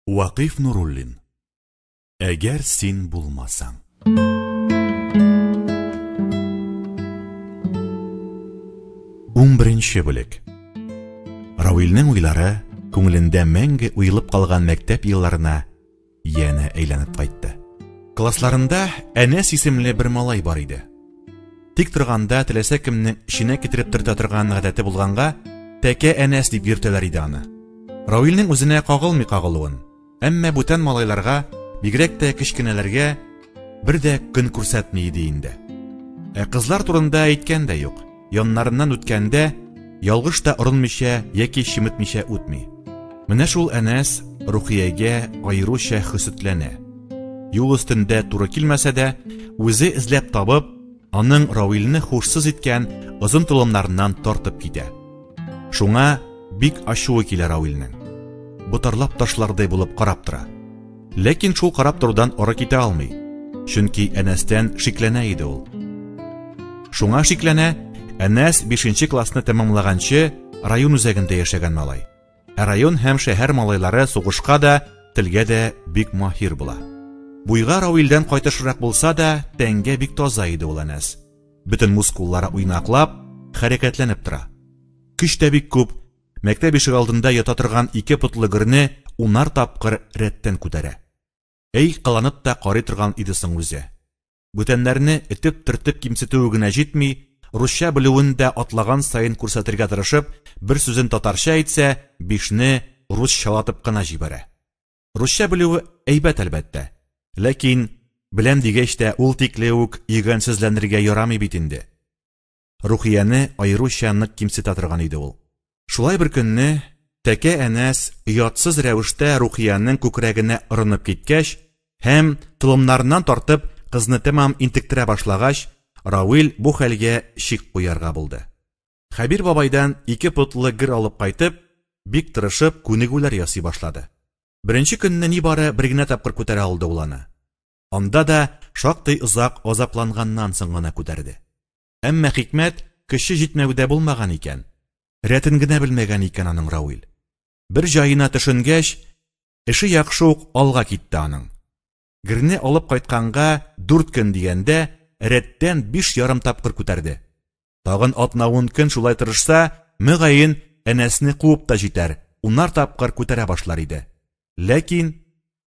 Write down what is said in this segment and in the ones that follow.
Вакыйф Нуруллин. Әгәр син булмасаң. Унберенче бүлек. Равилнең уйлары күңелендә мәңге уелып калган мәктәп елларына янә әйләнеп кайтты. Классларында Әнәс исемле бер малай бар иде. Тик торганда теләсә кемнең эченә китереп төртә торган гадәте булганга, Тәкә Әнәс дип йөртәләр иде аны. Равилнең үзенә кагылмый кагылуын. Әмма бүтән малайларга, бигрәк тә кечкенәләргә, бер дә көн күрсәтми иде инде. Ә кызлар турында әйткән дә юк. Яннарыннан үткәндә, ялгыш та орынмыйча яки чеметмичә үтми. Менә шул Әнәс Рухиягә аеруча хөсетләнә. Юл өстендә туры килмәсә дә, үзе эзләп табып, аның Равилне хушсыз иткән озын толымнарыннан тартып китә. Шуңа бик ачуы килә Равилнең. Ботарлап ташлардай булып карап тора. Ләкин шул карап торудан ары китә алмый. Чөнки Әнәстән шикләнә иде ул. Шуңа шикләнә, Әнәс 5 классны тәмамлаганчы район үзәгендә яшәгән малай. Ә район һәм шәһәр малайлары сугышка да, телгә дә бик маһир була. Буйга Равилдән кайтышрак булса да, тәнгә бик таза иде ул Әнәс. Бөтен мускуллары уйнаклап, хәрәкәтләнеп тора. Көч тә бик күп, мәктәп ишегалдында ята торган ике потлы герне унар тапкыр рәттән күтәрә. Әй, кыланып та карый торган иде соң үзе. Бүтәннәрне этеп-төртеп кимсетүе генә җитми, русча белүен дә атлаган саен күрсәтергә тырышып, бер сүзен татарча әйтсә, бишне русчалатып кына җибәрә. Русча белүе әйбәт, әлбәттә. Ләкин, беләм дигәч тә, ул тикле үк йөгәнсезләнергә ярамый бит инде. Рухияне аеруча нык кимсетә торган иде ул. Шулай бер көнне Тәкә Әнәс оятсыз рәвештә Рухиянең күкрәгенә орынып киткәч һәм толымнарыннан тартып кызны тәмам интектерә башлагач, Равил бу хәлгә чик куярга булды. Хәбир бабайдан ике потлы гер алып кайтып, бик тырышып күнегүләр ясый башлады. Беренче көнне нибары бер генә тапкыр күтәрә алды ул аны. Анда да шактый озак азапланганнан соң гына күтәрде. Әмма хикмәт көче җитмәүдә булмаган икән. Рәтен генә белмәгән икән аның Рауил. Бер җаена төшенгәч, эше яхшы ук алга китте аның. Герне алып кайтканга дүрт көн дигәндә, рәттән 5,5 тапкыр күтәрде. Тагын атна-ун көн шулай тырышса, мөгаен, Әнәсне куып та җитәр, унар тапкыр күтәрә башлар иде. Ләкин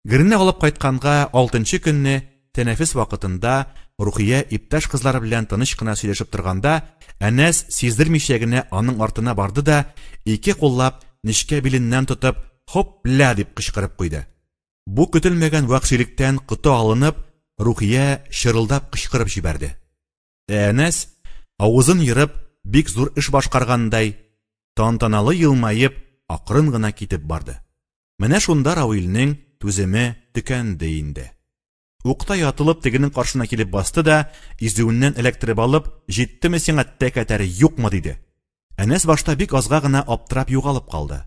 Герне алып кайтканга алтынчы көнне тәнәфес вакытында Рухия иптәш кызлары белән тыныч кына сөйләшеп торганда, Әнәс сиздермичә генә аның артына барды да, ике куллап нечкә биленнән тотып, «Хоп-ля!» дип кычкырып куйды. Бу көтелмәгән вәхшилектән коты алынып, Рухия чырылдап кычкырып җибәрде. Ә Әнәс, авызын ерып, бик зур эш башкаргандай, тантаналы елмаеп, акрын гына китеп барды. Менә шунда Равилнең түземе төкәнде инде. Уктай атылып тегенең каршына килеп басты да, изүеннән эләктереп алып, җиттеме сиңа тәкәтәре, юкмы, диде. Әнәс башта бик азга гына аптырап югалып калды.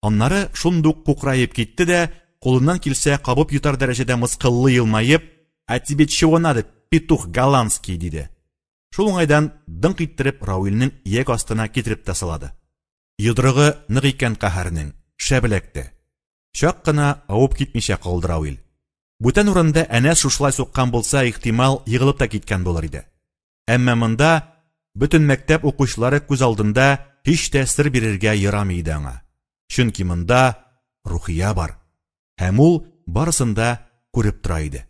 Аннары шундук кукраеп китте дә, кулыннан килсә кабып йотар дәрәҗәдә мыскыллы елмаеп, «А тебе чего надо, петух голландский?» диде. Шул уңайдан дыңк иттереп Равилнең ияк астына китереп тә салады. Йодрыгы нык икән каһәрнең, шәп эләкте. Чак кына авып китмичә калды Равил. Бүтән урында Әнәс шушылай суккан булса, ихтимал, егылып та киткән булыр иде. Әмма монда бөтен мәктәп укучылары күз алдында һич тә сер бирергә ярамый иде аңа. Чөнки монда Рухия бар. Һәм ул барысын да күреп тора иде.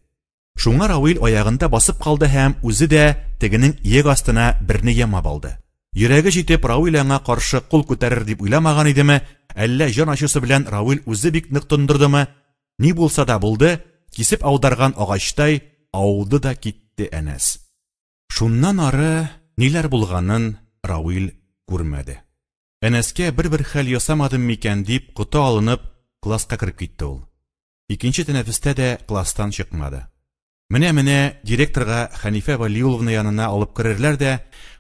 Шуңа Равил аягында басып калды һәм үзе дә тегенең ияк астына берне ямап алды. Йөрәге җитеп, Равил аңа каршы кул күтәрер дип уйламаган идеме, әллә җан ачысы белән Равил үзе бик нык тондырдымы, ни булса да булды, кисеп аударган агачтай ауды да китте Әнәс. Шуннан ары ниләр булганын Равил күрмәде. Әнәскә бер-бер хәл ясамадым микән дип коты алынып, класска кереп китте ул. Икенче тәнәфестә дә класстан чыкмады. Менә-менә директорга Хәнифә Вәлиулловна янына алып керерләр дә,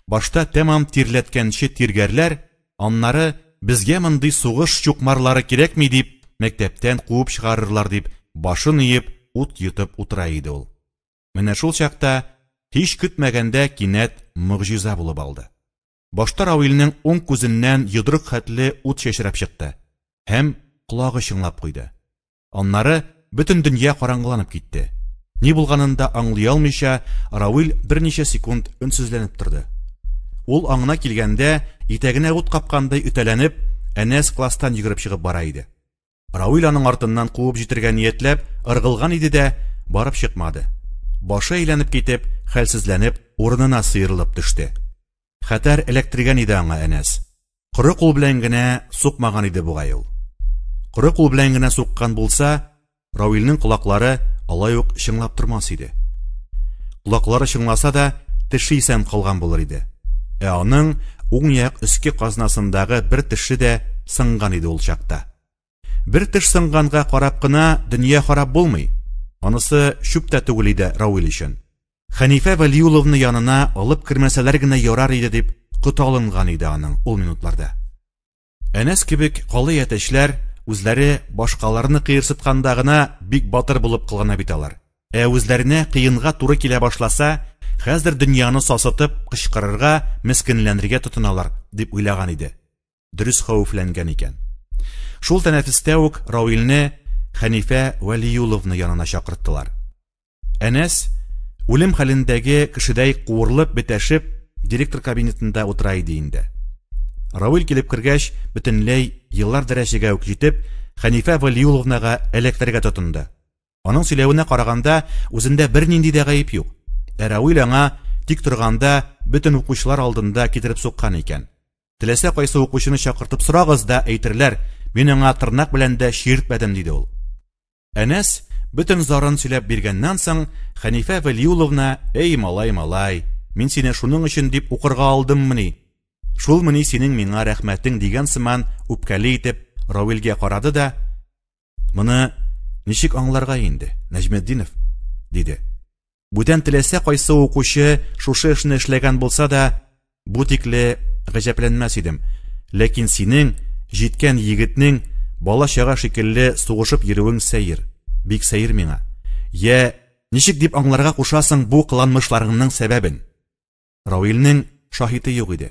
башта тәмам тирләткәнче тиргәрләр, аннары безгә мондый сугыш чукмарлары кирәкми дип, мәктәптән куып чыгарырлар дип, башын иеп, ут йотып утыра иде ул. Менә шул чакта, һич көтмәгәндә, кинәт могҗиза булып алды. Башта Равилнең уң күзеннән йодрык хәтле ут чәчрәп чыкты һәм колагы чыңлап куйды. Аннары бөтен дөнья караңгыланып китте. Ни булганын да аңлый алмыйча, Равил берничә секунд өнсезләнеп торды. Ул аңына килгәндә, итәгенә ут капкандай өтәләнеп, Әнәс класстан йөгереп чыгып бара иде. Равил аның артыннан куып җитергә ниятләп, ыргылган иде дә, барып чыкмады. Башы әйләнеп китеп, хәлсезләнеп, урынына сыерылып төште. Хәтәр эләктергән иде аңа Әнәс. Коры кул белән генә сукмаган иде бугай ул. Коры кул белән генә суккан булса, Равилнең колаклары алай ук чыңлап тормас иде. Колаклары чыңласа да, теше исән калган булыр иде. Ә аның уң як өске казнасындагы бер теше дә сынган иде ул чакта. Бер теш сынганга карап кына дөнья харап булмый. Анысы чүп тә түгел иде Равил өчен. Хәнифә Вәлиуловны янына алып кермәсәләр генә ярар иде дип коты алынган иде аның ул минутларда. Әнәс кебек калай әтәчләр үзләре башкаларны кыерсытканда гына бик батыр булып кылана бит алар. Ә үзләренә кыенга туры килә башласа, хәзер дөньяны сасытып кычкырырга, мескенләнергә тотыналар, дип уйлаган иде. Дөрес хәвефләнгән икән. Шул тәнәфестә үк Равилне Хәнифә Вәлиуловны янына чакырттылар. Әнәс, үлем хәлендәге кешедәй куырылып, бетәшеп, директор кабинетында утыра иде инде. Равил килеп кергәч, бөтенләй еллар дәрәҗәгә үк җитеп, Хәнифә Вәлиуловнага эләктерергә тотынды. Аның сөйләвенә караганда, үзендә бернинди дә гаеп юк. Ә Равил аңа тик торганда бөтен укучылар алдында китереп суккан икән. Теләсә кайсы укучыны чакыртып сорагыз да әйтерләр, мин аңа тырнак белән дә чиертмәдем, диде ул. Әнәс бөтен зарын сөйләп биргәннән соң, Хәнифә Вәлиуловна, Эй, малай, малай, мин сине шуның өчен дип укырга алдыммыни? Шулмыни синең миңа рәхмәтең дигән сыман үпкәле итеп Равилгә карады да, Моны ничек аңларга инде, Нәҗметдинов? диде. Бүтән теләсә кайсы укучы шушы эшне эшләгән булса да, бу тикле гаҗәпләнмәс идем. Ләкин синең, җиткән егетнең, бала-чага шикелле сугышып йөрүең сәер, бик сәер миңа. Йә, ничек дип аңларга кушасың бу кыланмышларыңның сәбәбен? Равилнең шаһиты юк иде.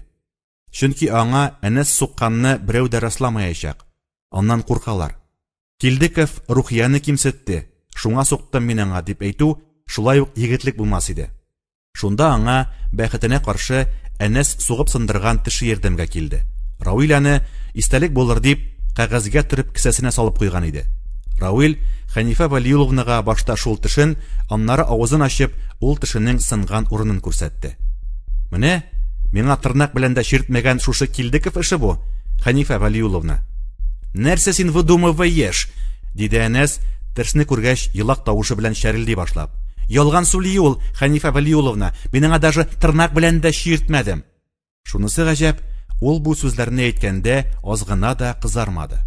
Чөнки аңа Әнәс сукканны берәү дә расламаячак. Аннан куркалар. Килдеков Рухияне кимсетте, шуңа суктым мин аңа, дип әйтү шулай ук егетлек булмас иде. Шунда аңа, бәхетенә каршы, Әнәс сугып сындырган теше ярдәмгә килде. Равил аны, истәлек булыр дип, кәгазьгә төреп кесәсенә салып куйган иде. Равил Хәнифә Вәлиуловнага башта шул тешен, аннары авызын ачып, ул тешенең сынган урынын күрсәтте. Менә, миңа тырнак белән дә чиртмәгән шушы Килдеков эше бу, Хәнифә Вәлиуловна. Нәрсә син выдумываешь? диде Әнәс, тешне күргәч, елак тавышы белән чәрелди башлап. Ялган сүли ул, Хәнифә Вәлиуловна. Мин аңа даже тырнак белән дә чиртмәдем. Шунысы гаҗәп, ул бу сүзләрне әйткәндә аз гына да кызармады.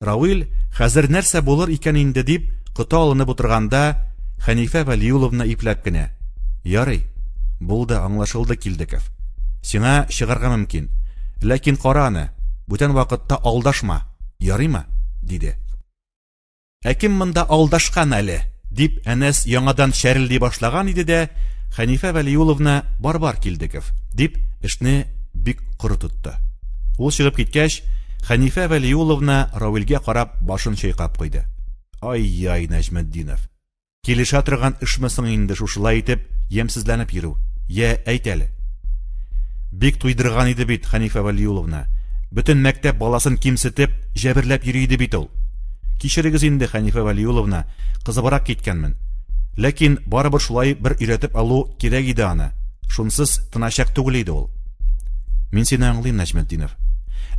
Равил, хәзер нәрсә булыр икән инде дип, коты алынып утырганда, Хәнифә Вәлиуловна ипләп кенә: "Ярый, булды, аңлашылды, Килдеков. Сиңа чыгарга мөмкин. Ләкин кара аны, бүтән вакытта алдашма, ярыймы?" диде. Ә кем монда алдашкан әле? дип Әнәс яңадан чәрелди башлаган иде дә, Хәнифә Вәлиуловна бар-бар Килдеков, дип эшне бик коры тотты. Ул чыгып киткәч, Хәнифә Вәлиуловна Равилгә карап башын чайкап куйды. Ай-яй, Нәҗметдинов. Килешә торган эшме соң инде шушылай итеп ямьсезләнеп йөрү? Йә, әйт әле. Бик туйдырган иде бит Хәнифә Вәлиуловна. Бөтен мәктәп баласын кимсетеп, җәберләп йөри иде бит ул. Кичерегез инде, Хәнифә Вәлиуловна, кызыбрак киткәнмен. Ләкин барыбер шулай бер өйрәтеп алу кирәк иде аны. Шунсыз тыначак түгел иде ул. Мин сине аңлыйм, Нәҗметдинов.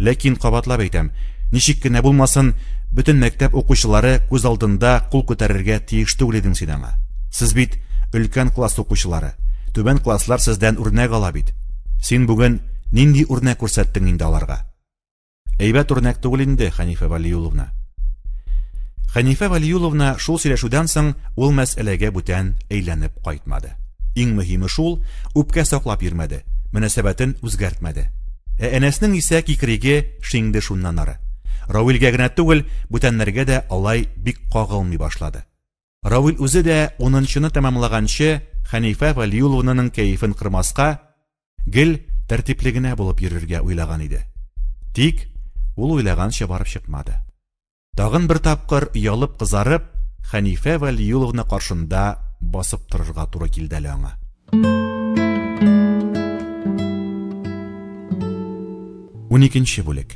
Ләкин кабатлап әйтәм, ничек кенә булмасын, бөтен мәктәп укучылары күз алдында кул күтәрергә тиеш түгел идең син аңа. Сез бит өлкән класс укучылары. Түбән класслар сездән үрнәк ала бит. Син бүген нинди үрнәк күрсәттең инде аларга? Әйбәт үрнәк түгел инде, Хәнифә Вәлиулловна. Хәнифә Вәлиулловна шул сөйләшүдән соң ул мәсьәләгә бүтән әйләнеп кайтмады. Иң мөһиме шул, үпкә саклап йөрмәде, мөнәсәбәтен үзгәртмәде. Ә Әнәснең исә кикриге шиңде шуннан ары. Равилгә генә түгел, бүтәннәргә дә алай бик кагылмый башлады. Равил үзе дә унынчыны тәмамлаганчы Хәнифә Вәлиулловнаның кәефен кырмаска, гел тәртипле генә булып йөрергә уйлаган иде. Тик ул уйлаганча барып чыкмады. Тагын бер тапкыр оялып-кызарып, Хәнифә Вәлиулловна каршында басып торырга туры килде әле аңа. Уникенче бүлек.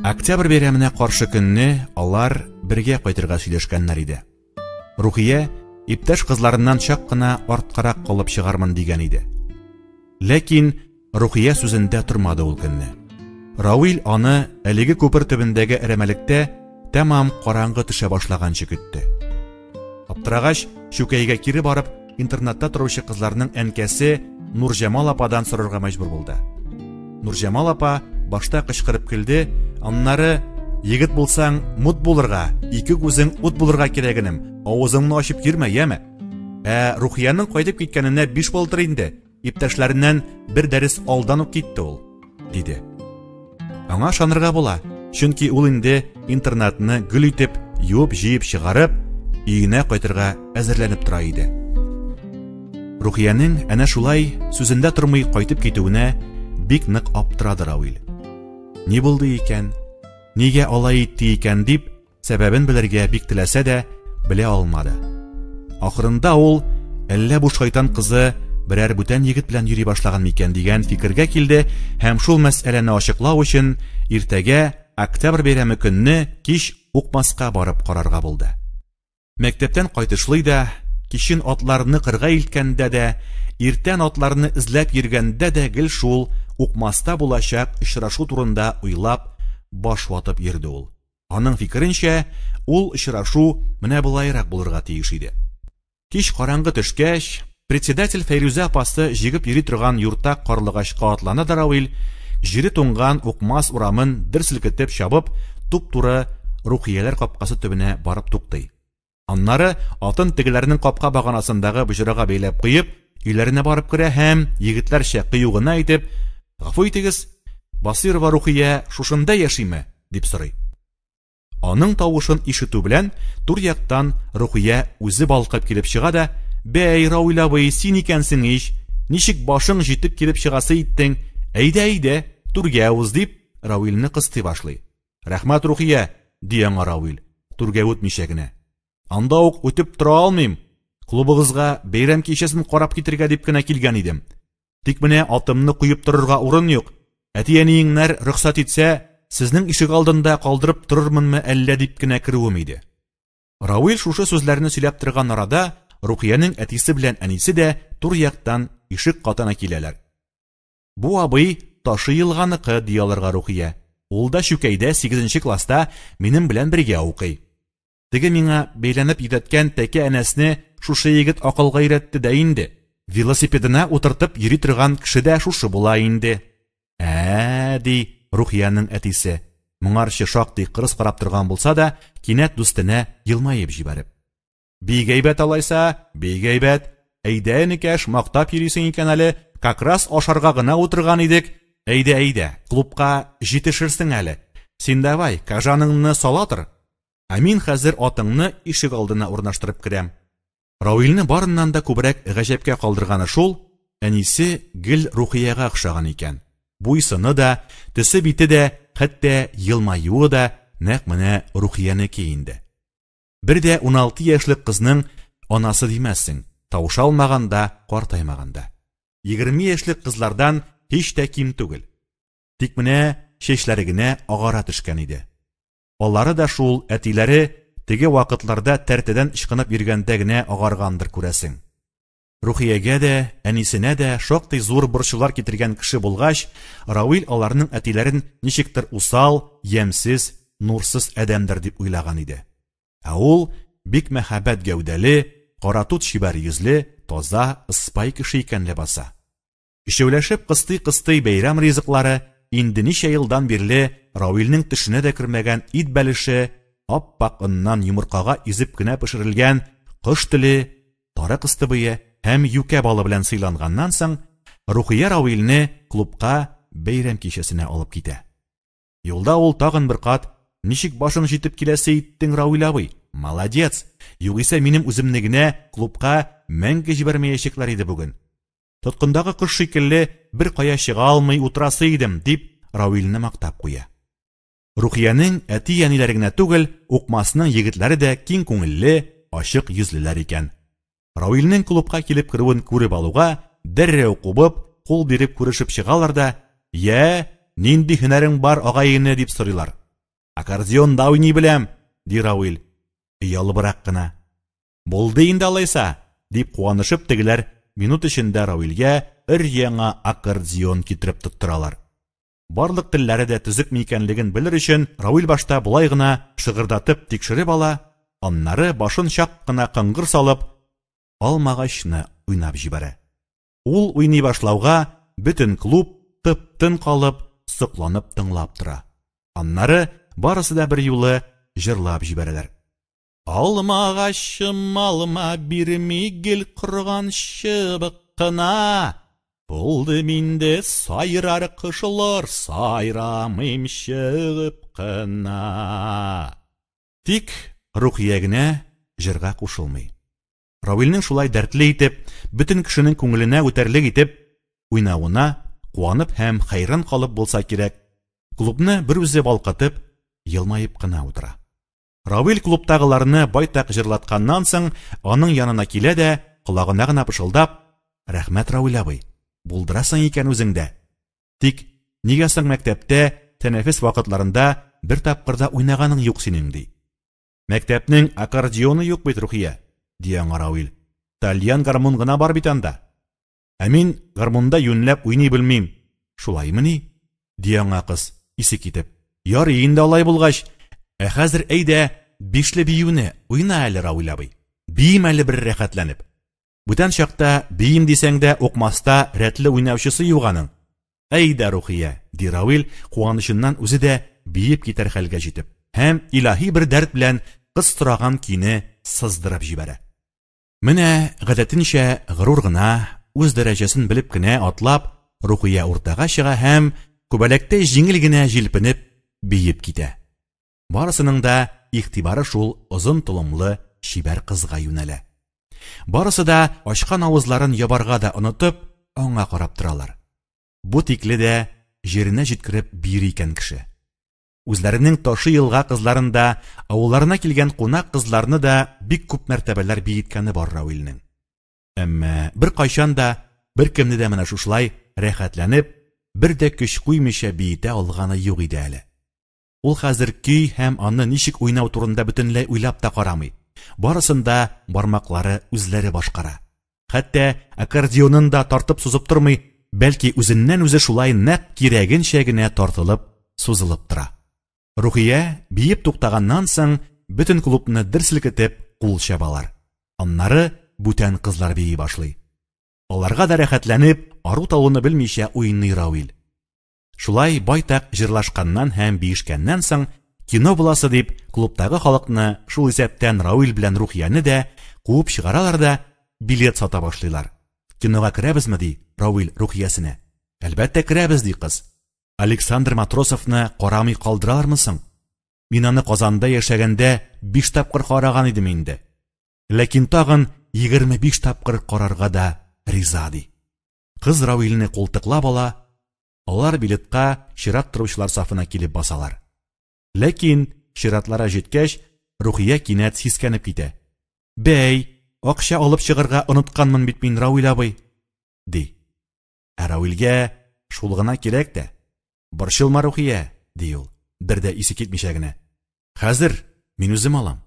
Октябрь бәйрәменә каршы көнне алар бергә кайтырга сөйләшкәннәр иде. Рухия иптәш кызларыннан чак кына арткарак калып чыгармын дигән иде. Ләкин Рухия сүзендә тормады ул көнне. Рауил аны әлеге күпер төбендәге әрәмәлектә тәмам караңгы төшә башлаганчы көтте. Аптырагач, Чүкәйгә кире барып, интернатта торучы кызларның әнкәсе Нурҗамал ападан сорарга мәҗбүр булды. Нурҗамал апа башта кычкырып көлде, аннары егет булсаң, мут булырга, ике күзең ут булырга кирәк энем, авызыңны ачып йөрмә, яме. Ә Рухиянең кайтып киткәненә биш былтыр инде, иптәшләреннән бер дәрес алдан ук китте ул, диде. Аңа ышанырга була, чөнки ул инде интернатны гөл итеп юып-җыеп чыгарып, өенә кайтырга әзерләнеп тора иде. Рухиянең әнә шулай сүзендә тормый кайтып китүенә бик нык аптырады Рауил. Ни булды икән? Нигә алай итте икән дип, сәбәбен белергә бик теләсә дә, белә алмады. Ахырында ул әллә бу шайтан кызы берәр бүтән егет белән йөри башлаган микән дигән фикергә килде һәм шул мәсьәләне ачыклау өчен иртәгә Октябрь бәйрәме көнне кич Укмаска барып карарга булды. Мәктәптән кайтышлый да, кичен атларны кырга илткәндә дә, иртән атларны эзләп йөргәндә дә гел шул Укмаста булачак очрашу турында уйлап, баш ватып йөрде ул. Аның фикеренчә, ул очрашу менә болайрак булырга тиеш иде. Кич караңгы төшкәч, председатель Фәйрүзә апасы җигеп йөри торган юртак карлыгачка атлана да Равил, җире туңган Укмас урамын дер селкетеп чабып, туп-туры Рухияләр капкасы төбенә барып туктый. Аннары атын тегеләрнең капка баганасындагы боҗрага бәйләп куеп, өйләренә барып керә һәм егетләрчә кыю гына итеп, «Гафу итегез, Басыйрова Рухия шушында яшиме?» дип сорый. Аның тавышын ишетү белән, түр яктан Рухия үзе балкып килеп чыга да, «Бәй, Рауил абый, син икәнсең ич, ничек башың җитеп килеп чыгасы иттең, әйдә, әйдә, түргә уз», дип, Рауилне кыстый башлый. «Рәхмәт, Рухия», ди аңа Рауил, түргә үтмичә генә. «Анда ук үтеп тора алмыйм, клубыгызга бәйрәм кичәсен карап китергә дип кенә килгән идем. Тик менә атымны куеп торырга урын юк. Әти-әниеңнәр рөхсәт итсә, сезнең ишек алдында калдырып торырмынмы әллә дип кенә керүем иде. Рауил шушы сүзләрне сөйләп торган арада Рухиянең әтисе белән әнисе дә тур яктан ишек катына киләләр. Бу абый Ташы елганыкы, ди аларга Рухия. Ул да Чүкәйдә 8 класста минем белән бергә укый. Теге миңа бәйләнеп йөдәткән тәкә Әнәсне шушы егет акылга өйрәтте дә инде. Велосипедына утыртып йөри торган кеше дә шушы була инде. Ә, ди Рухиянең әтисе, моңарчы шактый кырыс карап торган булса да, кинәт дустына елмаеп җибәреп. Бик әйбәт алайса, бик әйбәт. Әйдә, энекәш, мактап йөрисең икән әле, как раз ашарга гына утырган идек. Әйдә, әйдә, клубка җитешерсең әле. Син давай, кажаныңны сала тор. Ә мин хәзер атыңны ишек алдына урнаштырып керәм. Рауилне барыннан да күбрәк гаҗәпкә калдырганы шул, әнисе гел Рухиягә охшаган икән. Буй-сыны да, төсе-бите дә, хәтта елмаюы да нәкъ менә Рухиянеке инде. Бер дә 16 яшьлек кызның анасы димәссең, таушалмаган да, картаймаган да. 20 яшьлек кызлардан һич тә ким түгел. Тик менә чәчләре генә агара төшкән иде. Алары да шул әтиләре теге вакытларда тәртәдән ычкынып йөргәндә генә агаргандыр, күрәсең. Рухиягә дә, әнисенә дә шактый зур борчулар китергән кеше булгач, Рауил аларның әтиләрен ничектер усал, ямьсез, нурсыз адәмдер дип уйлаган иде. Ә ул бик мәһабәт гәүдәле, каратут чибәр йөзле, таза, ыспай кеше икән ләбаса. Өчәүләшеп кыстый-кыстый бәйрәм ризыклары, инде ничә елдан бирле Рауилнең төшенә дә кермәгән ит бәлеше, ап-ак оннан йомыркага изеп кенә пешерелгән кош теле, тары кыстыбые һәм юкә балы белән сыйланганнан соң, Рухия Рауилне клубка бәйрәм кичәсенә алып китә. Юлда ул тагын бер кат, Ничек башың җитеп киләсе иттең, Рауил абый? Молодец! Югыйсә минем үземне генә клубка мәңге җибәрмәячәкләр иде бүген. Тоткындагы кош шикелле бер кая чыга алмый утырасы идем, дип Рауилне мактап куя. Рухиянең әти-әниләре генә түгел, Укмасның егетләре дә киң күңелле, ачык йөзлеләр икән. Рауилнең клубка килеп керүен күреп алуга, дәррәү кубып, кул биреп күрешеп чыгалар да, «Йә, нинди һөнәрең бар, агай-эне?» дип сорыйлар. «Аккордеонда уйный беләм», ди Рауил, оялыбрак кына. «Булды инде алайса», дип куанышып тегеләр минут эчендә Рауилгә өр-яңа аккордеон китереп тоттыралар. Барлык телләре дә төзекме икәнлеген белер өчен Рауил башта болай гына шыгырдатып тикшереп ала, аннары башын чак кына кыңгыр салып, алмагачны уйнап җибәрә. Ул уйный башлауга бөтен клуб тып-тын калып, сокланып тыңлап тора. Аннары барысы да берьюлы җырлап җибәрәләр. Алмагачым алма бирми гел корган чыбык кына. Булды минде сайрар кошлар, сайрамыйм чыгып кына. Тик Рухия генә җырга кушылмый. Равилнең шулай дәртле итеп, бөтен кешенең күңеленә үтәрлек итеп уйнавына куанып һәм хәйран калып булса кирәк, клубны берүзе балкытып, елмаеп кына утыра. Равил клубтагыларны байтак җырлатканнан соң, аның янына килә дә, колагына гына пышылдап, «Рәхмәт, Равил абый, булдырасың икән үзең дә. Тик нигә соң мәктәптә тәнәфес вакытларында бер тапкыр да уйнаганың юк синең?» ди. Мәктәпнең аккордеоны юк бит, Рухия, ди аңа Равил. Тальян гармун гына бар бит анда. Ә мин гармунда юньләп уйный белмим. Шулаймыни? Ди аңа кыз, исе китеп. Ярый инде алай булгач. Ә хәзер әйдә, бишле биюне уйна әле, Равил абый. Биим әле бер рәхәтләнеп. Бүтән чакта биим дисәң дә, укмаста рәтле уйнаучысы юк аның. Әйдә, Рухия, ди Равил, куанычыннан үзе дә биеп китәр хәлгә җитеп. Һәм илаһи бер дәрт белән кыз сораган көйне сыздырып җибәрә. Менә, гадәтенчә, горур гына, үз дәрәҗәсен белеп кенә атлап, Рухия уртага чыга һәм, күбәләктәй җиңел генә җилпенеп, биеп китә. Барысының да игътибары шул озын толымлы чибәр кызга юнәлә. Барысы да ачкан авызларын ябарга да онытып, аңа карап торалар. Бу тикле дә җиренә җиткереп биер икән кеше. Үзләренең Ташы елга кызларын да, авылларына килгән кунак кызларны да бик күп мәртәбәләр биеткәне бар Рауилнең. Әмма беркайчан да беркемне дә менә шушылай рәхәтләнеп, бер дә көч куймыйча биетә алганы юк иде әле. Ул хәзер көй һәм аны ничек уйнау турында бөтенләй уйлап та карамый. Барысын да бармаклары үзләре башкара. Хәтта аккордеонын да тартып-сузып тормый, бәлки үзеннән-үзе шулай нәкъ кирәгенчә генә тартылып, сузылып тора. Рухия биеп туктаганнан соң, бөтен клубны дер селкетеп кул чабалар. Аннары бүтән кызлар бии башлый. Аларга да рәхәтләнеп, ару-талуны белмичә уйный Рауил. Шулай байтак җырлашканнан һәм биешкәннән соң, кино буласы дип, клубтагы халыкны, шул исәптән Рауил белән Рухияне дә, куып чыгаралар да, билет сата башлыйлар. Кинога керәбезме, ди Рауил Рухиясенә. Әлбәттә керәбез, ди кыз. Александр Матросовны карамый калдыралармы соң? Мин аны Казанда яшәгәндә 5 тапкыр караган идем инде. Ләкин тагын 25 тапкыр карарга да риза, ди. Кыз Рауилне култыклап ала, алар билетка чират торучылар сафына килеп басалар. Ләкин чиратлары җиткәч, Рухия кинәт сискәнеп китә. Бәй, акча алып чыгарга онытканмын бит мин, Рауил абый, ди. Ә Рауилгә шул гына кирәк тә. Борчылма, Рухия, ди ул, бер дә исе китмичә генә. Хәзер мин үзем алам.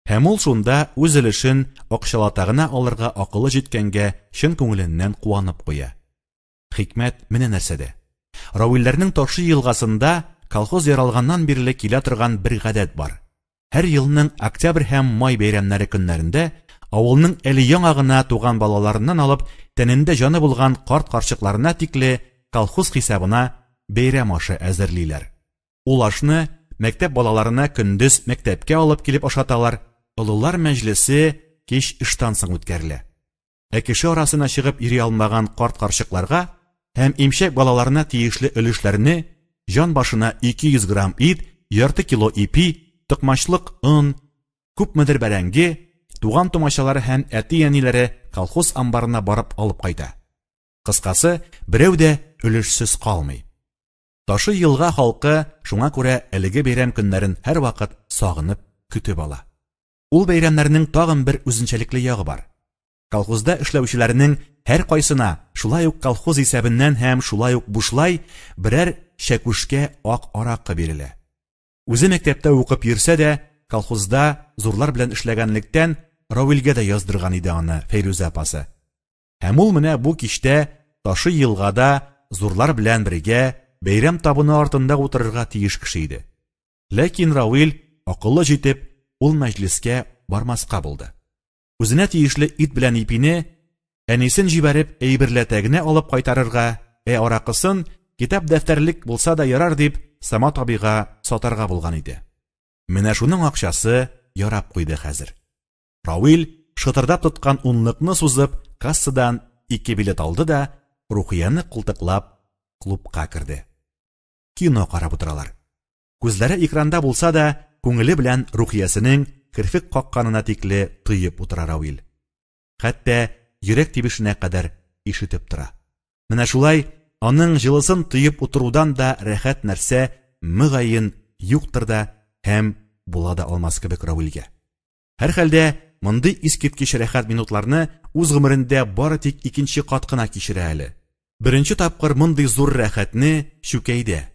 Һәм ул шунда үз өлешен акчалата гына алырга акылы җиткәнгә чын күңеленнән куанып куя. Хикмәт менә нәрсәдә. Рауилләрнең Ташы елгасында колхоз яралганнан бирле килә торган бер гадәт бар. Һәр елның октябрь һәм май бәйрәмнәре көннәрендә авылның әле яңа гына туган балаларыннан алып тәнендә җаны булган карт-карчыкларына тикле колхоз хисабына бәйрәм ашы әзерлиләр. Ул ашны мәктәп балаларына көндез мәктәпкә алып килеп ашаталар, олылар мәҗлесе кич эштан соң үткәрелә. Ә кеше арасына чыгып йөри алмаган карт-карчыкларга һәм имчәк балаларына тиешле өлешләрне җан башына 200 грамм ит, ярты кило ипи, токмачлык он, күпмедер бәрәңге, туган-тумачалары һәм әти-әниләре колхоз амбарына барып алып кайта. Кыскасы, берәү дә өлешсез калмый. Ташы елга халкы шуңа күрә әлеге бәйрәм көннәрен һәрвакыт сагынып көтеп ала. Ул бәйрәмнәрнең тагын бер үзенчәлекле ягы бар. Колхозда эшләүчеләрнең һәркайсына шулай ук колхоз исәбеннән һәм шулай ук бушлай берәр чәкүшкә ак аракы бирелә. Үзе мәктәптә укып йөрсә дә, колхозда зурлар белән эшләгәнлектән Равилгә дә яздырган иде аны Фәйрүзә апасы. Һәм ул менә бу кичтә Ташы елгада зурлар белән бергә бәйрәм табыны артында утырырга тиеш кеше иде. Ләкин Равил акылы җитеп, ул мәҗлескә бармаска булды. Үзенә тиешле ит белән ипине әнисен җибәреп әйберләтә генә алып кайтарырга, ә аракысын китап-дәфтәрлек булса да ярар дип Самат абыйга сатарга булган иде. Менә шуның акчасы ярап куйды хәзер. Равил шытырдап тоткан унлыкны сузып, кассадан ике билет алды да, Рухияне култыклап, клубка керде. Кино карап утыралар. Күзләре экранда булса да, күңеле белән Рухиясенең керфек какканына тикле тоеп утыра Равил. Хәтта йөрәк тибешенә кадәр ишетеп тора. Менә шулай аның җылысын тоеп утырудан да рәхәт нәрсә мөгаен юктыр да һәм була да алмас кебек Равилгә. Һәрхәлдә, мондый искиткеч рәхәт минутларны үз гомерендә бары тик икенче кат кына кичерә әле. Беренче тапкыр мондый зур рәхәтне Чүкәйдә,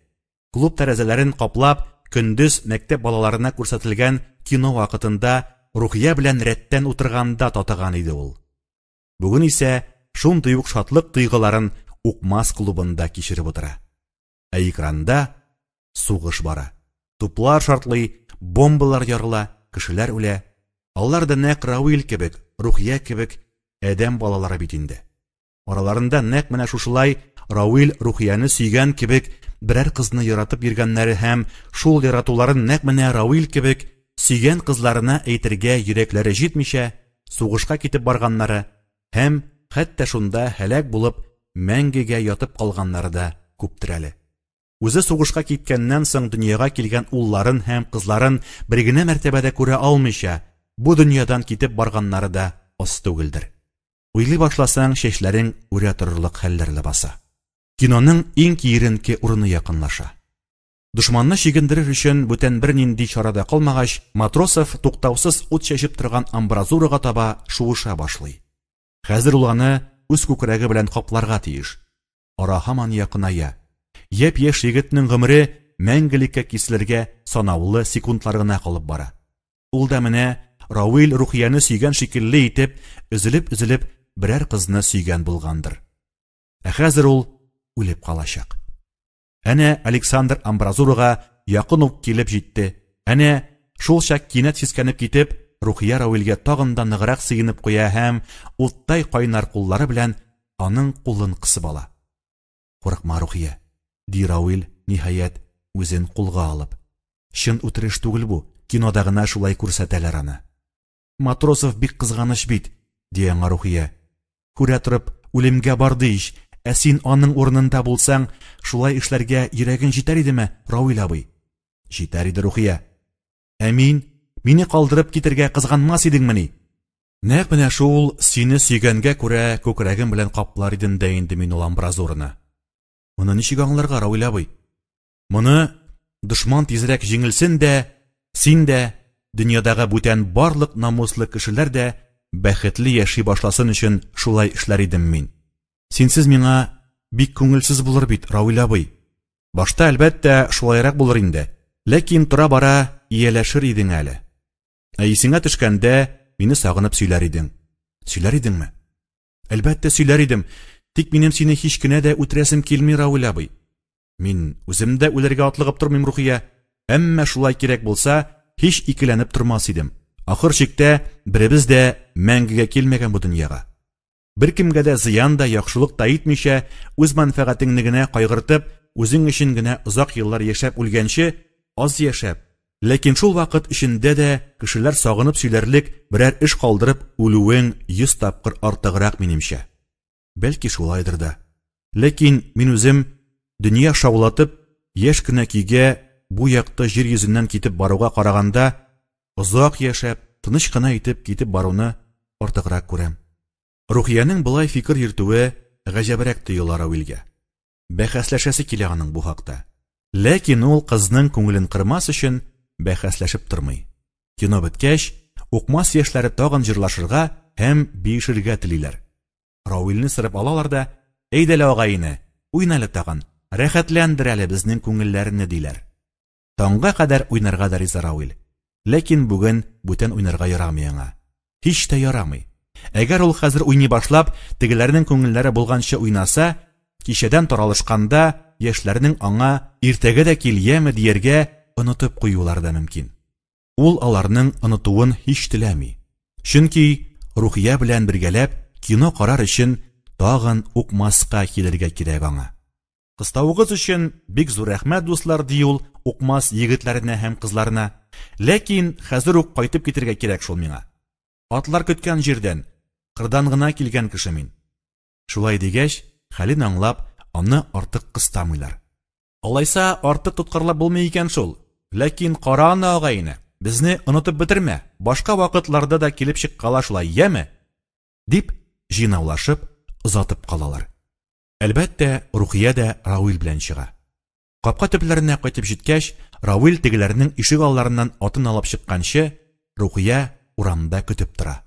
клуб тәрәзәләрен каплап, көндез мәктәп балаларына күрсәтелгән кино вакытында Рухия белән рәттән утырганда татыган иде ул. Бүген исә шундый ук шатлык тойгыларын Укмас клубында кичереп утыра. Ә экранда сугыш бара. Туплар шартлый, бомбалар ярыла, кешеләр үлә. Алар да нәкъ Равил кебек, Рухия кебек адәм балалары бит инде. Араларында нәкъ менә шушылай Равил Рухияне сөйгән кебек берәр кызны яратып йөргәннәре һәм шул яратуларын нәкъ менә Равил кебек сөйгән кызларына әйтергә йөрәкләре җитмичә, сугышка китеп барганнары һәм хәтта шунда һәлак булып мәңгегә ятып калганнары да күптер әле. Үзе сугышка киткәннән соң дөньяга килгән улларын һәм кызларын бер генә мәртәбә дә күрә алмыйча, бу дөньядан китеп барганнары да аз түгелдер. Уйлый башласаң, чәчләрең үрә торырлык хәлләр ләбаса. Киноның иң киеренке урыны якынлаша. Дошманны чигендерер өчен бүтән бернинди чара да калмагач, Матросов туктаусыз ут чәчеп торган амбразурага таба шуыша башлый. Хәзер ул аны үз күкрәге белән капларга тиеш. Ара һаман якыная. Япь-яшь егетнең гомере мәңгелеккә киселергә санаулы секундлар гына калып бара. Ул да менә Равил Рухияне сөйгән шикелле итеп, өзелеп-өзелеп берәр кызны сөйгән булгандыр. Ә хәзер ул үлеп калачак. Әнә Александр амбразурага якын ук килеп җитте. Әнә шул чак кинәт сискәнеп китеп, Рухия Равилгә тагын да ныграк сыенып куя һәм уттай кайнар куллары белән аның кулын кысып ала. Курыкма, Рухия, ди Равил, ниһаять, үзен кулга алып. Чын үтереш түгел бу, кинода гына шулай күрсәтәләр аны. Матросов бик кызганыч бит, ди аңа Рухия. Күрә торып, үлемгә барды ич, ә син аның урынында булсаң, шулай эшләргә йөрәгең җитәр идеме, Равил абый? Җитәр иде, Рухия. Ә мин, мине калдырып китергә кызганмас идеңмени? Нәкъ менә шул сине сөйгәнгә күрә күкрәгем белән каплар идем дә инде мин ул амбразураны. Моны ничек аңларга, Равил абый? Моны дошман тизрәк җиңелсен дә, син дә, дөньядагы бүтән барлык намуслы кешеләр дә бәхетле яши башласын өчен шулай эшләр идем мин. Синсез миңа бик күңелсез булыр бит, Равил абый. Башта, әлбәттә, шулайрак булыр инде. Ләкин тора-бара ияләшер идең әле. Ә исеңә төшкәндә мине сагынып сөйләр идең. Сөйләр идеңме? Әлбәттә, сөйләр идем. Тик минем сине һич кенә дә үтерәсем килми, Равил абый. Мин үзем дә үләргә атлыгып тормыйм, Рухия. Әмма шулай кирәк булса, һич икеләнеп тормас идем. Ахыр чиктә беребез дә мәңгегә килмәгән бу дөньяга. Беркемгә дә зыян да, яхшылык та итмичә, үз мәнфәгатеңне генә кайгыртып, үзең өчен генә озак еллар яшәп үлгәнче, аз яшәп, ләкин шул вакыт эчендә дә кешеләр сагынып сөйләрлек берәр эш калдырып үлүең 100 тапкыр артыграк минемчә. Бәлки шулайдыр да. Ләкин мин үзем дөнья шаулатып, яшь кенә көйгә бу якты җир йөзеннән китеп баруга караганда, озак яшәп, тыныч кына итеп китеп баруны артыграк күрәм. Рухиянең болай фикер йөртүе гаҗәбрәк тоела Равилгә. Бәхәсләшәсе килә аның бу хакта. Ләкин ул кызның күңелен кырмас өчен бәхәсләшеп тормый. Кино беткәч, Укмас яшьләре тагын җырлашырга һәм биешергә телиләр. Рауилне сырып алалар да, Әйдә әле, агай-эне, уйна әле тагын, рәхәтләндер әле безнең күңелләрне, диләр. Таңга кадәр уйнарга да риза Рауил. Ләкин бүген бүтән уйнарга ярамый аңа. Һич тә ярамый. Әгәр ул хәзер уйный башлап, тегеләрнең күңелләре булганчы уйнаса, кичәдән таралышканда яшьләрнең аңа иртәгә дә кил яме дияргә онытып куюлары да мөмкин. Ул аларның онытуын һич теләми. Чөнки Рухия белән бергәләп кино карар өчен тагын Укмаска килергә кирәк аңа. Кыставыгыз өчен бик зур рәхмәт, дуслар, ди ул Укмас егетләренә һәм кызларына. Ләкин хәзер үк кайтып китергә кирәк шул миңа. Атлар көткән җирдән, кырдан гына килгән кеше мин. Шулай дигәч, хәлен аңлап, аны артык кыстамыйлар. Алайса артык тоткарлап булмый икән шул. Ләкин кара аны, агай-эне, безне онытып бетермә, башка вакытларда да килеп чыккала шулай, яме? Дип, җыйнаулашып, озатып калалар. Әлбәттә, Рухия дә Рауил белән чыга. Капка төпләренә кайтып җиткәч, Рауил тегеләрнең ишек алларыннан атын алып чыкканчы, Рухия урамда көтеп тора.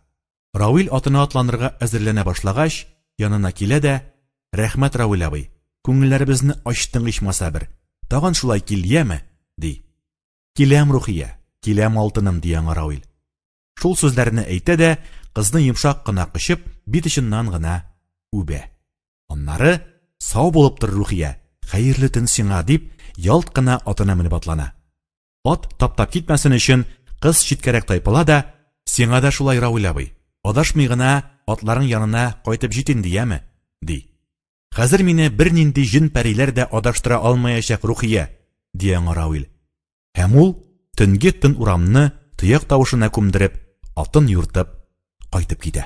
Рауил атына атланырга әзерләнә башлагач, янына килә дә, Рәхмәт, Рауил абый, күңелләребезне ачтың ичмаса бер. Тагын шулай кил, яме? ди. Киләм, Рухия, киләм, алтыным, ди аңа Рауил. Шул сүзләрне әйтә дә, кызны йомшак кына кочып, бит очыннан гына үбә. Аннары, Сау булып тор, Рухия, хәерле төн сиңа, дип, ялт кына атына менеп атлана. Ат таптап китмәсен өчен кыз читкәрәк тайпыла да, Сиңа да шулай, Рауил абый, адашмый гына атларың янына кайтып җит инде, яме? ди. Хәзер мине бернинди җен-пәриләр дә адаштыра алмаячак, Рухия, ди аңа Рауил. Һәм ул, төнге тын урамны тояк тавышына күмдереп, атын юртып кайтып китә.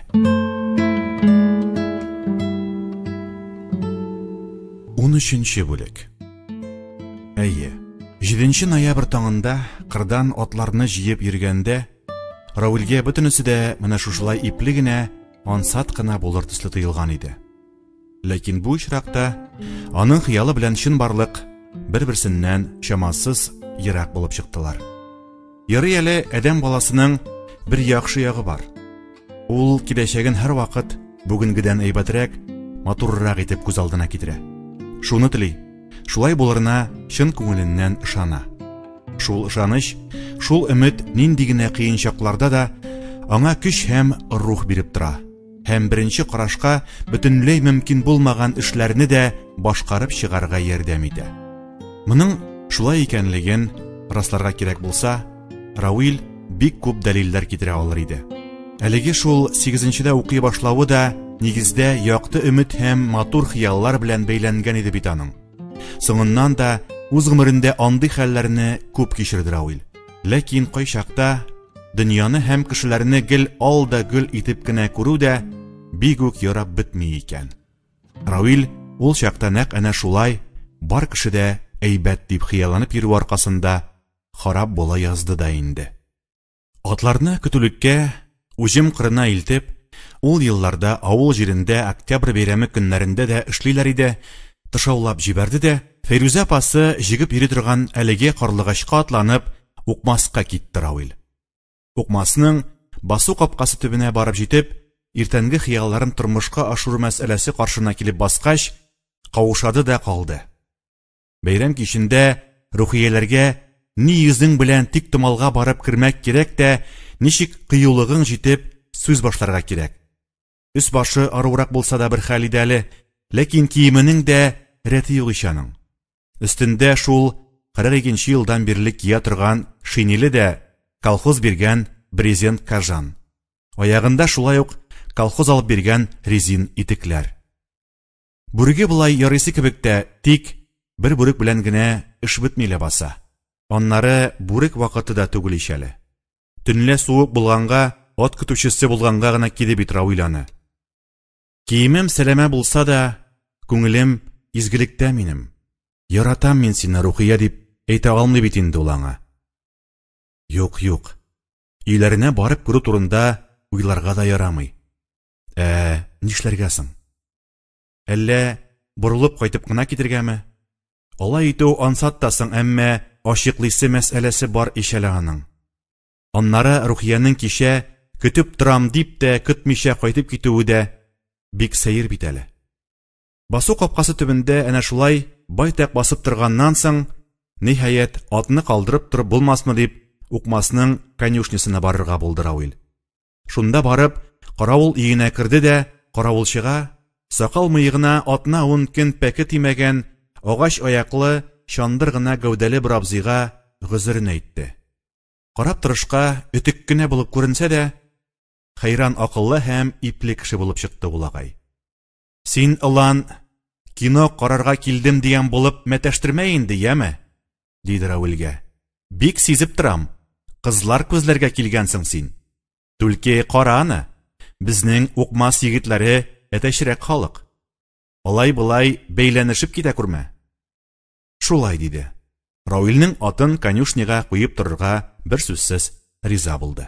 13 бүлек. Әйе, 7 ноябрь таңында кырдан атларны җыеп йөргәндә, Раульгә бөтенесе дә менә шушылай ипле генә, ансат кына булыр төсле тоелган иде. Ләкин бу очракта аның хыялы белән чынбарлык бер-берсеннән чамасыз ерак булып чыктылар. Ярый әле адәм баласының бер яхшы ягы бар. Ул киләчәген һәрвакыт бүгенгедән әйбәтрәк, матуррак итеп күз алдына китерә. Шуны тели, шулай булырына чын күңеленнән ышана. Шул ышаныч, шул өмет нинди генә кыен чакларда да аңа көч һәм рух биреп тора. Һәм беренче карашка бөтенләй мөмкин булмаган эшләрне дә башкарып чыгарга ярдәм итә. Моның шулай икәнлеген расларга кирәк булса, Рауил бик күп дәлилләр китерә алыр иде. Әлеге шул сигезенчедә укый башлавы да нигездә якты өмет һәм матур хыяллар белән бәйләнгән иде бит аның. Соңыннан да үз гомерендә андый хәлләрне күп кичерде Рауил. Ләкин кайчакта дөньяны һәм кешеләрне гел ал да гөл итеп кенә күрү дә бик үк ярап бетми икән. Рауил ул чакта нәкъ әнә шулай бар кеше дә әйбәт дип хыялланып йөрү аркасында харап була язды да инде. Атларны көтүлеккә, уҗым кырына илтеп, ул елларда авыл җирендә октябрь бәйрәме көннәрендә дә эшлиләр иде, тышаулап җибәрде дә, Фәйрүзә апасы җигеп йөри торган әлеге карлыгачка атланып, Укмаска китте Рауил. Укмасның басу капкасы төбенә барып җитеп, иртәнге хыялларын тормышка ашыру мәсьәләсе каршына килеп баскач, каушады да калды. Бәйрәм кичендә рухияләргә ни йөзең белән тик томалга барып кермәк кирәк тә, ничек кыюлыгың җитеп сүз башларга кирәк. Өс башы аруырак булса да бер хәл иде әле, ләкин киеменең дә рәте юк ич аның. Өстендә шул 42 елдан бирле кия торган шинеле дә колхоз биргән брезент кожан. Аягында шулай ук колхоз алып биргән резин итекләр. Бүреге болай ярыйсы кебек тә, тик бер бүрек белән генә эш бетми ләбаса. Аннары бүрек вакыты да түгел ич әле. Төнлә суык булганга, ат көтүчесе булганга гына киде бит Рауил аны. Киемем сәләмә булса да, күңелем изгелектә минем. Яратам мин сине, Рухия, дип әйтә алмый бит инде ул аңа. Юк, юк. Өйләренә барып керү турында уйларга да ярамый. Ә нишләргә соң? Әллә борылып кайтып кына китергәме? Алай итү ансат та соң, әмма ачыклыйсы мәсьәләсе бар ич әле аның. Аннары Рухиянең кичә көтеп торам дип тә көтмичә кайтып китүе дә бик сәер бит әле. Басу капкасы төбендә әнә шулай байтак басып торганнан соң, ниһаять, атны калдырып торып булмасмы дип, Укмасның конюшнясына барырга булды Рауил. Шунда барып, каравыл өенә керде дә, каравылчыга, сакал-мыегына атна-ун көн пәке тимәгән, агач аяклы, чандыр гына гәүдәле бер абзыйга гозерен әйтте. Карап торышка өтек кенә булып күренсә дә, хәйран акыллы һәм ипле кеше булып чыкты ул агай. Син, ылан, кино карарга килдем дигән булып мәтәштермә инде, яме? диде Рауилгә. Бик сизеп торам, кызлар күзләргә килгәнсең син. Түлке кара аны, безнең Укмас егетләре әтәчрәк халык. Алай-болай бәйләнешеп китә күрмә. Шулай диде. Рауилнең атын конюшняга куеп торырга берсүзсез риза булды.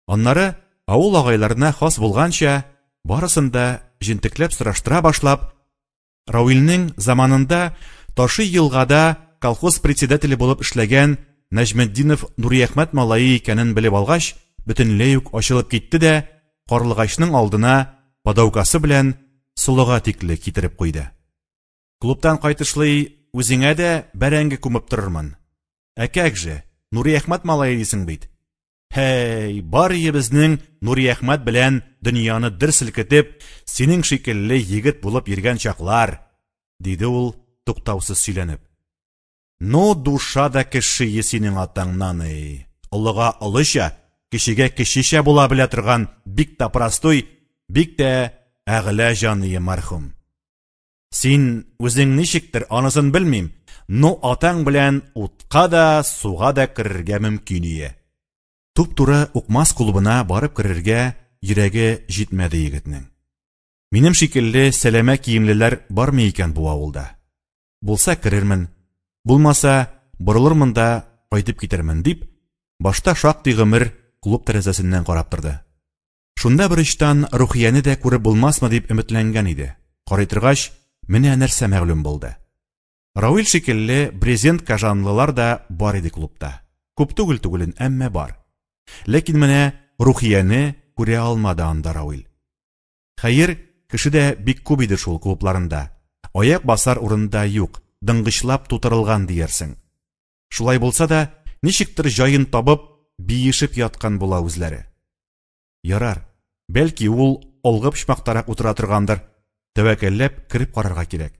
Аннары, авыл агайларына хас булганча, барысын да җентекләп сораштыра башлап, Рауилнең заманында Ташый елгада колхоз председателе булып эшләгән Нәҗметдинов Нуриәхмәт малае икәнен белеп алгач, бөтенләй үк ачылып китте дә, Карлыгачның алдына подаукасы белән солыга тикле китереп куйды. Клубтан кайтышлый үзеңә дә бәрәңге күмеп торырмын. Ә как же, Нуриәхмәт малае дисең бит. Һәй, бар ие безнең Нуриәхмәт белән дөньяны дер селкетеп, синең шикелле егет булып йөргән чаклар, диде ул, туктаусыз сөйләнеп. Ну, душа да кешие синең атаңнан, эй. Олыга олыча, кечегә кечечә була белә торган бик тә простой, бик тә әгълә җаные мәрхүм. Син үзең ничектер, анысын белмим, но атаң белән утка да, суга да керергә мөмкин ие. Туп-туры Укмас клубына барып керергә йөрәге җитмәде егетнең. Минем шикелле сәләмә киемлеләр бармы икән бу авылда? Булса керермен, булмаса, борылырмын да кайтып китермен, дип, башта шактый гомер клуб тәрәзәсеннән карап торды. Шунда бер очтан Рухияне дә күреп булмасмы дип өметләнгән иде. Карый торгач, менә нәрсә мәгълүм булды. Рауил шикелле брезент кожанлылар да бар иде клубта. Күп түгел түгелен, әмма бар. Ләкин менә Рухияне күрә алмады анда Рауил. Хәер, кеше дә бик күп иде шул клубларында. Аяк басар урын да юк, дыңгычлап тутырылган диярсең. Шулай булса да, ничектер җаен табып, биешеп яткан була үзләре. Ярар, бәлки ул алгы почмактарак утыра торгандыр. Тәвәккәлләп кереп карарга кирәк.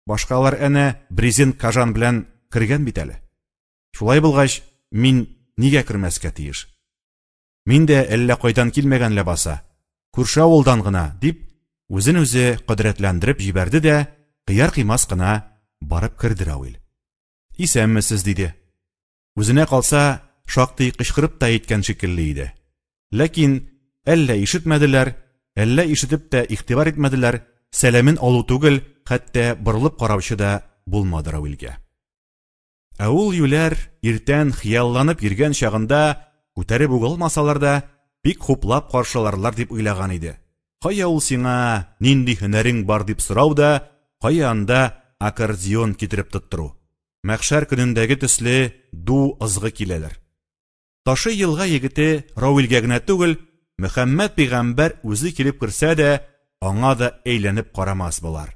Башкалар әнә брезент кожан белән кергән бит әле. Шулай булгач, мин нигә кермәскә тиеш? Мин дә әллә кайдан килмәгән ләбаса. Күрше авылдан гына, дип, үзен үзе кодрәтләндереп җибәрде дә, кыяр-кыймас кына барып керде Рауил. Исәнмесез, диде. Үзенә калса, шактый кычкырып та әйткән шикелле иде. Ләкин әллә ишетмәделәр, әллә ишетеп тә игътибар итмәделәр, сәламен алу түгел, хәтта борылып караучы да булмады Рауилгә. Ә ул юләр иртән хыялланып йөргән чагында күтәреп үк алмасалар да, бик хуплап каршыларлар дип уйлаган иде. Кая ул сиңа нинди һөнәрең бар дип сорау да, кая анда аккордеон китереп тоттыру. Мәхшәр көнендәге төсле ду ызгы киләләр. Ташы елга егете Рауилгә генә түгел, Мөхәммәд пигамбәр үзе килеп керсә дә, аңа да әйләнеп карамас болар.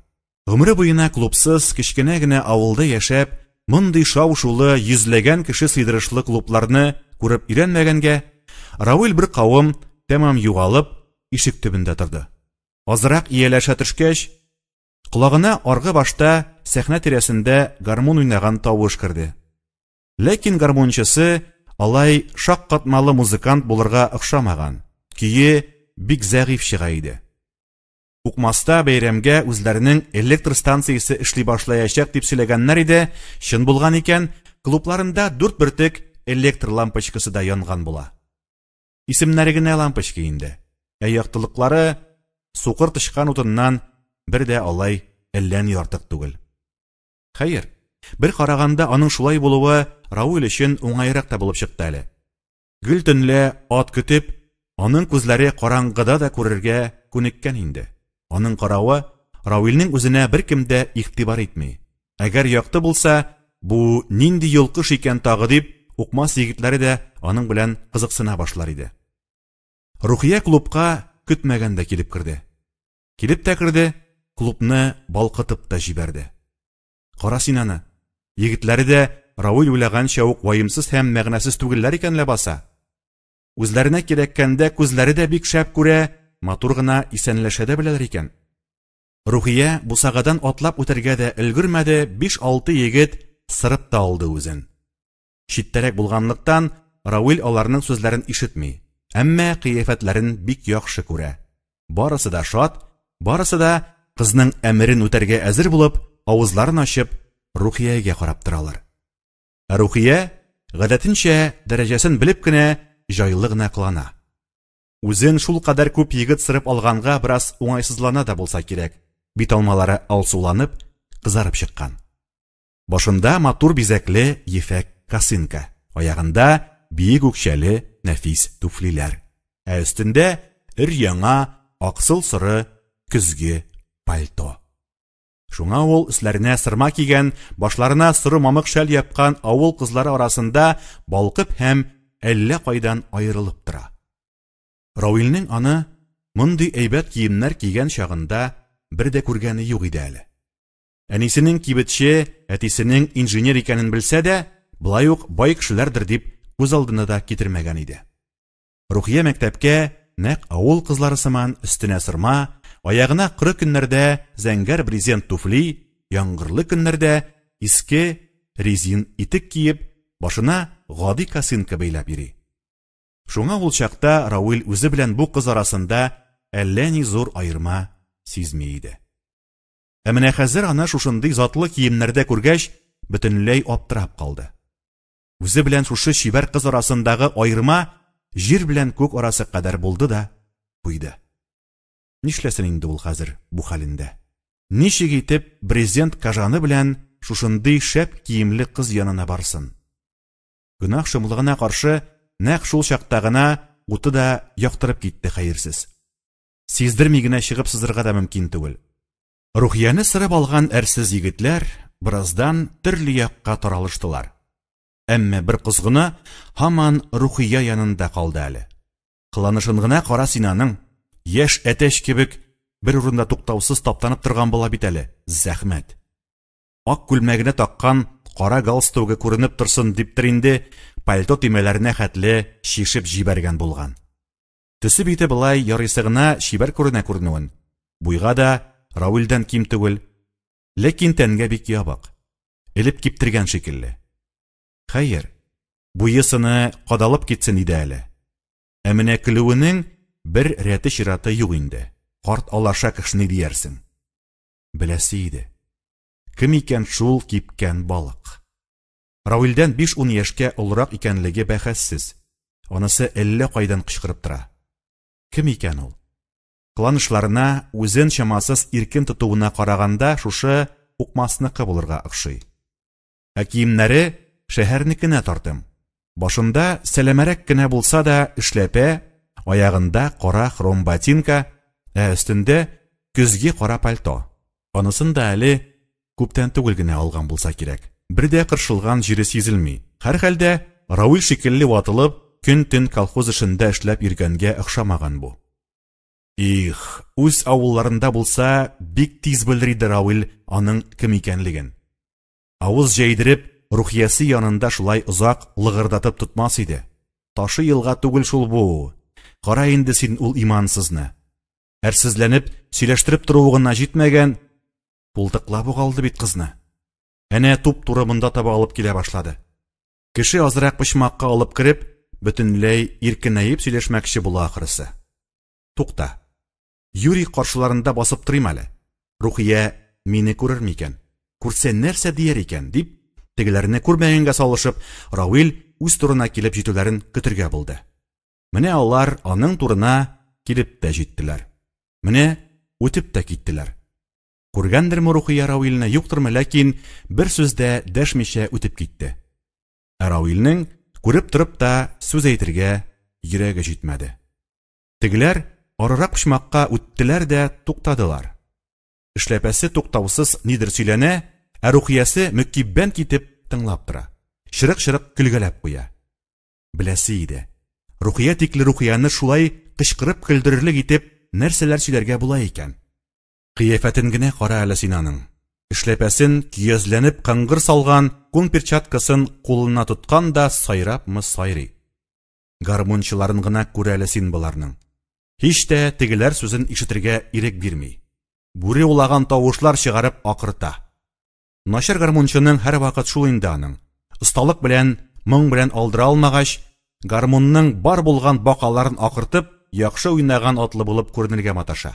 Гомере буена клубсыз, кечкенә генә авылда яшәп, мондый шау-шулы йөзләгән кеше сыйдырышлы клубларны күреп өйрәнмәгәнгә, Рауил бер кавым тәмам югалып, ишек төбендә торды. Азрак ияләшә төшкәч, колагына аргы башта сәхнә тирәсендә гармун уйнаган тавыш керде. Ләкин гармунчысы алай шаккатмалы музыкант булырга охшамаган, көе бик зәгыйфь чыга иде. Укмаста бәйрәмгә үзләренең электр станциясе эшли башлаячак дип сөйләгәннәр иде, чын булган икән, клубларында дүрт бөртек электр лампочкасы да янган була. Исемнәре генә лампочка инде, ә яктылыклары сукыр тычкан утыннан бер дә алай әллә ни артык түгел. Хәер, бер караганда аның шулай булуы Рауил өчен уңайрак та булып чыкты әле. Гел төнлә ат көтеп, аның күзләре караңгыда да күрергә күнеккән инде. Аның каравы, Рауилнең үзенә беркем дә игътибар итми. Әгәр якты булса, бу нинди йолкыш икән тагы дип, Укмас егетләре дә аның белән кызыксына башлар иде. Рухия клубка көтмәгәндә килеп керде. Килеп тә керде, клубны балкытып та җибәрде. Кара син аны. Егетләре дә Равил уйлаганча ук ваемсыз һәм мәгънәсез түгелләр икән ләбаса. Үзләренә кирәккәндә күзләре дә бик шәп күрә, матур гына исәнләшә дә беләләр икән. Рухия бусагадан атлап үтәргә дә өлгермәде, биш-алты егет сырып та алды үзен. Читтәрәк булганлыктан, Равил аларның сүзләрен ишетми, әмма кыяфәтләрен бик яхшы күрә. Барысы да шат, барысы да кызның әмерен үтәргә әзер булып, авызларын ачып, Рухиягә карап торалар. Ә Рухия, гадәтенчә, дәрәҗәсен белеп кенә, җайлы гына кылана. Үзен шулкадәр күп егет сырып алганга бераз уңайсызлана да булса кирәк, бит алмалары алсуланып, кызарып чыккан. Башында матур бизәкле ефәк косынка, аягында биек үкчәле нәфис туфлиләр. Ә өстендә өр-яңа аксыл соры көзге пальто. Шуңа ул өсләренә сырма кигән, башларына соры мамык шәл япкан авыл кызлары арасында балкып һәм әллә кайдан аерылып тора. Равилнең аны мондый әйбәт киемнәр кигән чагында бер дә күргәне юк иде әле. Әнисенең кибетче, әтисенең инженер икәнен белсә дә, болай ук бай кешеләрдер дип күз алдына да китермәгән иде. Рухия мәктәпкә нәкъ авыл кызлары сыман өстенә сырма, аягына коры көннәрдә зәңгәр брезент туфли, яңгырлы көннәрдә иске резин итек киеп, башына гади косынка бәйләп йөри. Шуңа ул чакта Рауил үзе белән бу кыз арасында әллә ни зур аерма сизми иде. Ә менә хәзер аны шушындый затлы киемнәрдә күргәч, бөтенләй аптырап калды. Үзе белән шушы чибәр кыз арасындагы аерма җир белән күк арасы кадәр булды да куйды. Нишләсен инде ул хәзер бу хәлендә? Ничек итеп брезент кожаны белән шушындый шәп киемле кыз янына барсын? Гөнаһ шомлыгына каршы, нәкъ шул чакта гына уты да яктырып китте хәерсез. Сиздерми генә чыгып сызырга да мөмкин түгел. Рухияне сырып алган әрсез егетләр бераздан төрле якка таралыштылар. Әмма бер козгыны һаман Рухия янында калды әле. Кыланышын гына кара син аның, яшь әтәч кебек бер урында туктаусыз таптанып торган була бит әле, зәхмәт. Ак күлмәгенә таккан кара галстугы күренеп торсын диптер инде, пальто төймәләренә хәтле чишеп җибәргән булган. Төсе бите болай ярыйсы гына чибәр күренә күренүен. Буйга да Рауилдән ким түгел, ләкин тәнгә бик ябык, элеп киптергән шикелле. Хәер, буе-сыны кадалып китсен иде әле. Ә менә көлүенең бер рәте чираты юк инде. Карт алаша кешни диярсең. Беләсе иде. Кем икән шул кипкән балык? Рауилдән биш-ун яшькә олырак икәнлеге бәхәссез. Анысы әллә кайдан кычкырып тора. Кем икән ул? Кыланышларына, үзен чамасыз иркен тотуына караганда шушы Укмасныкы булырга охшый. Ә киемнәре шәһәрнекенә тартым. Башында сәләмәрәк кенә булса да эшләпә, аягында кара хром ботинка, ә өстендә көзге кара пальто. Анысын да әле күптән түгел генә алган булса кирәк. Бер дә кыршылган җире сизелми. Һәрхәлдә Рауил шикелле ватылып, көн-төн колхоз эшендә эшләп йөргәнгә охшамаган бу. Их, үз авылларында булса, бик тиз белер иде Рауил аның кем икәнлеген. Авыз җәйдереп, Рухиясе янында шулай озак лыгырдатып тотмас иде. Ташы елга түгел шул бу. Кара инде син ул имансызны. Әрсезләнеп, сөйләштереп торуы гына җитмәгән, култыклап ук алды бит кызны. Әнә туп-туры монда таба алып килә башлады. Кеше азрак почмакка алып кереп, бөтенләй иркенәеп сөйләшмәкче була ахрысы. Тукта. Юрий каршыларында басып торыйм әле. Рухия мине күрер микән? Күрсә нәрсә дияр икән, дип, тегеләрне күрмәгәнгә салышып, Рауил үз турына килеп җитүләрен көтергә булды. Менә алар аның турына килеп тә җиттеләр. Менә үтеп тә киттеләр. Күргәндерме Рухия Рауилне, юктырмы, ләкин бер сүз дә дәшмичә үтеп китте. Ә Рауилнең күреп торып та сүз әйтергә йөрәге җитмәде. Тегеләр арырак почмакка үттеләр дә туктадылар. Эшләпәсе туктаусыз нидер сөйләнә, Ә Рухиясе мөкиббән китеп тыңлап тора. Чырык-чырык көлгәләп куя. Беләсе иде. Рухия тикле Рухияне шулай кычкырып көлдерерлек итеп нәрсәләр сөйләргә була икән? Кыяфәтен генә кара әле син аның. Эшләпәсен көязләнеп кыңгыр салган, күн перчаткасын кулына тоткан да сайрапмы сайрый. Гармунчыларын гына күр әле син боларның. Һич тә тегеләр сүзен ишетергә ирек бирми. Бүре улаган тавышлар чыгарып акырта. Начар гармунчының һәрвакыт шул инде аның. Осталык белән, моң белән алдыра алмагач, гармунның бар булган бакаларын акыртып, яхшы уйнаган атлы булып күренергә маташа.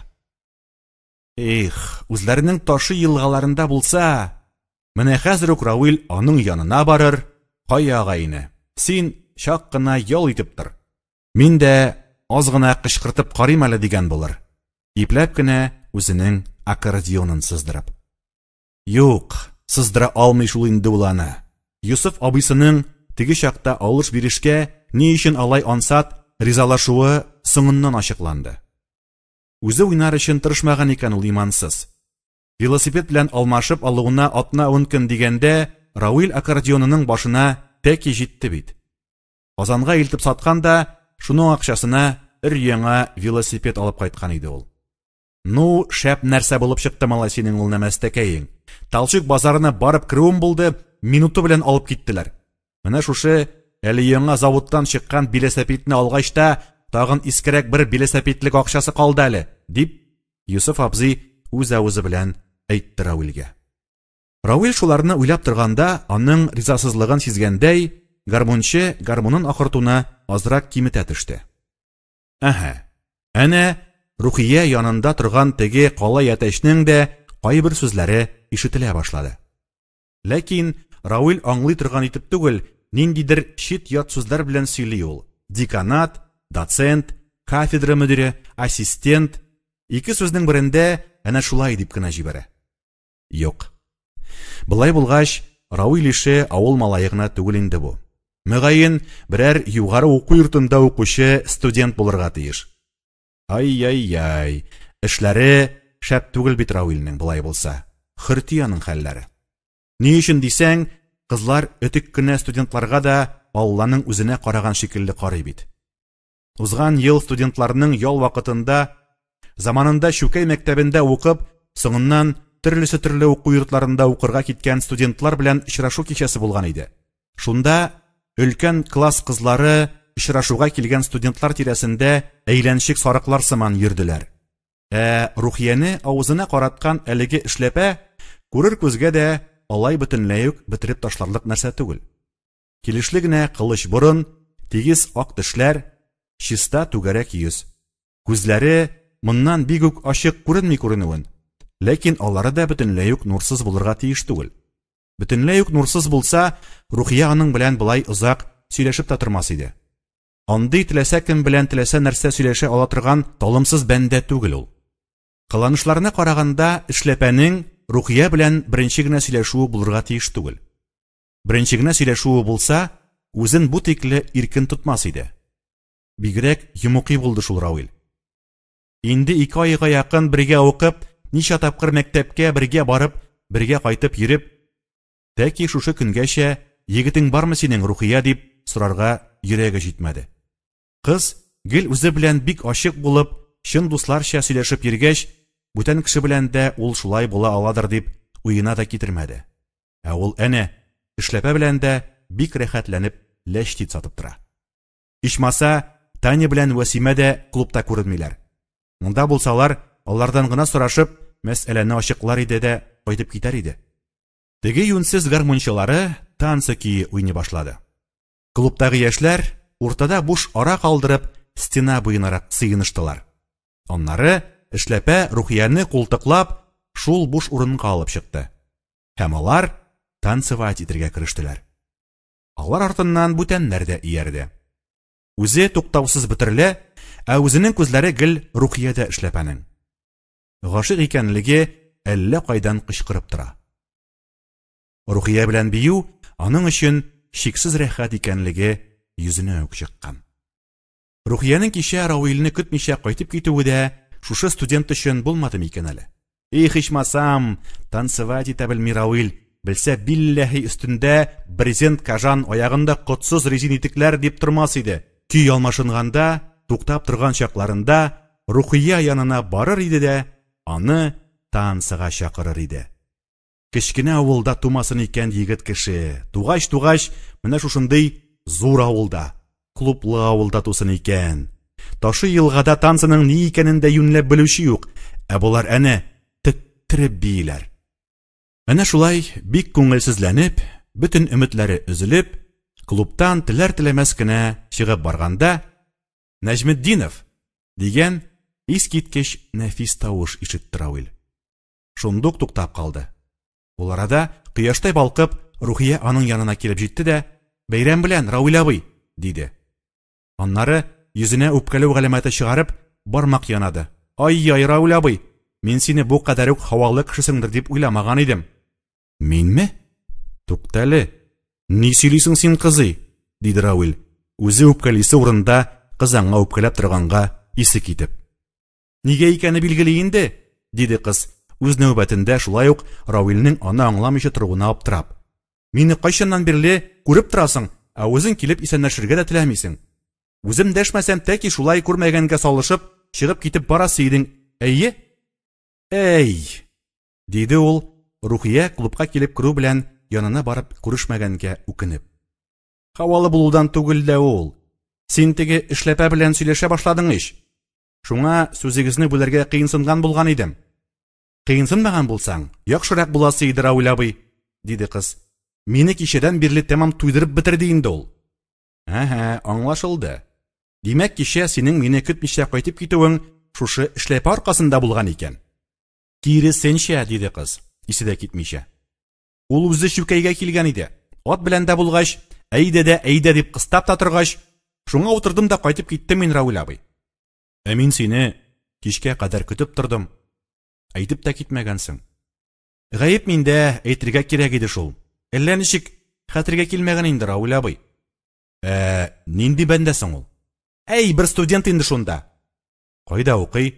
Эх, үзләренең ташы елгаларында булса, менә хәзер үк Равил аның янына барыр, кая агайны, син чак кына ял итеп тор. Мин дә аз гына кычкыртып карыйм әле дигән булыр. Ипләп кенә үзенең аккордеонын сыздырып. Юк, сыздыра алмый шул инде ул аны. Йосыф абыйсының теге чакта алыш-бирешкә ни өчен алай ансат ризалашуы соңыннан ачыкланды. Үзе уйнар өчен тырышмаган икән ул имансыз. Велосипед белән алмашып алуына атна-ун көн дигәндә, Рауил аккордеонының башына тәки җитте бит. Казанга илтеп саткан да, шуның акчасына өр-яңа велосипед алып кайткан иде ул. Ну, шәп нәрсә булып чыкты малай синең ул нәмәстәкәең. Талчук базарына барып керүем булды, минуты белән алып киттеләр. Менә шушы әле яңа заводтан чыккан биләсәпитне алгач та, тагын искерәк бер биләсәпитлек акчасы калды әле, дип, Йосыф абзый үз авызы белән әйтте Рауилгә. Рауил шуларны уйлап торганда, аның ризасызлыгын сизгәндәй, гармунчы гармунын акыртуны азрак киметә төште. Әһә, әнә Рухия янында торган теге калай әтәчнең дә кайбер сүзләре ишетелә башлады. Ләкин Рауил аңлый торган итеп түгел, ниндидер чит-ят сүзләр белән сөйли ул. Деканат, доцент, кафедра мөдире, ассистент. Ике сүзнең берендә әнә шулай дип кенә җибәрә. Юк. Болай булгач, Рауил ише авыл малае гына түгел инде бу. Мөгаен, берәр югары уку йортында укучы студент булырга тиеш. Ай-яй-яй, эшләре шәп түгел бит Рауилнең болай булса. Хөрти аның хәлләре. Ни өчен дисәң, кызлар өтек кенә студентларга да Алланың үзенә караган шикелле карый бит. Узган ел студентларның ял вакытында заманында Чүкәй мәктәбендә укып, соңыннан төрлесе төрле уку йортларында укырга киткән студентлар белән очрашу кичәсе булган иде. Шунда өлкән класс кызлары очрашуга килгән студентлар тирәсендә әйләнчек сарыклар сыман йөрделәр. Ә Рухияне авызына караткан әлеге эшләпә күрер күзгә дә алай бөтенләй үк бетереп ташларлык нәрсә түгел. Килешле генә кылыч борын, тигез ак тешләр, чиста түгәрәк йөз. Күзләре моннан бик үк ачык күренми күренүен, ләкин алары да бөтенләй үк нурсыз булырга тиеш түгел. Бөтенләй үк нурсыз булса, Рухия аның белән болай озак сөйләшеп тә тормас иде. Андый теләсә кем белән теләсә нәрсә сөйләшә ала торган талымсыз бәндә түгел ул. Кыланышларына караганда, эшләпәнең Рухия белән беренче генә сөйләшүе булырга тиеш түгел. Беренче генә сөйләшүе булса, үзен бу тикле иркен тотмас иде. Бигрәк йомыкый булды шул Рауил. Инде ике айга якын бергә укып, ничә тапкыр мәктәпкә бергә барып, бергә кайтып йөреп, тәки шушы көнгәчә егетең бармы синең, Рухия, дип сорарга йөрәге җитмәде. Кыз гел үзе белән бик ачык булып, чын дусларча сөйләшеп йөргәч, бүтән кеше белән дә ул шулай була аладыр дип уена да китермәде. Ә ул әнә, эшләпә белән дә бик рәхәтләнеп ләчтит сатып тора. Ичмаса, Таня белән Вәсимә дә клубта күренмиләр. Монда булсалар, алардан гына сорашып, мәсьәләне ачыклар иде дә кайтып китәр иде. Теге юньсез гармунчылары танцы көе уйный башлады. Клубтагы яшьләр уртада буш ара калдырып, стена буенарак сыеныштылар. Аннары эшләпә Рухияне култыклап, шул буш урынга алып чыкты. Һәм алар танцевать итергә керештеләр. Алар артыннан бүтәннәр дә иярде. Үзе туктаусыз бөтерелә, ә үзенең күзләре гел Рухиядә эшләпәнең. Гашыйк икәнлеге әллә кайдан кычкырып тора. Рухия белән бию аның өчен чиксез рәхәт икәнлеге йөзенә үк чыккан. Рухиянең кичә Рауилне көтмичә кайтып китүе дә шушы студент өчен булмады микән әле? Их, ичмасам, танцевать итә белми Рауил, Белсә, билләһи, өстендә брезент кожан, аягында котсыз резин итекләр дип тормас иде. Көй алмашынганда, туктап торган чакларында Рухия янына барыр иде дә, аны танцыга чакырыр иде. Кечкенә авылда тумасын икән егет кеше. Тугач-тугач, менә шушындый зур авылда, клублы авылда тусын икән. Ташы елгада танцының ни икәнен дә юньләп белүче юк, ә болар әнә теттереп бииләр. Әнә шулай бик күңелсезләнеп, бөтен өметләре өзелеп, клубтан теләр-теләмәс кенә чыгып барганда, Нәҗметдинов! дигән искиткеч нәфис тавыш ишетте Равил. Шундук туктап калды. Ул арада, кояштай балкып, Рухия аның янына килеп җитте дә, Бәйрәм белән, Равил абый! диде. Аннары, йөзенә үпкәләү галәмәте чыгарып, бармак янады. Ай-яй, Равил абый, мин сине бу кадәр үк һавалы кешесеңдер дип уйламаган идем. Минме? Туктале, ни сөйлисең син, кызый? диде Равил, үзе үпкәлисе урында кыз аңа үпкәләп торганга исе китеп. Нигә икәне билгеле инде, диде кыз, үз нәүбәтендә шулай ук Равилнең аны аңламыйча торуына аптырап. Мине кайчаннан бирле күреп торасың, ә үзең килеп исәнләшергә дә теләмисең. Үзем дәшмәсәм, тәки шулай күрмәгәнгә салышып, чыгып китеп барасы идең, әйе? Әй! диде ул, Рухия клубка килеп керү белән янына барып күрешмәгәнгә үкенеп. Һавалы булудан түгел дә ул. Син теге эшләпә белән сөйләшә башладың ич. Шуңа сүзегезне бүләргә кыенсынган булган идем. Кыенсынмаган булсаң, яхшырак буласы иде, Равил абый, диде кыз. Мине кичәдән бирле тәмам туйдырып бетерде инде ул. Әһә, аңлашылды. Димәк, кичә синең мине көтмичә кайтып китүең шушы эшләпә аркасында булган икән. Киресенчә, диде кыз, исе дә китмичә. Ул үзе чүкәйгә килгән иде. Ат белән дә булгач, әйдә дә әйдә дип кыстап та торгач, шуңа утырдым да кайтып киттем мин, Равил абый. Ә мин сине кичкә кадәр көтеп тордым. Әйтеп тә китмәгәнсең. Гаеп миндә, әйтергә кирәк иде шул. Әллә ничек хәтергә килмәгән инде, Равил абый. Ә нинди бәндә соң ул? Әй, бер студент инде шунда. Кайда укый?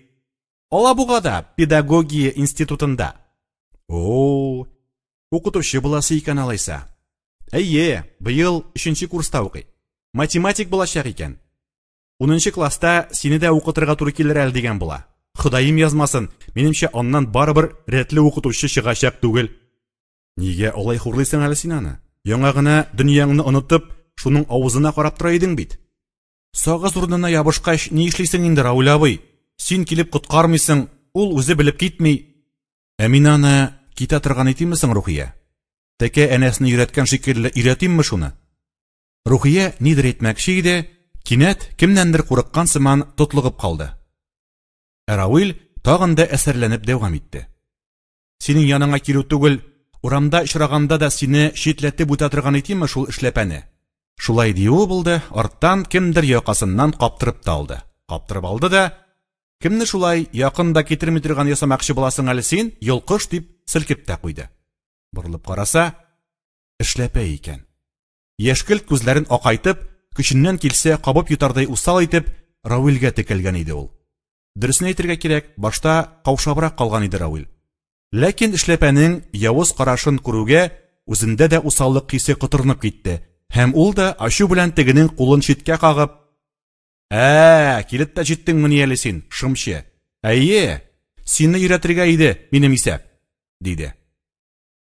Алабугада, педагогия институтында. О, укытучы буласы икән алайса. Әйе, быел өченче курста укый. Математик булачак икән. Унынчы класста сине дә укытырга туры килер әле дигән була. Ходаем язмасын, минемчә, аннан барыбер рәтле укытучы чыгачак түгел. Нигә алай хурлыйсың әле син аны? Яңа гына дөньяңны онытып, шуның авызына карап тора идең бит. Сагыз урынына ябышкач, ни эшлисең инде, Рауль абый? Син килеп коткармыйсың, ул үзе белеп китми. Ә мин аны китә торган итимме соң, Рухия? Тәкә әнәсне өйрәткән шикелле өйрәтимме шуны? Рухия нидер әйтмәкче иде, кинәт кемнәндер курыккан сыман тотлыгып калды. Ә Равил тагын да әсәрләнеп дәвам итте. Синең яныңа килү түгел, урамда очраганда да сине читләтеп үтә торган итимме шул эшләпәне? Шулай диюе булды, арттан кемдер якасыннан каптырып та алды. Каптырып алды да, кемне шулай якын да китерми торган ясамакчы буласың әле син, йолкыш, дип селкеп тә куйды. Борылып караса, эшләпә икән. Яшькелт күзләрен акайтып, көченнән килсә кабып йотардай усал итеп, Равилгә текәлгән иде ул. Дөресен әйтергә кирәк, башта каушабрак калган иде Равил. Ләкин эшләпәнең явыз карашын күрүгә, үзендә дә усаллык хисе котырынып китте, һәм ул да ачу белән тегенең кулын читкә кагып, Ә, килеп тә җиттеңмени әле син, шымчы? Әйе, сине өйрәтергә иде минем исәп, диде.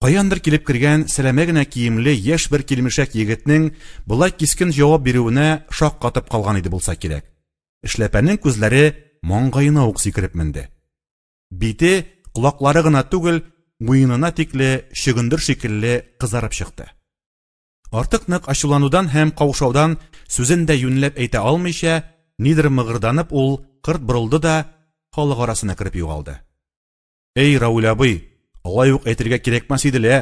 Каяндыр килеп кергән сәләмә генә киемле яшь бер килмешәк егетнең болай кискен җавап бирүенә шаккатып калган иде булса кирәк. Эшләпәнең күзләре маңгаена ук сикереп менде. Бите, колаклары гына түгел, муенына тикле чөгендер шикелле кызарып чыкты. Артык нык ачуланудан һәм каушаудан сүзен дә юньләп әйтә алмыйча, нидер мыгырданып ул кырт борылды да халык арасына кереп югалды. Эй, Рауль абый, алай ук әйтергә кирәкмәс иде лә,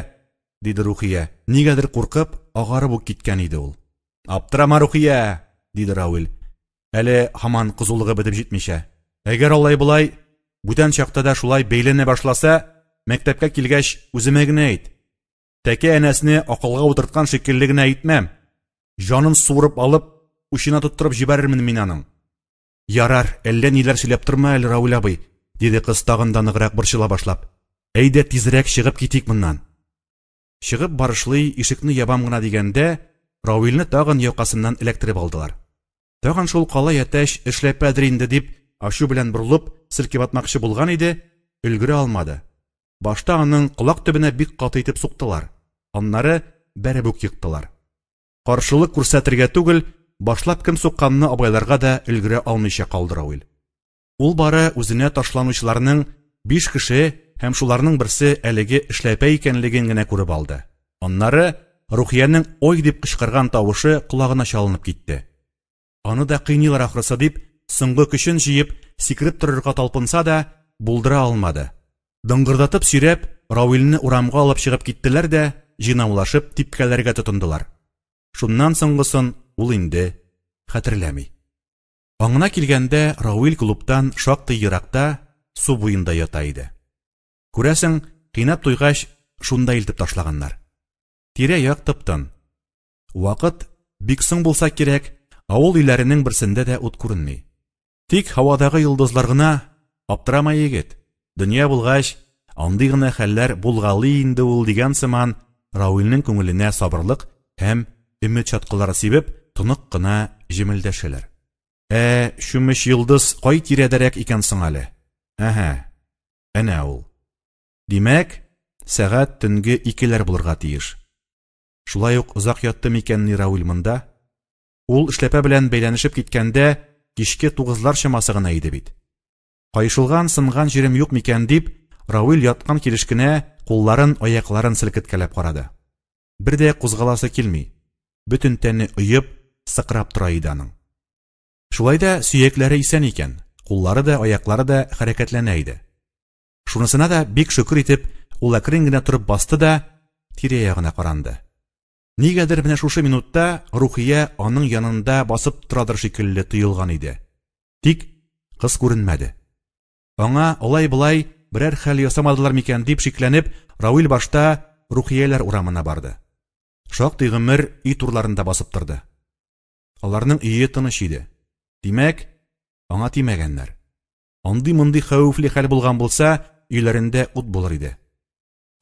диде Рухия. Нигәдер куркып, агарып ук киткән иде ул. Аптырама, Рухия, диде Рауль. Әле һаман кызулыгы бетеп җитмичә. Әгәр алай-болай бүтән чакта да шулай бәйләнә башласа, мәктәпкә килгәч, үземә генә әйт. Тәкә әнәсне акылга утырткан шикелле генә әйтмәм. Җанын суырып алып, учына тоттырып җибәрермен мин аның. Ярар, әллә ниләр сөйләп торма әле, Рауль абый, диде кыз тагын да ныграк борчыла башлап. Әйдә тизрәк чыгып китик моннан. Чыгып барышлый ишекне ябам гына дигәндә, Равилне тагын якасыннан эләктереп алдылар. Тагын шул калай әтәч эшләпәдер инде дип, ачу белән борылып, селкеп атмакчы булган иде, өлгерә алмады. Башта аның колак төбенә бик каты итеп суктылар. Аннары бәреп үк ектылар. Каршылык күрсәтергә түгел, башлап кем сукканны абайларга да өлгерә алмыйча калды Равил. Ул бары үзенә ташланучыларның биш кеше һәм шуларның берсе әлеге эшләпә икәнлеген генә күреп алды. Аннары Рухиянең ой дип кычкырган тавышы колагына чалынып китте. Аны да кыйныйлар ахрысы дип, соңгы көчен җыеп, сикереп торырга талпынса да, булдыра алмады. Дыңгырдатып сөйрәп, Равилне урамга алып чыгып киттеләр дә, җыйнаулашып типкәләргә тотындылар. Шуннан соңгысын ул инде хәтерләми. Аңына килгәндә Равил клубтан шактый еракта, су буенда ята иде. Күрәсең, кыйнап туйгач, шунда илтеп ташлаганнар. Тирә-як тып-тын. Вакыт бик соң булса кирәк, авыл өйләренең берсендә дә ут күренми. Тик һавадагы йолдызлар гына, аптырама егет, дөнья булгач, андый гына хәлләр булгалый инде ул дигән сыман, Равилнең күңеленә сабырлык һәм өмет чаткылары сибеп, тонык кына җемелдәшәләр. Ә чүмеч йолдыз кай тирәдәрәк икән соң әле? Әһә, әнә ул. Димәк, сәгать төнге икеләр булырга тиеш. Шулай ук озак ятты микәнни Равил монда? Ул эшләпә белән бәйләнешеп киткәндә кичке тугызлар чамасы гына иде бит. Каешылган, сынган җирем юк микән дип, Равил яткан килеш кенә кулларын, аякларын селкеткәләп карады. Бер дә кузгаласы килми. Бөтен тәне оеп, сыкрап тора иде аның. Шулай да сөякләре исән икән, куллары да, аяклары да хәрәкәтләнә иде. Шунысына да бик шөкер итеп, ул әкрен генә торып басты да тирә-ягына каранды. Нигәдер менә шушы минутта Рухия аның янында басып торадыр шикелле тоелган иде. Тик кыз күренмәде. Аңа алай-болай берәр хәл ясамадылар микән дип шикләнеп, Равил башта Рухияләр урамына барды. Шактый гомер өй турларында басып торды. Аларның өе тыныч иде. Димәк, аңа тимәгәннәр. Андый-мондый хәвефле хәл булган булса, өйләрендә ут булыр иде.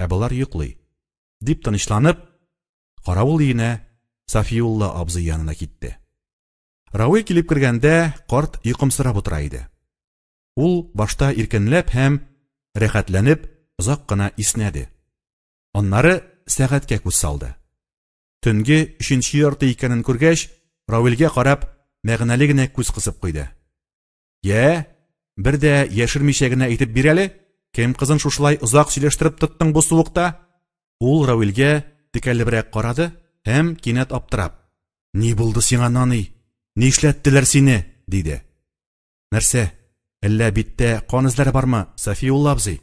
Ә болар йоклый. Дип тынычланып, каравыл өенә Сафиулла абзый янына китте. Равил килеп кергәндә, карт йокымсырап утыра иде. Ул башта иркенләп һәм рәхәтләнеп озак кына иснәде. Аннары сәгатькә күз салды. Төнге өченче ярты икәнен күргәч, Равилгә карап, мәгънәле генә күз кысып куйды. Йә, бер дә яшермичә генә әйтеп бир әле, кем кызын шушылай озак сөйләштереп тоттың бу суыкта? Ул Равилгә текәлебрәк карады һәм кинәт аптырап, Ни булды сиңа, наный? Нишләттеләр сине? диде. Нәрсә, әллә биттә кан эзләре бармы, Сафиулла абзый?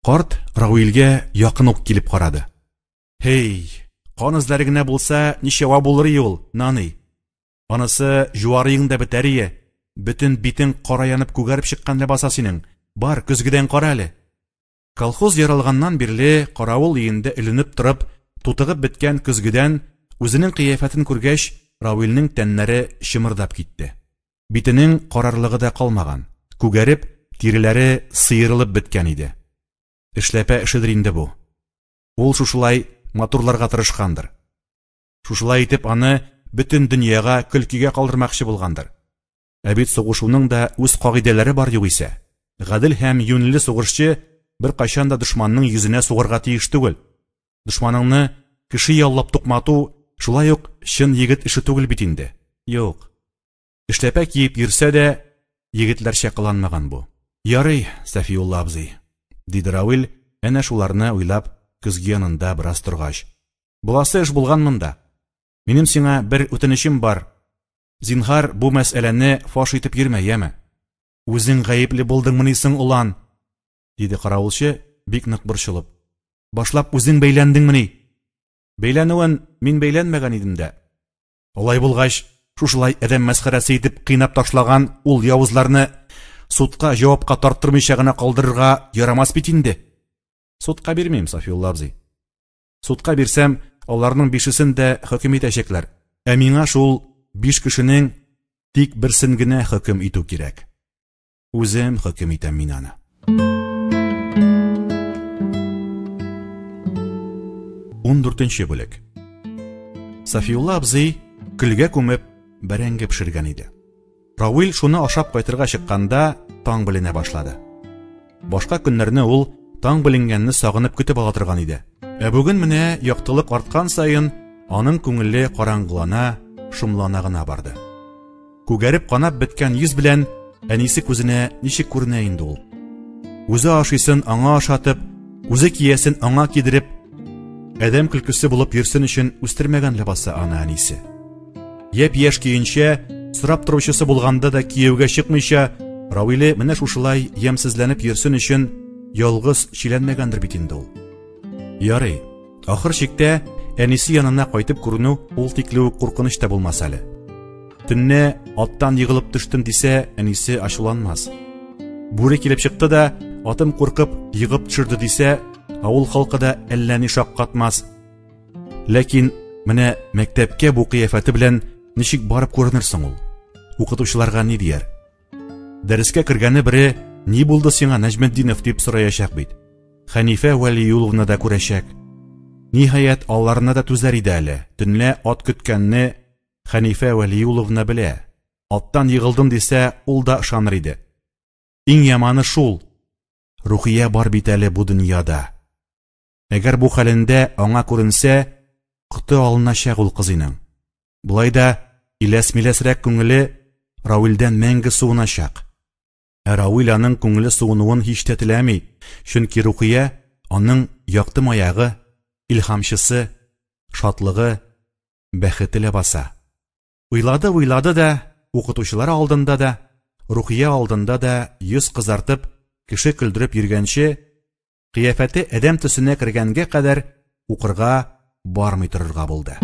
Карт Равилгә якын ук килеп карады. Һей, кан эзләре генә булса, ничәва булыр и ул, наный? Анысы җуарыең да бетәр ие. Бөтен битең кара янып күгәреп чыккан ләбаса синең. Бар, көзгедән кара әле. Колхоз яралганнан бирле каравыл өендә эленеп торып, тутыгып беткән көзгедән үзенең кыяфәтен күргәч, Равилнең тәннәре чымырдап китте. Битенең карарлыгы да калмаган, күгәреп, тиреләре сыерылып беткән иде. Эшләпә эшедер инде бу. Ул шушылай матурларга тырышкандыр. Шушылай итеп аны бөтен дөньяга көлкегә калдырмакчы булгандыр. Ә бит сугышуның да үз кагыйдәләре бар югыйсә. Гадел һәм юньле сугышчы беркайчан да дошманның йөзенә сугарга тиеш түгел. Дошманыңны кеше яллап тукмату шулай ук чын егет эше түгел бит инде. Юк. Эшләпә киеп йөрсә дә, егетләрчә кыланмаган бу. Ярый, Сафиулла абзый, диде Равил, әнә шуларны уйлап, көзге янында бераз торгач. Буласы эш булган монда. Минем сиңа бер үтенечем бар. Зинһар, бу мәсьәләне фаш итеп йөрмә, яме? Үзең гаепле булдыңмыни соң, олан? диде каравылчы, бик нык борчылып. Башлап үзең бәйләндеңмени? Бәйләнүен мин бәйләнмәгән идем дә. Алай булгач, шушылай адәм мәсхәрәсе итеп кыйнап ташлаган ул явызларны судка җавапка тарттырмыйча гына калдырырга ярамас бит инде. Судка бирмим, Сафиулла абзый. Судка бирсәм, аларның бишесен дә хөкем итәчәкләр. Ә миңа шул биш кешенең тик берсен генә хөкем итү кирәк. Үзем хөкем итәм мин аны. Ундүртенче бүлек. Сафиулла абзый көлгә күмеп бәрәңге пешергән иде. Равил шуны ашап кайтырга чыкканда таң беленә башлады. Башка көннәрне ул таң беленгәнне сагынып көтеп ала торган иде. Ә бүген менә яктылык арткан саен аның күңеле караңгылана, шомлана гына барды. Күгәреп канап беткән йөз белән әнисе күзенә ничек күренә инде ул? Үзе ашыйсын аңа ашатып, үзе киясен аңа кидереп, адәм көлкесе булып йөрсен өчен үстермәгән ләбаса аны әнисе. Япь-яшь көенчә, сорап торучысы булганда да кияүгә чыкмыйча, Равиле менә шушылай ямьсезләнеп йөрсен өчен ялгыз чиләнмәгәндер бит инде ул. Ярый, ахыр чиктә әнисе янына кайтып күренү ул тикле үк куркыныч та булмас әле. Төнне аттан егылып төштем дисә, әнисе ачуланмас. Бүре килеп чыкты да, атым куркып егып төшерде дисә, авыл халкы да әллә ни шаккатмас. Ләкин менә мәктәпкә бу кыяфәте белән ничек барып күренер соң ул? Укытучыларга ни дияр? Дәрескә кергәне бере, ни булды сиңа, Нәҗметдинов, дип сораячак бит. Хәнифә Вәлиюловна да күрәчәк. Ниһаять, аларына да түзәр иде әле. Төнлә ат көткәнне Хәнифә Вәлиюловна белә. Аттан егылдым дисә, ул да ышаныр иде. Иң яманы шул, Рухия бар бит әле бу дөньяда. Әгәр бу хәлендә аңа күренсә, коты алыначак ул кызыйның. Болай да иләс-миләсрәк күңеле Рауилдән мәңге суыначак. Ә Рауил аның күңеле суынуын һич тә теләми, чөнки Рухия аның якты маягы, илһамчысы, шатлыгы, бәхете ләбаса. Уйлады-уйлады да, укытучылар алдында да, Рухия алдында да йөз кызартып, кеше көлдереп йөргәнче, Кыяфәте адәм төсенә кергәнгә кадәр укырга бармый торырга булды.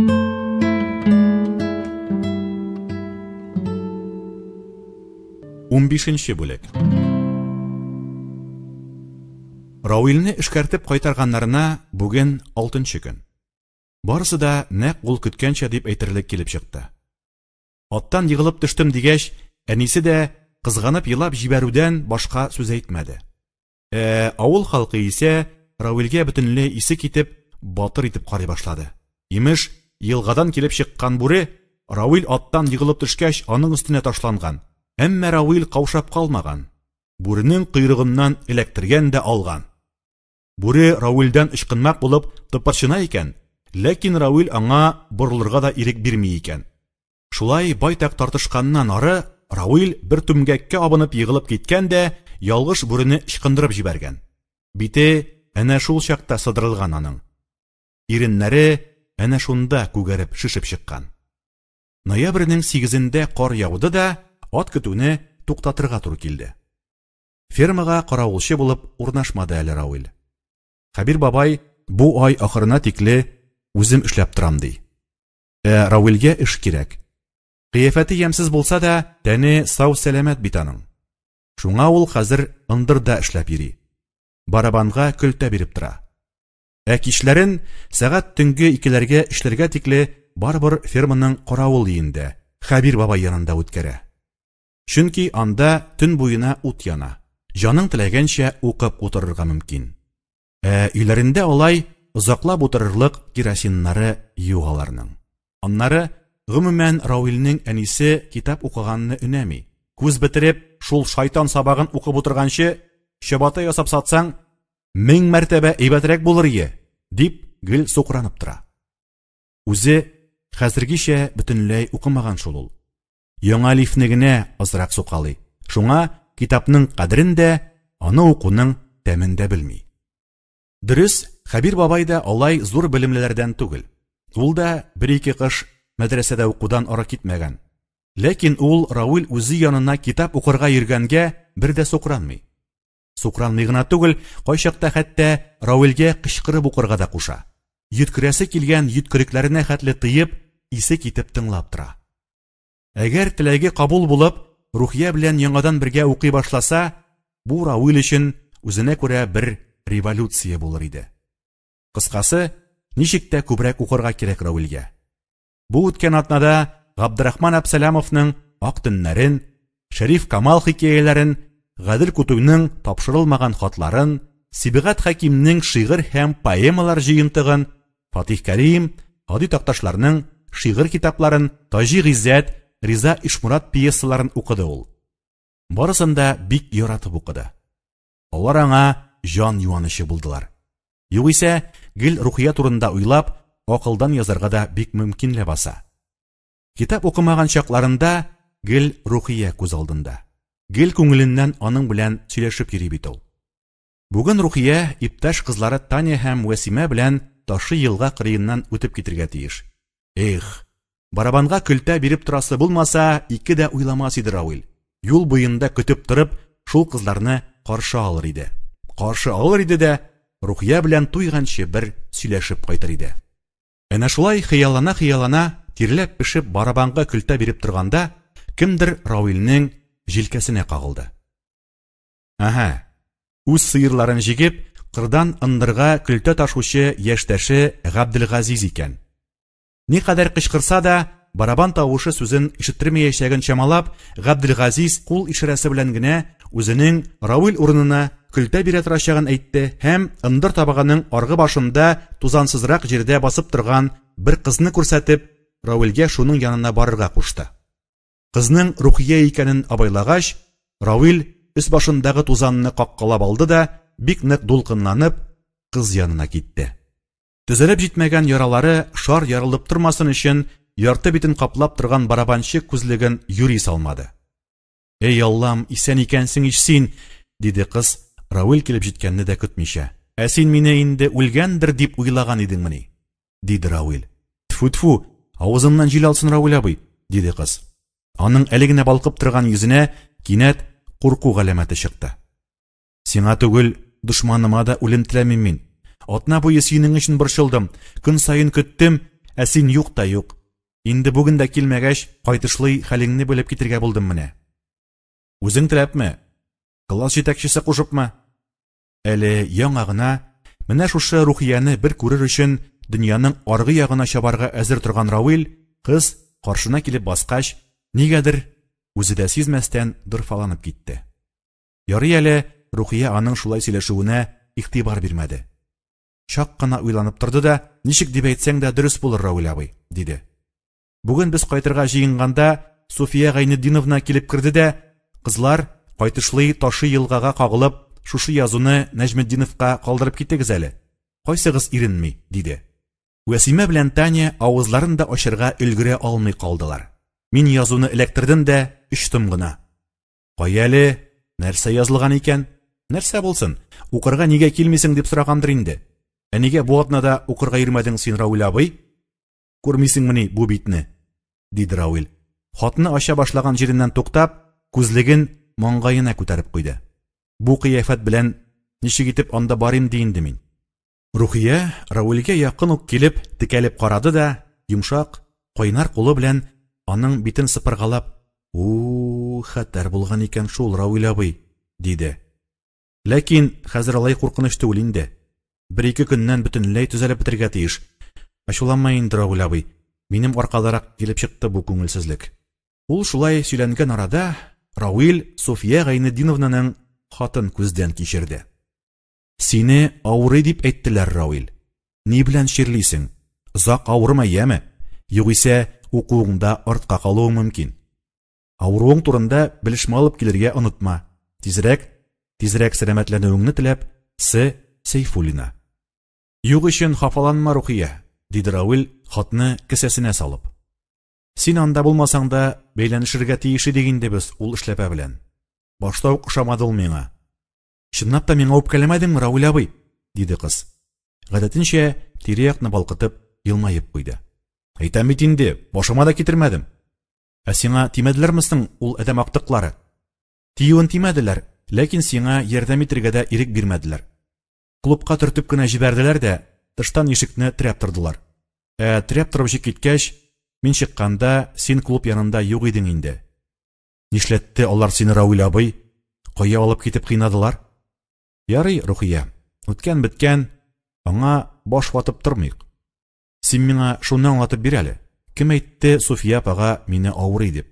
Унбишенче бүлек. Рауилне эшкәртеп кайтарганнарына бүген алтынчы көн. Барысы да нәкъ ул көткәнчә дип әйтерлек килеп чыкты. Аттан егылып төштем дигәч, әнисе дә кызганып елап җибәрүдән башка сүз әйтмәде. Ә авыл халкы исә Равилгә бөтенләй исе китеп, батыр итеп карый башлады. Имеш, елгадан килеп чыккан бүре Равил аттан егылып төшкәч, аның өстенә ташланган. Әмма Равил каушап калмаган. Бүренең койрыгыннан эләктергән дә алган. Бүре Равилдән ычкынмак булып тыпырчына икән, ләкин Равил аңа борылырга да ирек бирми икән. Шулай байтак тартышканнан ары Рауил бер түмгәккә абынып егылып киткән дә ялгыш бүрене ычкындырып җибәргән. Бите әнә шул чакта сыдырылган аның. Иреннәре әнә шунда күгәреп шешеп чыккан. Ноябрьнең сигезендә кар яуды да, ат көтүне туктатырга туры килде. Фермага каравылчы булып урнашмады әле Рауил. Хәбир бабай бу ай ахырына тикле үзем эшләп торам ди. Ә Рауилгә эш кирәк. Кыяфәте ямьсез булса да, тәне сау-сәламәт бит аның. Шуңа ул хәзер ындырда эшләп йөри. Барабанга көлтә биреп тора. Ә кичләрен сәгать төнге икеләргә, өчләргә тикле барыбер ферманың каравыл өендә, Хәбир бабай янында үткәрә. Чөнки анда төн буена ут яна. Җаның теләгәнчә укып утырырга мөмкин. Ә өйләрендә алай озаклап утырырлык керосиннары юк аларның. Аннары, гомумән, Рауилнең әнисе китап укыганны өнәми. Күз бетереп, шул шайтан сабагын укып утырганчы, чабата ясап сатсаң, мең мәртәбә әйбәтрәк булыр ие, дип гел сукранып тора. Үзе хәзергечә бөтенләй укымаган шул ул. Яңа лифне генә азрак сукалый. Шуңа китапның кадерен дә, аны укуның тәмен дә белми. Дөрес, Хәбир бабай да алай зур белемлеләрдән түгел. Ул да бер-ике кыш мәдрәсәдә укудан ары китмәгән. Ләкин ул Рауил үзе янына китап укырга йөргәнгә бер дә сукранмый. Сукранмый гына түгел, кайчакта хәтта Рауилгә кычкырып укырга да куша. Йөткерәсе килгән йөткерекләренә хәтле тыеп, исе китеп тыңлап тора. Әгәр теләге кабул булып, Рухия белән яңадан бергә укый башласа, бу Рауил өчен үзенә күрә бер революция булыр иде. Кыскасы, ничек тә күбрәк укырга кирәк Рауилгә. Бу үткән атнада Габдрахман Әбсәләмовның Ак төннәрен, Шәриф Камал хикәяләрен, Гадел Кутуйның тапшырылмаган хатларын, Сибгат Хәкимнең шигырь һәм поэмалар җыентыгын, Фатих Кәрим, Һади Такташларның шигырь китапларын, Таҗи Гыйззәт, Риза Ишмурат пьесаларын укыды ул. Барысын да бик яратып укыды. Алар аңа җан юанычы булдылар. Югыйсә, гел Рухия турында уйлап, акылдан язарга да бик мөмкин ләбаса. Китап укымаган чакларында гел Рухия күз алдында. Гел күңеленнән аның белән сөйләшеп йөри бит ул. Бүген Рухия иптәш кызлары Таня һәм Вәсимә белән Ташы елга кырыеннан үтеп китергә тиеш. Эх, барабанга көлтә биреп торасы булмаса, ике дә уйламас иде Равил. Юл буенда көтеп торып, шул кызларны каршы алыр иде. Каршы алыр иде дә, Рухия белән туйганчы бер сөйләшеп кайтыр иде. Әнә шулай хыяллана-хыяллана, тирләп-пешеп барабанга көлтә биреп торганда, кемдер Равилнең җилкәсенә кагылды. Әһә, үз сыерларын җигеп, кырдан ындырга көлтә ташучы яшьтәше Габделгазиз икән. Никадәр кычкырса да, барабан тавышы сүзен ишеттермәячәген чамалап, Габделгазиз кул ишарәсе белән генә үзенең Равил урынына көлтә бирә торачагын әйтте һәм ындыр табагының аргы башында тузансызрак җирдә басып торган бер кызны күрсәтеп, Равилгә шуның янына барырга кушты. Кызның Рухия икәнен абайлагач, Равил өс-башындагы тузанны каккалап алды да, бик нык дулкынланып, кыз янына китте. Төзәлеп җитмәгән яралары шар ярылып тормасын өчен ярты битен каплап торган барабанчы күзлеген юри салмады. Эй, Аллам, исән икәнсең ич син, диде кыз, Равил килеп җиткәнне дә көтмичә. Ә син мине инде үлгәндер дип уйлаган идеңмени? диде Равил. Тфү-тфү, авызыңнан җил алсын, Равил абый, диде кыз. Аның әле генә балкып торган йөзенә кинәт курку галәмәте чыкты. Сиңа түгел, дошманыма да үлем теләмим мин. Атна буе синең өчен борчылдым, көн саен көттем, ә син юк та юк. Инде бүген дә килмәгәч, кайтышлый хәлеңне белеп китергә булдым менә. Үзең теләпме? Класс җитәкчесе кушыпмы? Әле яңа гына менә шушы Рухияне бер күрер өчен дөньяның аргы ягына чабарга әзер торган Равил, кыз каршына килеп баскач, нигәдер үзе дә сизмәстән дорфаланып китте. Ярый әле Рухия аның шулай сөйләшүенә игътибар бирмәде. Чак кына уйланып торды да, ничек дип әйтсәң дә дөрес булыр, Равил абый, диде. Бүген без кайтырга җыенганда Суфия Гайнетдиновна килеп керде дә, кызлар, кайтышлый Ташы елгага кагылып, шушы язуны Нәҗметдиновка калдырып китегез әле. Кайсыгыз иренми, диде. Вәсимә белән Таня авызларын да ачырга өлгерә алмый калдылар. Мин язуны эләктердем дә, очтым гына. Кая әле, нәрсә язылган икән? Нәрсә булсын, укырга нигә килмисең дип сорагандыр инде. Ә нигә бу атнада укырга йөрмәдең син, Рауил абый? Күрмисеңмени бу битне? диде Рауил. Хатны ача башлаган җиреннән туктап, күзлеген маңгаена күтәреп куйды. Бу кыяфәт белән ничек итеп анда барыйм ди инде мин? Рухия Рауилгә якын ук килеп, текәлеп карады да, йомшак, кайнар кулы белән аның битен сыпыргалап, У, хәтәр булган икән шул, Рауил абый, диде. Ләкин хәзер алай куркыныч түгел инде. Бер-ике көннән бөтенләй төзәлеп бетергә тиеш. Ачуланма инде, Рауил абый, минем аркадарак килеп чыкты бу күңелсезлек. Ул шулай сөйләнгән арада, Рауил Суфия Гайнетдиновнаның хатын күздән кичерде. Сине авырый дип әйттеләр, Равил. Ни белән чирлисең? Озак авырма, яме? Югыйсә, укуыңда артка калуың мөмкин. Авыруың турында белешмә алып килергә онытма. Тизрәк, тизрәк сәламәтләнүеңне теләп, С. Сәйфуллина. Юк өчен хафаланма, Рухия, диде Равил, хатны кесәсенә салып. Син анда булмасаң да, бәйләнешергә тиеш идек инде без ул эшләпә белән. Башта ук ошамады ул миңа. Чынлап та миңа үпкәләмәдеңме, Рауил абый? диде кыз. Гадәтенчә, тирә-якны балкытып, елмаеп куйды. Әйтәм бит инде, башыма да китермәдем. Ә сиңа тимәделәрме соң ул адәм актыклары? Тиюен тимәделәр, ләкин сиңа ярдәм итергә дә ирек бирмәделәр. Клубка төртеп кенә җибәрделәр дә, тыштан ишекне терәп тордылар. Ә терәп торып киткәч, мин чыкканда, син клуб янында юк идең инде. Нишләтте алар сине, Рауил абый? Кая алып китеп кыйнадылар? Ярый, Рухия, үткән беткән, аңа баш ватып тормыйк. Син миңа шуны аңлатып бир әле. Кем әйтте Суфия апага мине авырый дип?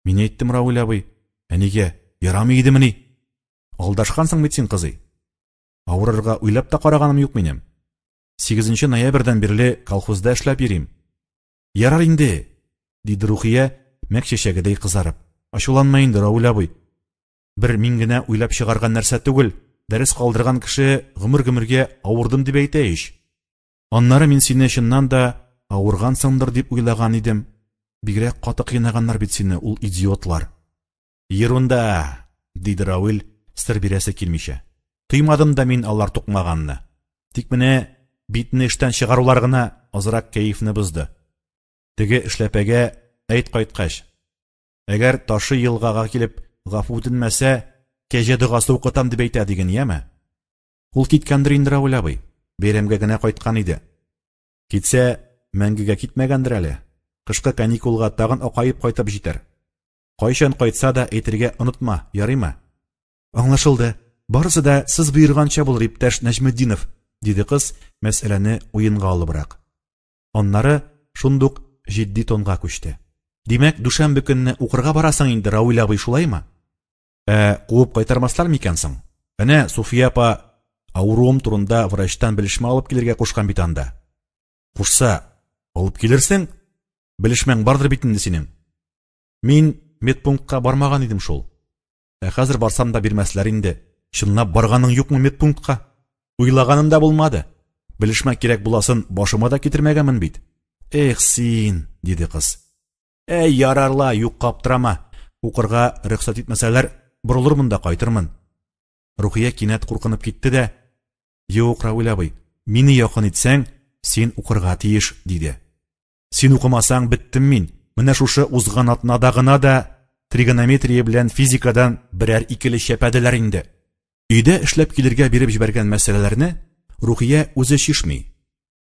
Мин әйттем, Рауил абый. Ә нигә? Ярамый идемени? Алдашкансың бит син, кызый. Авырырга уйлап та караганым юк минем. 8 ноябрьдән бирле колхозда эшләп йөрим. Ярар инде, диде Рухия, мәк чәчәгедәй кызарып. Ачуланма инде, Рауль абый. Бер мин генә уйлап чыгарган нәрсә түгел, дәрес калдырган кеше гомер-гомергә авырдым дип әйтә ич. Аннары мин сине чыннан да авыргансыңдыр дип уйлаган идем. Бигрәк каты кыйнаганнар бит сине ул идиотлар. Ерунда, диде Рауил, сер бирәсе килмичә. Тоймадым да мин алар тукмаганны. Тик менә битне эштән чыгарулар гына азрак кәефне бозды. Теге эшләпәгә әйт кайткач. Әгәр ташы елгага килеп гафу үтенмәсә, кәҗә догасы укытам дип әйтә диген, яме? Ул киткәндер инде, Равил абый. Бәйрәмгә генә кайткан иде. Китсә, мәңгегә китмәгәндер әле. Кышкы каникулга тагын акаеп кайтып җитәр. Кайчан кайтса да әйтергә онытма, ярыймы? Аңлашылды. Барысы да сез боерганча булыр, иптәш Нәҗметдинов, диде кыз, мәсьәләне уенга алыбрак. Аннары шундук җитди тонга күчте. Димәк, дүшәмбе көнне укырга барасың инде, Равил абый, шулаймы? Ә куып кайтармаслар микән соң? Әнә Суфия апа авыруым турында врачтан белешмә алып килергә кушкан бит анда. Кушса, алып килерсең? Белешмәң бардыр бит инде синең. Мин медпунктка бармаган идем шул. Ә хәзер барсам да бирмәсләр инде. Чынлап барганың юкмы медпунктка? Уйлаганым да булмады. Белешмә кирәк буласын башыма да китермәгәнмен бит. Эх син, диде кыз. Әй, ярар ла, юкка аптырама. Укырга рөхсәт итмәсәләр, борылырмын да кайтырмын. Рухия кинәт куркынып китте дә, Юк, Равил абый, мине якын итсәң, син укырга тиеш, диде. Син укымасаң, беттем мин. Менә шушы узган атнада гына да тригонометрия белән физикадан берәр икеле чәпәделәр инде. Өйдә эшләп килергә биреп җибәргән мәсьәләләрне Рухия үзе чишми.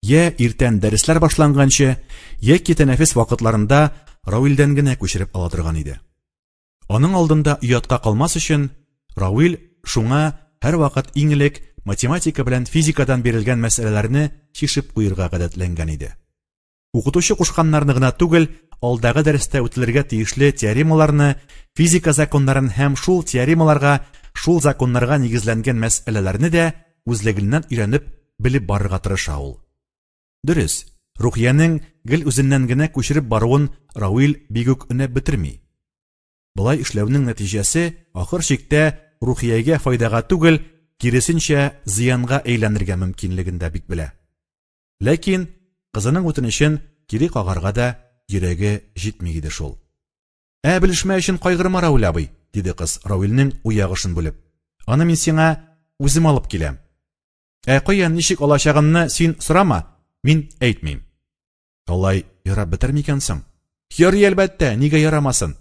Йә иртән дәресләр башланганчы, яки тәнәфес вакытларында Рауилдән генә күчереп ала торган иде. Аның алдында оятка калмас өчен, Рауил шуңа һәрвакыт иң элек математика белән физикадан бирелгән мәсьәләләрне чишеп куерга гадәтләнгән иде. Укытучы кушканнарны гына түгел, алдагы дәрестә үтелергә тиешле теоремаларны, физика законнарын һәм шул теоремаларга, шул законнарга нигезләнгән мәсьәләләрне дә үзлегеннән өйрәнеп, белеп барырга тырыша ул. Дөрес, Рухиянең гел үзеннән генә күчереп баруын Рауил бик үк өнәп бетерми. Болай эшләүнең нәтиҗәсе ахыр чиктә Рухиягә файдага түгел, киресенчә, зыянга әйләнергә мөмкинлеген дә бик белә. Ләкин кызының үтенечен кире кагарга да йөрәге җитми иде шул. Ә белешмә өчен кайгырма, Рауль абый, диде кыз, Рауилнең уй агышын бүлеп. Аны мин сиңа үзем алып киләм. Ә каян ничек алачагымны син сорама, мин әйтмим. Алай ярап бетәр микән соң? Ярый, әлбәттә, нигә ярамасын?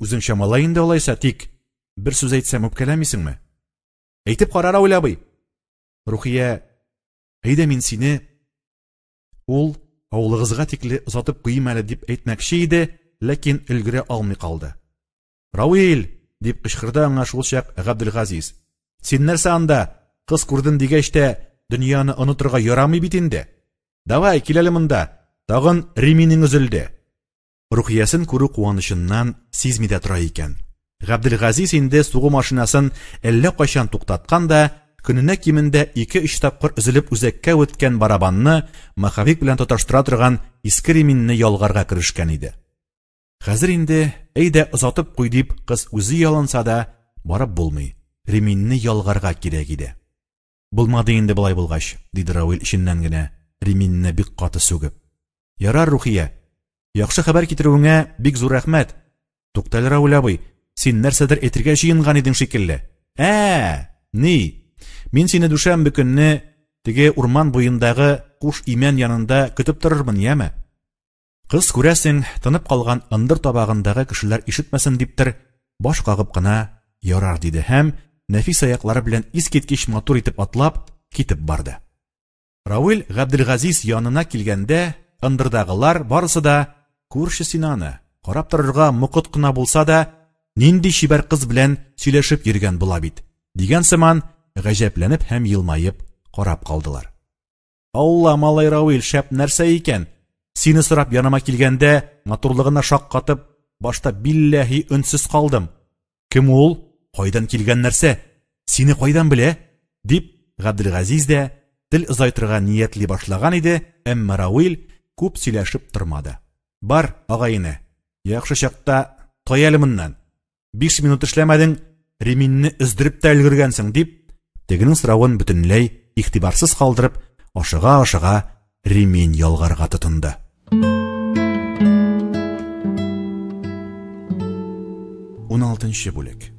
Үзең чамала инде алайса, тик бер сүз әйтсәм үпкәләмисеңме? Әйтеп кара, Рауль абый. Рухия, әйдә мин сине ул авылыгызга тикле озатып куйыйм әле дип әйтмәкче иде, ләкин өлгерә алмый калды. Рауил! дип кычкырды аңа шул чак Габделгазиз. Син нәрсә анда, кыз күрдем дигәч тә, дөньяны онытырга ярамый бит инде. Давай, кил әле монда. Тагын реминең өзелде. Рухиясен күрү куанычыннан сизми дә тора икән. Габделгазиз инде сугу машинасын әллә кайчан туктаткан да, көненә кимендә ике-өч тапкыр өзелеп үзәккә үткән барабанны маховик белән тоташтыра торган иске реминне ялгарга керешкән иде. Хәзер инде, әйдә озатып куй дип кыз үзе ялынса да, барып булмый, реминне ялгарга кирәк иде. Булмады инде болай булгач, диде Рауил эченнән генә, реминне бик каты сүгеп. Ярар, Рухия, яхшы хәбәр китерүеңә бик зур рәхмәт. Туктале, Рауил абый, син нәрсәдер әйтергә җыенган идең шикелле. Ә, ни? Мин сине дүшәмбе көнне теге урман буендагы куш имән янында көтеп торырмын, яме? Кыз, күрәсең, тынып калган ындыр табагындагы кешеләр ишетмәсен диптер, баш кагып кына ярар диде һәм нәфис аяклары белән искиткеч матур итеп атлап китеп барды. Рауил Габделгазиз янына килгәндә, ындырдагылар барысы да, күрше син аны, карап торырга мокыт кына булса да, нинди чибәр кыз белән сөйләшеп йөргән була бит, дигән сыман гаҗәпләнеп һәм елмаеп карап калдылар. Алла, малай Рауил, шәп нәрсә икән. Сине сорап яныма килгәндә, матурлыгына шаккатып, башта билләһи өнсез калдым. Кем ул? Кайдан килгән нәрсә? Сине кайдан белә? дип, Габделгазиз дә, тел озайтырга ниятли башлаган иде, әмма Рауил күп сөйләшеп тормады. Бар, агай-эне, яхшы чакта тай әле моннан. 5 минут эшләмәдең, реминне өздереп тә өлгергәнсең, дип, тегенең соравын бөтенләй игътибарсыз калдырып, ашыга-ашыга ремень ялгарга тотынды. 16 бүлек.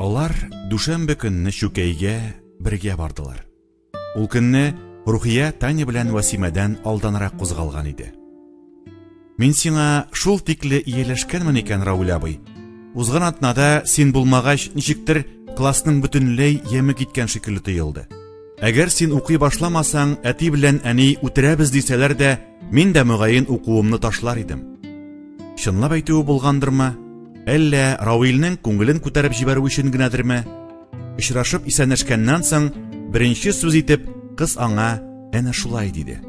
Алар дүшәмбе көнне Чүкәйгә бергә бардылар. Ул көнне Рухия Таня белән Вәсимәдән алданрак кузгалган иде. Мин сиңа шул тикле ияләшкәнмен икән, Рауль абый. Узган атнада син булмагач, ничектер классның бөтенләй яме киткән шикелле тоелды. Әгәр син укый башламасаң, әти белән әни үтерәбез дисәләр дә, мин дә мөгаен укуымны ташлар идем. Чынлап әйтүе булгандырмы? Әллә Рауилнең күңелен күтәреп җибәрү өчен генәдерме? Очрашып исәнләшкәннән соң, беренче сүз итеп, кыз аңа әнә шулай диде.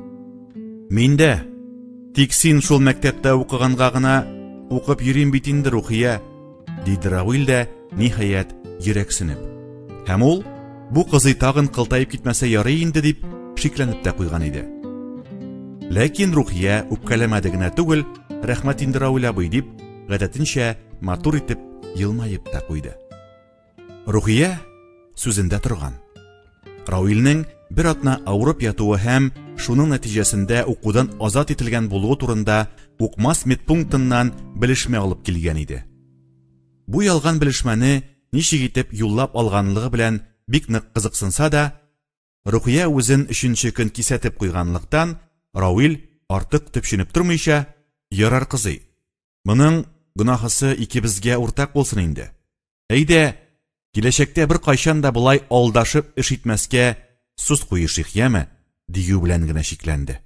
Мин дә, тик син шул мәктәптә укыганга гына укып йөрим бит инде, Рухия, диде Рауил дә, ниһаять, йөрәксенеп. Һәм ул, бу кызый тагын кылтаеп китмәсә ярый инде дип, шикләнеп тә куйган иде. Ләкин Рухия үпкәләмәде генә түгел, рәхмәт инде Рауил абый дип, гадәтенчә матур итеп елмаеп та куйды. Рухия сүзендә торган. Рауилнең бер атна авырып ятуы һәм шуның нәтиҗәсендә укудан азат ителгән булуы турында Укмас медпунктыннан белешмә алып килгән иде. Бу ялган белешмәне ничек итеп юллап алганлыгы белән бик нык кызыксынса да, Рухия үзен өченче көн кисәтеп куйганлыктан, Рауил артык төпченеп тормыйча, «Ярар, кызый, моның гөнаһысы икебезгә уртак булсын инде. Әйдә, киләчәктә беркайчан да болай алдашып эш итмәскә сүз куешыйк, яме?» дию белән генә чикләнде.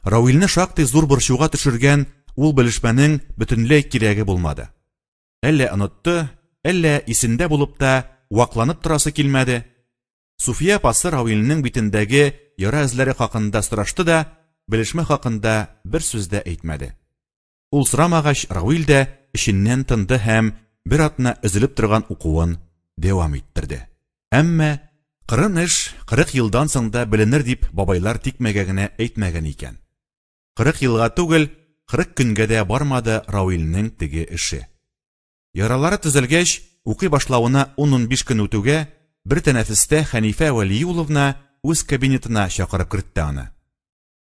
Рауилне шактый зур борчуга төшергән ул белешмәнең бөтенләй кирәге булмады. Әллә онытты, әллә исендә булып та вакланып торасы килмәде. Суфия апасы Рауилнең битендәге яра эзләре хакында сорашты да, белешмә хакында бер сүз дә әйтмәде. Ул сорамагач, Рауил дә эченнән тынды һәм бер атна өзелеп торган укуын дәвам иттерде. Әмма кырын эш 40 елдан соң да беленер дип бабайлар тикмәгә генә әйтмәгән икән. 40 елга түгел, 40 көнгә дә бармады Рауилнең теге эше. Яралары төзәлгәч, укый башлавына 10-15 көн үтүгә, бер тәнәфестә Хәнифә Вәлиулловна үз кабинетына чакырып кертте аны.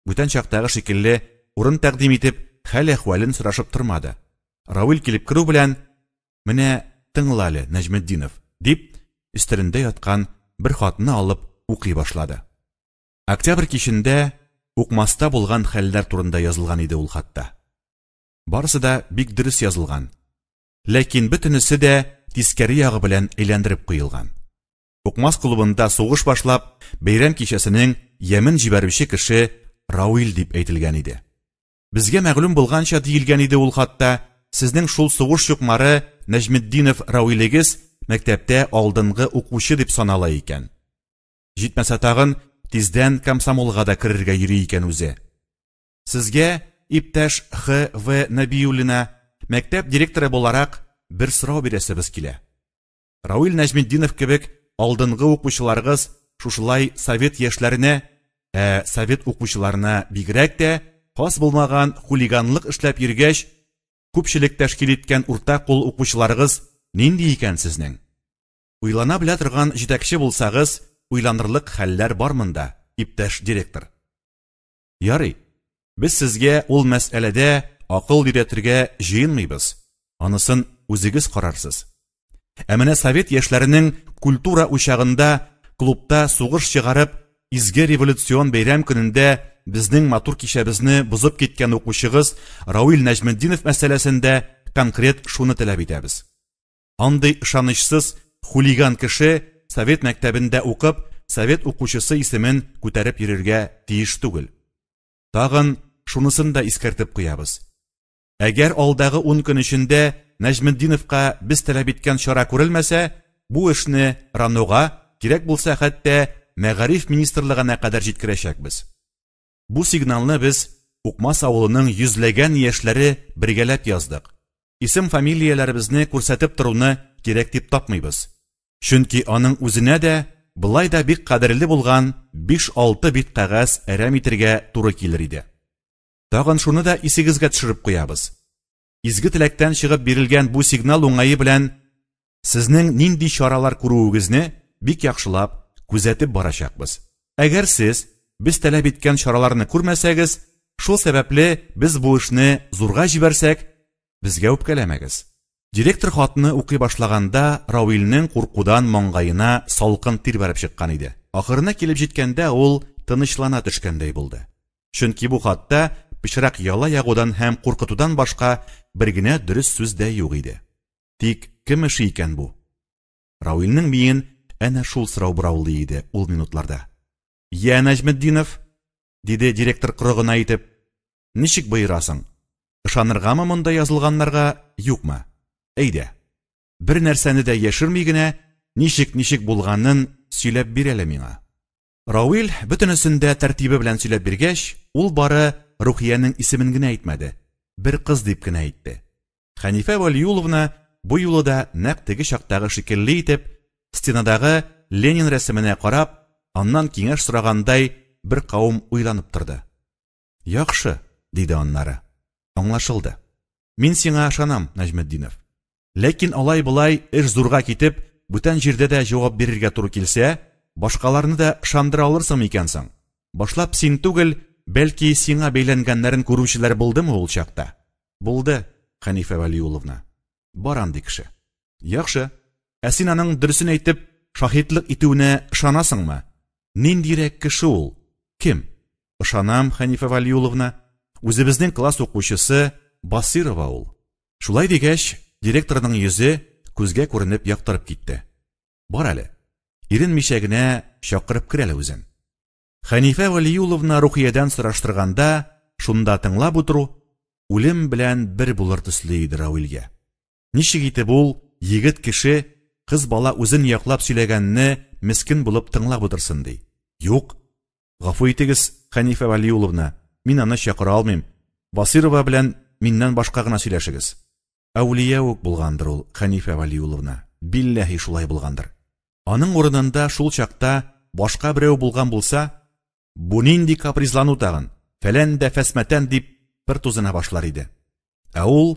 Бүтән чактагы шикелле урын тәкъдим итеп, хәл-әхвәлен сорашып тормады. Рауил килеп керү белән, «Менә тыңла әле, Нәҗметдинов», дип, өстәлендә яткан бер хатны алып укый башлады. Октябрь кичендә Укмаста булган хәлләр турында язылган иде ул хатта. Барысы да бик дөрес язылган. Ләкин бөтенесе дә тискәре ягы белән әйләндереп куелган. Укмас клубында сугыш башлап, бәйрәм кичәсенең ямен җибәрүче кеше Рауил дип әйтелгән иде. Безгә мәгълүм булганча диелгән иде ул хатта, сезнең шул сугыш чукмары Нәҗметдинов Рауилегез мәктәптә алдынгы укучы дип санала икән. Җитмәсә тагын, тиздән комсомолга да керергә йөри икән үзе. Сезгә, иптәш Х. В. Нәбиуллина, мәктәп директоры буларак бер сорау бирәсебез килә. Рауил Нәҗметдинов кебек алдынгы укучыларыгыз шушылай совет яшьләренә, ә совет укучыларына бигрәк тә хас булмаган хулиганлык эшләп йөргәч, күпчелек тәшкил иткән урта кул укучыларыгыз нинди икән сезнең? Уйлана белә торган җитәкче булсагыз, уйланырлык хәлләр бар монда, иптәш директор. Ярый, без сезгә ул мәсьәләдә акыл өйрәтергә җыенмыйбыз. Анысын үзегез карарсыз. Ә менә совет яшьләренең культура учагында клубта сугыш чыгарып, изге революцион бәйрәм көнендә безнең матур кичәбезне бозып киткән укучыгыз Рауил Нәҗметдинов мәсьәләсендә конкрет шуны таләп итәбез. Андый ышанычсыз хулиган кеше совет мәктәбендә укып, совет укучысы исемен күтәреп йөрергә тиеш түгел. Тагын шунысын да искәртеп куябыз. Әгәр алдагы 10 көн эчендә Нәҗметдиновка без таләп иткән чара күрелмәсә, бу эшне РАНОга, кирәк булса хәтта Мәгариф министрлыгына кадәр җиткерәчәкбез. Бу сигналны без Укмас авылының йөзләгән яшьләре бергәләп яздык. Исем-фамилияләребезне күрсәтеп торуны кирәк дип тапмыйбыз. Чөнки аның үзенә дә, болай да бик кадерле булган 5-6 бит кәгазь әрәм итергә туры килер иде. Тагын шуны да исегезгә төшереп куябыз. Изге теләктән чыгып бирелгән бу сигнал уңае белән сезнең нинди чаралар күрүегезне бик яхшылап күзәтеп барачакбыз. Әгәр сез без таләп иткән чараларны күрмәсәгез, шул сәбәпле без бу эшне зурга җибәрсәк, безгә үпкәләмәгез. Директор хатны укый башлаганда Равилнең куркудан маңгаена салкын тир бәреп чыккан иде. Ахырына килеп җиткәндә ул тынычлана төшкәндәй булды. Чөнки бу хатта пычрак яла ягудан һәм куркытудан башка бер генә дөрес сүз дә юк иде. Тик кем эше икән бу? Равилнең миен әнә шул сорау бораулый иде ул минутларда. «Йә, Нәҗметдинов!» диде директор коры гына итеп. «Ничек боерасың? Ышаныргамы монда язылганнарга, юкмы? Әйдә, бер нәрсәне дә яшерми генә, ничек-ничек булганын сөйләп бир әле миңа». Равил бөтенесен дә тәртибе белән сөйләп биргәч, ул бары Рухиянең исемен генә әйтмәде, бер кыз дип кенә әйтте. Хәнифә Вәлиулловна бу юлы да нәкъ теге чактагы шикелле итеп, стенадагы Ленин рәсеменә карап, аннан киңәш сорагандай бер кавым уйланып торды. Яхшы, диде аннары. Аңлашылды. Мин сиңа ышанам, Нәҗметдинов. Ләкин алай-болай эш зурга китеп, бүтән җирдә дә җавап бирергә туры килсә, башкаларны да ышандыра алырсың микән соң? Башлап син түгел, бәлки сиңа бәйләнгәннәрен күрүчеләр булдымы ул чакта? Булды, Хәнифә Вәлиулловна. Бар андый кеше. Яхшы. Ә син аның дөресен әйтеп, шаһитлык итүенә ышанасыңмы? Ниндирәк кеше ул? Кем? Ышанам, Хәнифә Вәлиулловна. Үзебезнең класс укучысы Басыйрова ул. Шулай дигәч, директорның йөзе күзгә күренеп яктырып китте. Бар әле. Иренмичә генә чакырып кер әле үзен. Хәнифә Вәлиулловна Рухиядән сораштырганда, шунда тыңлап утыру үлем белән бер булыр төсле иде Равилгә. Ничек итеп ул, егет кеше, кыз бала үзен яклап сөйләгәнне мескен булып тыңлап утырсын ди. Юк. Гафу итегез, Хәнифә Вәлиулловна, мин аны чакыра алмыйм. Басыйрова белән миннән башка гына сөйләшегез. Әүлия үк булгандыр ул, Хәнифә Вәлиулловна. Билләһи шулай булгандыр. Аның урынында шул чакта башка берәү булган булса, бу нинди капризлану тагын, фәлән дә фәсмәтән дип бер тузына башлар иде. Ә ул,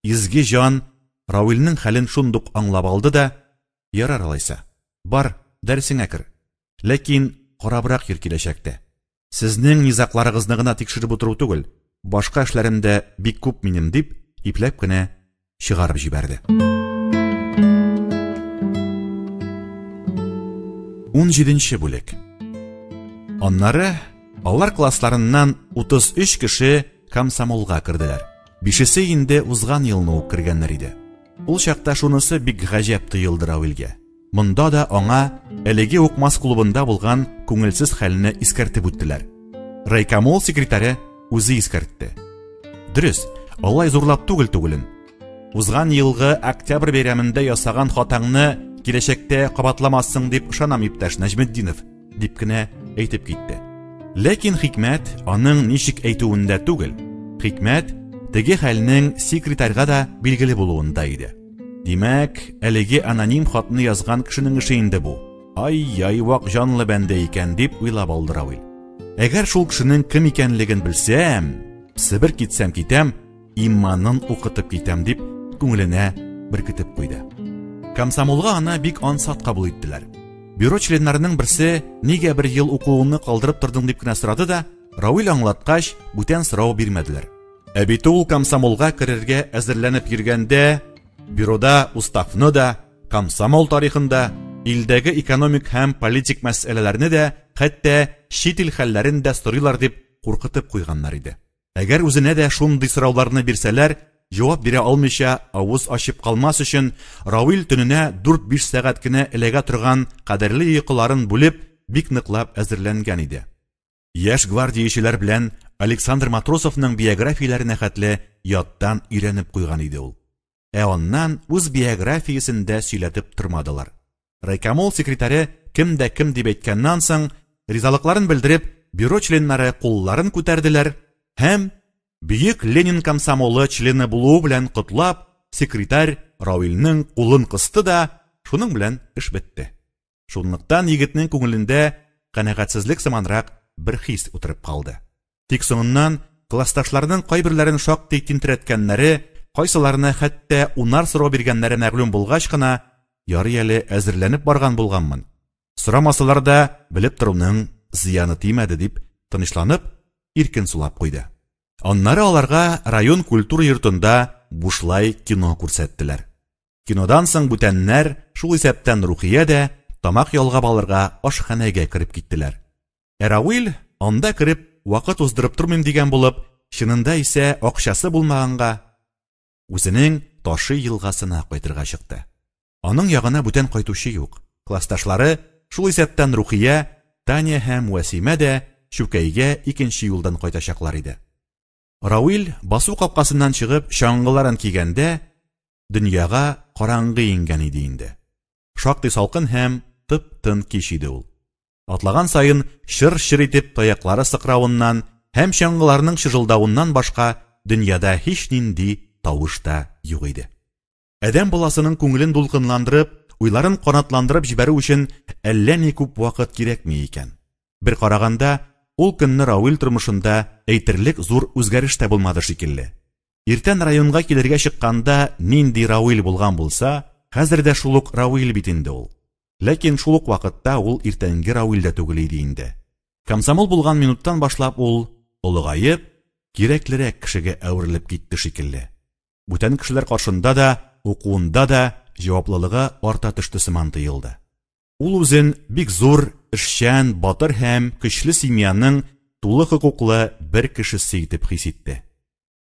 изге җан, Равилнең хәлен шундук аңлап алды да, ярар алайса, бар, дәресеңә кер. Ләкин карабрак йөр киләчәктә. Сезнең низакларыгызны гына тикшереп утыру түгел, башка эшләрем дә бик күп минем, дип, ипләп кенә чыгарып җибәрде. 17 бүлек. Аннары алар классларыннан 33 кеше комсомолга керделәр. Бишесе инде узган елны ук кергәннәр иде. Ул чакта шунысы бик гаҗәп тоелды Равилгә. Монда да аңа әлеге Укмас клубында булган күңелсез хәлне искәртеп үттеләр. Райкомол секретаре үзе искәртте. Дөрес, алай зурлап түгел түгелен. Узган елгы октябрь бәйрәмендә ясаган хатаңны киләчәктә кабатламассың дип ышанам, иптәш Нәҗметдинов, дип кенә әйтеп китте. Ләкин хикмәт аның ничек әйтүендә түгел. Хикмәт теге хәлнең секретарьга да билгеле булуында иде. Димәк, әлеге аноним хатны язган кешенең эше инде бу. Ай-яй, вак җанлы бәндә икән, дип уйлап алды Равил. Әгәр шул кешенең кем икәнлеген белсәм, Себер китсәм китәм, иманын укытып китәм, дип күңеленә беркетеп куйды. Комсомолга аны бик ансат кабул иттеләр. Бюро членнарының берсе, нигә бер ел укуыңны калдырып тордың дип кенә сорады да, Равил аңлаткач, бүтән сорау бирмәделәр. Ә бит ул комсомолга керергә әзерләнеп йөргәндә, бюрода уставны да, комсомол тарихын да, илдәге экономик һәм политик мәсьәләләрне дә, хәтта чит ил хәлләрен дә сорыйлар дип куркытып куйганнар иде. Әгәр үзенә дә шундый сорауларны бирсәләр, җавап бирә алмыйча авыз ачып калмас өчен, Равил төненә 4-5 сәгать кенә эләгә торган кадерле йокыларын бүлеп, бик ныклап әзерләнгән иде. Яшь гвардиячеләр белән Александр Матросовның биографияләренә хәтле яттан өйрәнеп куйган иде ул. Ә аннан үз биографиясен дә сөйләтеп тормадылар. Райкомол секретаре кем дә кем дип әйткәннән соң, ризалыкларын белдереп, бюро членнары кулларын күтәрделәр һәм Бөек Ленин комсомолы члены булуы белән котлап, секретарь Равилнең кулын кысты да, шуның белән эш бетте. Шунлыктан егетнең күңелендә канәгатьсезлек сыманрак бер хис утырып калды. Тик соңыннан классташларының кайберләрен шактый тинтерәткәннәре, кайсыларына хәтта унар сорау биргәннәре мәгълүм булгач кына, ярый әле әзерләнеп барган булганмын. Сорамасалар да, белеп торуның зыяны тимәде дип, тынычланып, иркен сулап куйды. Аннары аларга район культура йортында бушлай кино күрсәттеләр. Кинодан соң бүтәннәр, шул исәптән Рухия дә, тамак ялгап алырга ашханәгә кереп киттеләр. Ә Равил, анда кереп, вакыт уздырып тормыйм дигән булып, чынында исә акчасы булмаганга, үзенең Ташый елгасына кайтырга чыкты. Аның ягына бүтән кайтучы юк. Классташлары, шул исәптән Рухия, Таня һәм Вәсимә дә Чүкәйгә икенче юлдан кайтачаклар иде. Равил басу капкасыннан чыгып чаңгыларын кигәндә, дөньяга караңгы иңгән иде инде. Шактый салкын һәм тып-тын кич иде ул. Атлаган саен чыр-чыр итеп таяклары сыкравыннан һәм чаңгыларының чыжылдавыннан башка дөньяда һичнинди тавыш та юк иде. Адәм баласының күңелен дулкынландырып, уйларын канатландырып җибәрү өчен әллә ни күп вакыт кирәкми икән. Бер караганда, ул көнне Равил тормышында әйтерлек зур үзгәреш тә булмады шикелле. Иртән районга килергә чыкканда нинди Равил булган булса, хәзер дә шул ук Равил бит инде ул. Ләкин шул ук вакытта ул иртәнге Равил дә түгел иде инде. Комсомол булган минуттан башлап ул, олыгаеп, кирәклерәк кешегә әверелеп китте шикелле. Бүтән кешеләр каршында да, укуында да җаваплылыгы арта төште сыман тоелды. Ул үзен бик зур, эшчән, батыр һәм көчле семьяның тулы хокуклы бер кешесе итеп хис итте.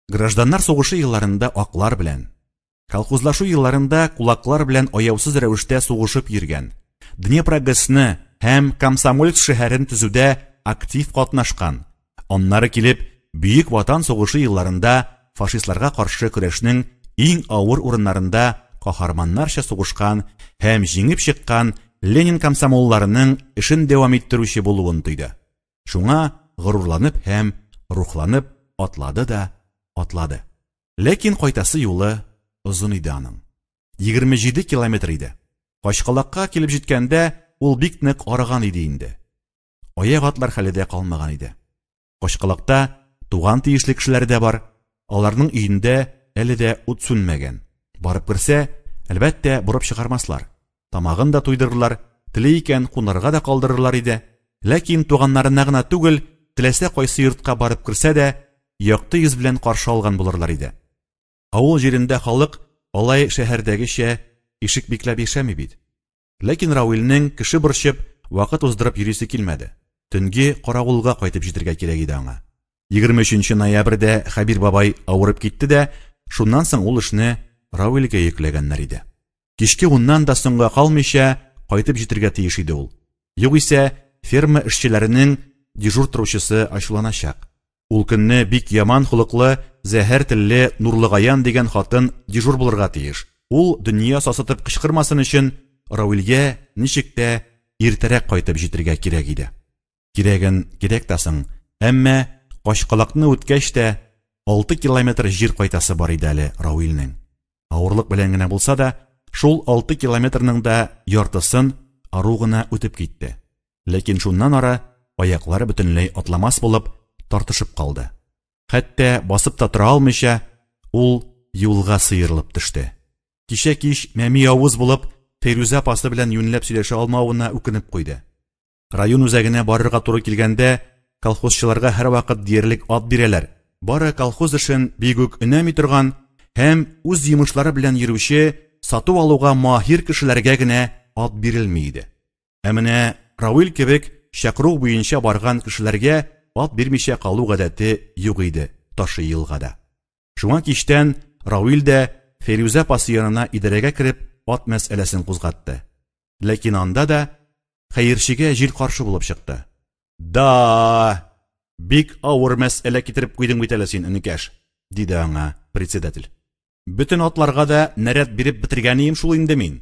Гражданнар сугышы елларында аклар белән, колхозлашу елларында кулаклар белән аяусыз рәвештә сугышып йөргән, Днепрогэсны һәм Комсомольск шәһәрен төзүдә актив катнашкан, аннары килеп Бөек Ватан сугышы елларында фашистларга каршы көрәшнең иң авыр урыннарында каһарманнарча сугышкан һәм җиңеп чыккан Ленин комсомолларының эшен дәвам иттерүче булуын тойды. Шуңа горурланып һәм рухланып атлады да атлады. Ләкин кайтасы юлы озын иде аның. 27 километр иде. Качкалакка килеп җиткәндә ул бик нык арыган иде инде. Аяк атлар хәле дә калмаган иде. Качкалакта туган тиешле кешеләре дә бар. Аларның өендә әле дә ут сүнмәгән. Барып керсә, әлбәттә, борып чыгармаслар. Тамагын да туйдырырлар, тели икән кунарга да калдырырлар иде. Ләкин туганнарына гына түгел, теләсә кайсы йортка барып керсә дә, якты йөз белән каршы алган булырлар иде. Авыл җирендә халык алай шәһәрдәгечә ишек бикләп яшәми бит. Ләкин Равилнең кеше борчып, вакыт уздырып йөрисе килмәде. Төнге каравылга кайтып җитәргә кирәк иде аңа. 23 ноябрьдә Хәбир бабай авырып китте дә, шуннан соң ул эшне Равилгә йөкләгәннәр иде. Кичке уннан да соңга калмыйча кайтып җитәргә тиеш иде ул. Югыйсә, ферма эшчеләренең дежур торучысы ачуланачак. Ул көнне бик яман холыклы, зәһәр телле Нурлыгаян дигән хатын дежур булырга тиеш. Ул дөнья сасытып кычкырмасын өчен Равилгә ничек тә иртәрәк кайтып җитәргә кирәк иде. Кирәген кирәк тә соң, әмма Качкалакны үткәч тә 6 километр җир кайтасы бар иде әле Равилнең. Авырлык белән генә булса да, шул 6 километрның да яртысын ару гына үтеп китте. Ләкин шуннан ара аяклары бөтенләй атламас булып тартышып калды. Хәтта басып та тора алмыйча, ул юлга сыерылып төште. Кичә кич мәми авыз булып, Фәйрүзә апасы белән юньләп сөйләшә алмавына үкенеп куйды. Район үзәгенә барырга туры килгәндә, колхозчыларга һәрвакыт диярлек ат бирәләр. Бары колхоз эшен бик үк өнәми торган һәм үз йомышлары белән йөрүче, сату алуга маһир кешеләргә генә ат бирелми иде. Ә менә Равил кебек чакыру буенча барган кешеләргә ат бирмичә калу гадәте юк иде Ташый елгада. Шуңа кичтән Равил дә Фәйрүзә апасы янына идарәгә кереп ат мәсьәләсен кузгатты. Ләкин анда да хәерчегә җил каршы булып чыкты. Да, бик авыр мәсьәлә китереп куйдың бит әле син, энекәш, диде аңа председатель. Бөтен атларга да нәрәт биреп бетергәнием шул инде мин.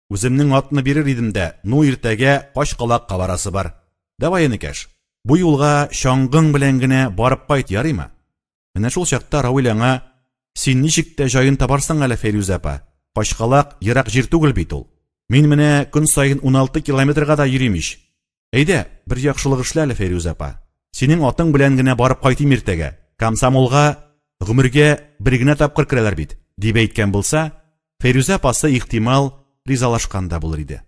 Үземнең атны бирер идем дә, ну иртәгә Качкалакка барасы бар. Давай, энекәш, бу юлга чаңгың белән генә барып кайт, ярыймы? Менә шул чакта Равил аңа: "Син ничек тә җаен табарсың әле, Фәйрүзә апа. Качкалак ерак җир түгел бит ул. Мин менә көн саен 16 километрга да йөрим ич. Әйдә, бер яхшылык эшлә әле, Фәйрүзә апа. Синең атың белән генә барып кайтыйм иртәгә. Комсомолга гомергә бер генә тапкыр керәләр бит, дип әйткән булса, Фәйрүзә апасы, ихтимал, ризалашкан да булыр иде.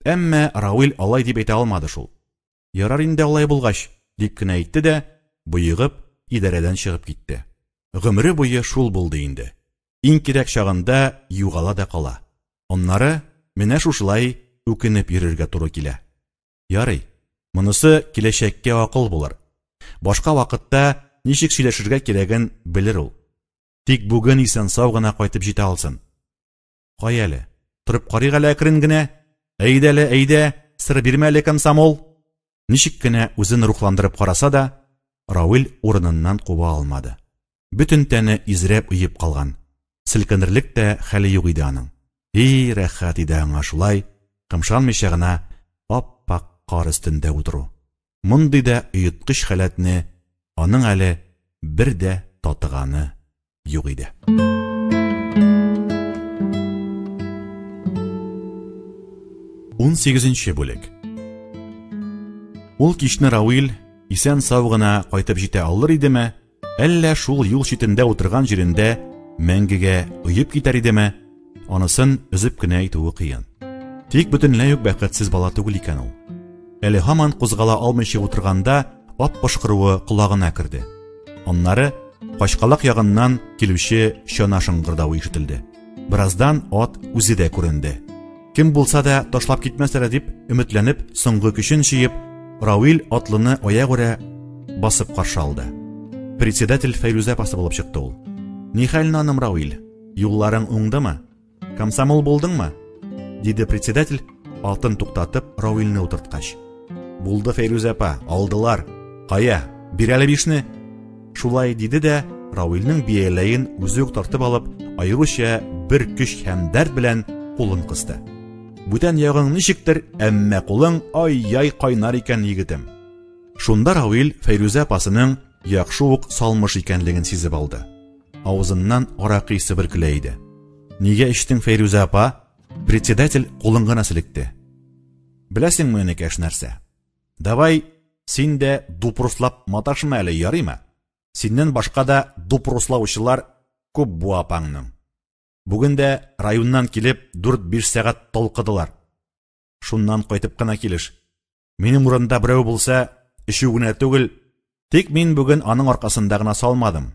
Әмма Равил алай дип әйтә алмады шул. Ярар инде алай булгач, дип кенә әйтте дә, боегып, идарәдән чыгып китте. Гомере буе шул булды инде. Иң кирәк чагында югала да кала. Аннары менә шушылай үкенеп йөрергә туры килә. Ярый, монысы киләчәккә акыл булыр. Башка вакытта ничек сөйләшергә кирәген белер ул. Тик бүген исән-сау гына кайтып җитә алсын. Кая әле? Торып карыйк әле әкрен генә. Әйдә әле, әйдә, сер бирмә әле, комсомол. Ничек кенә үзен рухландырып караса да, Равил урыныннан куба алмады. Бөтен тәне изрәп оеп калган. Селкенерлек тә хәле юк иде аның. И, рәхәт иде аңа шулай, кымшанмыйча гына ап-ак кар өстендә утыру. Мондый да оеткыч халәтне аның әле бер дә татыганы юк иде. Унсигезенче бүлек. Ул кичне Рауил исән-сау гына кайтып җитә алыр идеме, әллә шул юл читендә утырган җирендә мәңгегә оеп китәр идеме, анысын өзеп кенә әйтүе кыен. Тик бөтенләй үк бәхетсез бала түгел икән ул. Әле һаман кузгала алмыйча утырганда ат пошкыруы колагына керде. Аннары Качкалак ягыннан килүче чана шыңгырдавы ишетелде. Бераздан ат үзе дә күренде. Кем булса да ташлап китмәс әле дип өметләнеп, соңгы көчен җыеп, Равил атлыны аягүрә басып каршы алды. Председатель Фәйрүзә апасы булып чыкты ул. Ни хәл, наным Равил? Юлларың уңдымы? Комсомол булдыңмы? диде председатель, атын туктатып, Равилне утырткач. Булды, Фәйрүзә апа, алдылар. Кая, бир әле бишне. Шулай диде дә, Равилнең бияләен үзе үк тартып алып, аеруча бер көч һәм дәрт белән кулын кысты. Бүтән ягың ничектер, әмма кулың ай-яй кайнар икән, егетем. Шунда Равил Фәйрүзә апасының яхшы ук салмыш икәнлеген сизеп алды. Авызыннан аракы исе бөркелә иде. Нигә эчтең, Фәйрүзә апа? Председатель кулын гына селекте. Беләсеңме, энекәш, нәрсә? Давай, син дә дупруслап маташма әле, ярыймы? Синнән башка да дупруслаучылар күп бу апаңның. Бүген дә районнан килеп 4-5 сәгать талкыдылар. Шуннан кайтып кына килеш. Минем урында берәү булса, эчү генә түгел, тик мин бүген аның аркасында гына салмадым.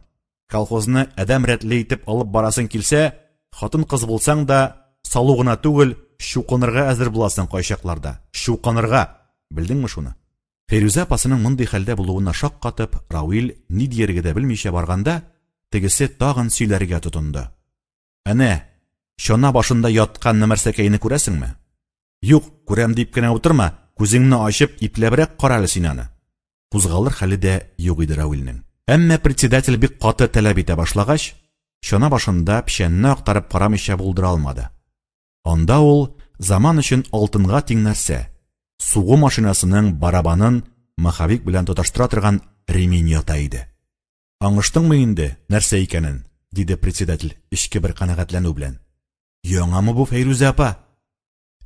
Колхозны адәм рәтле итеп алып барасың килсә, хатын-кыз булсаң да, салу гына түгел, чукынырга әзер буласың кайчакларда. Чукынырга! Белдеңме шуны? Фәйрүзә апасының мондый хәлдә булуына шаккатып, Рауил ни дияргә дә белмичә барганда, тегесе тагын сөйләргә тотынды. Әнә, чана башында яткан нәмәрсәкәйне күрәсеңме? Юк, күрәм дип кенә утырма, күзеңне ачып, ипләбрәк кара әле син аны. Кузгалыр хәле дә юк иде Рауилнең. Әмма председатель бик каты таләп итә башлагач, чана башында печәнне актарып карамыйча булдыра алмады. Анда ул заман өчен алтынга тиң нәрсә, сугу машинасының барабанын маховик белән тоташтыра торган ремень ята иде. Аңыштыңмы инде, нәрсә икәнен? диде председатель эчке бер канәгатьләнү белән. Яңамы бу, Фәйрүзә апа?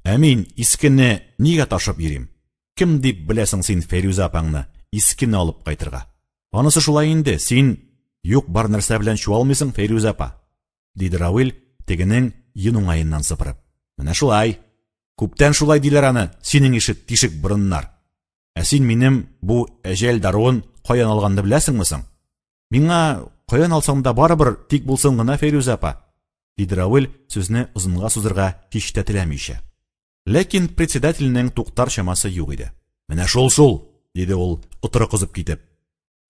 Ә мин искене нигә ташып йөрим? Кем дип беләсең син Фәйрүзә апаңны искене алып кайтырга? Анысы шулай инде, син юк бар нәрсә белән чуалмыйсың, Фәйрүзә апа, диде Равил, тегенең йон уңаеннан сыпырып. Менә шулай. Күптән шулай диләр аны, синең ише тишек борыннар. Ә син минем бу әҗәл даруын каян алганны беләсеңме соң? Миңа каян алсаң да барыбер, тик булсын гына, Фәйрүзә апа, диде Равил, сүзне озынга сузырга һич тә теләмичә. Ләкин председательнең туктар чамасы юк иде. Менә шул-шул, диде ул, отыры кызып китеп.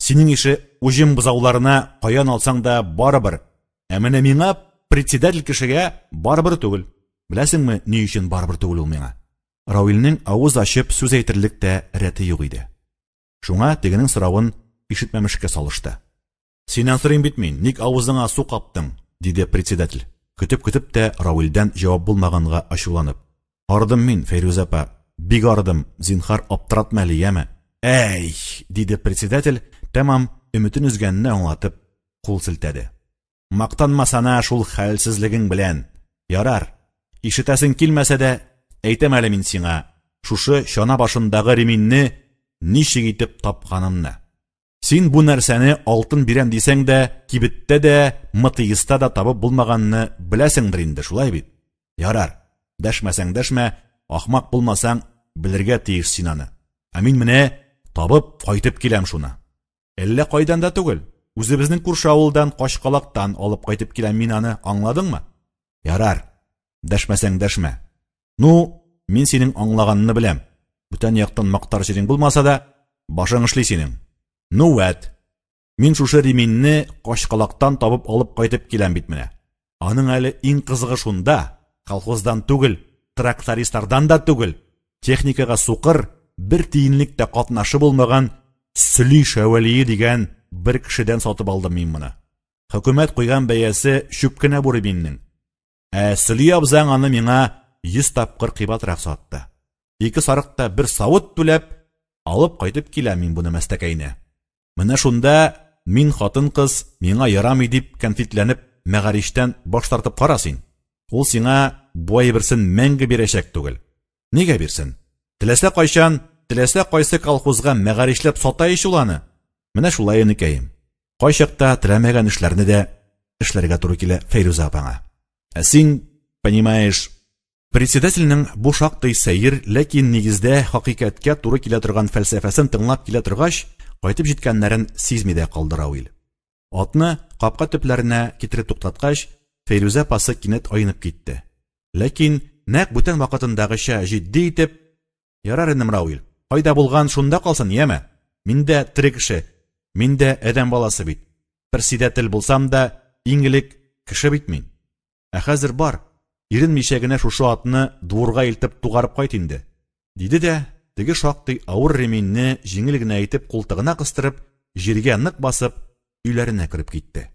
Синең ише уҗым бозауларына каян алсаң да барыбер. Ә менә миңа, председатель кешегә, барыбер түгел. Беләсеңме, ни өчен барыбер түгел ул миңа? Равилнең авыз ачып сүз әйтерлек тә рәте юк иде. Шуңа тегенең соравын ишетмәмешкә салышты. Синнән сорыйм бит мин, ник авызыңа су каптың? диде председатель, көтеп-көтеп тә Равилдән җавап булмаганга ачуланып. Арыдым мин, Фәйрүзә апа, бик арыдым, зинһар аптыратма әле, яме. Әй, диде председатель, тәмам өметен өзгәнне аңлатып, кул селтәде. Мактанмасана шул хәлсезлегең белән. Ярар, ишетәсең килмәсә дә, Әйтәм әле мин сиңа, шушы чана башындагы реминне ничек итеп тапканымны. Син бу нәрсәне алтын бирәм дисәң дә, кибеттә дә, мытыеста да табып булмаганны беләсеңдер инде, шулай бит? Ярар, дәшмәсәң дәшмә, ахмак булмасаң, белергә тиеш син аны. Ә мин менә табып кайтып киләм шуны. Әллә кайдан да түгел, үзебезнең күрше авылдан, Качкалактан алып кайтып киләм мин аны, аңладыңмы? Ярар, дәшмәсәң дәшмә. Ну, мин синең аңлаганны беләм. Бүтән яктан мактар җирең булмаса да, башың эшли синең. Ну вәт. Мин шушы реминне Качкалактан табып алып кайтып киләм бит менә. Аның әле иң кызыгы шунда, колхоздан түгел, трактористлардан да түгел, техникага сукыр, бер тиенлек тә катнашы булмаган Сөли Шәвәлие дигән бер кешедән сатып алдым мин моны. Хөкүмәт куйган бәясе чүп кенә бу реминнең. Ә Сөли абзаң аны миңа 100 тапкыр кыйбатрак сатты. Ике сарык та бер савыт түләп, алып кайтып киләм мин буны мәстәкәйне. Менә шунда мин хатын-кыз, миңа ярамый дип кәнфитләнеп мәгариштән баш тартып кара син. Ул сиңа бу әйберсен мәңге бирәчәк түгел. Нигә бирсен? Теләсә кайчан, теләсә кайсы колхозга мәгаришләп сата ич ул аны. Менә шулай, энекәем. Кайчакта теләмәгән эшләрне дә эшләргә туры килә Фәйрүзә апаңа. Ә син, понимаешь, председательнең бу шактый сәер, ләкин нигездә хакыйкатькә туры килә торган фәлсәфәсен тыңлап килә торгач, кайтып җиткәннәрен сизми дә калды Рауил. Атны капка төпләренә китереп туктаткач, Фәйрүзә апасы кинәт айнып китте. Ләкин нәкъ бүтән вакытындагыча җитди итеп, Ярар, энем Рауил, кайда булган, шунда калсын, яме? Мин дә тере кеше, мин дә адәм баласы бит. Председатель булсам да, иң элек кеше бит мин. Ә хәзер бар, иренмичә генә шушы атны двурга илтеп тугарып кайт инде, диде дә, теге шактый авыр реминне җиңел генә итеп култыгына кыстырып, җиргә нык басып, өйләренә кереп китте.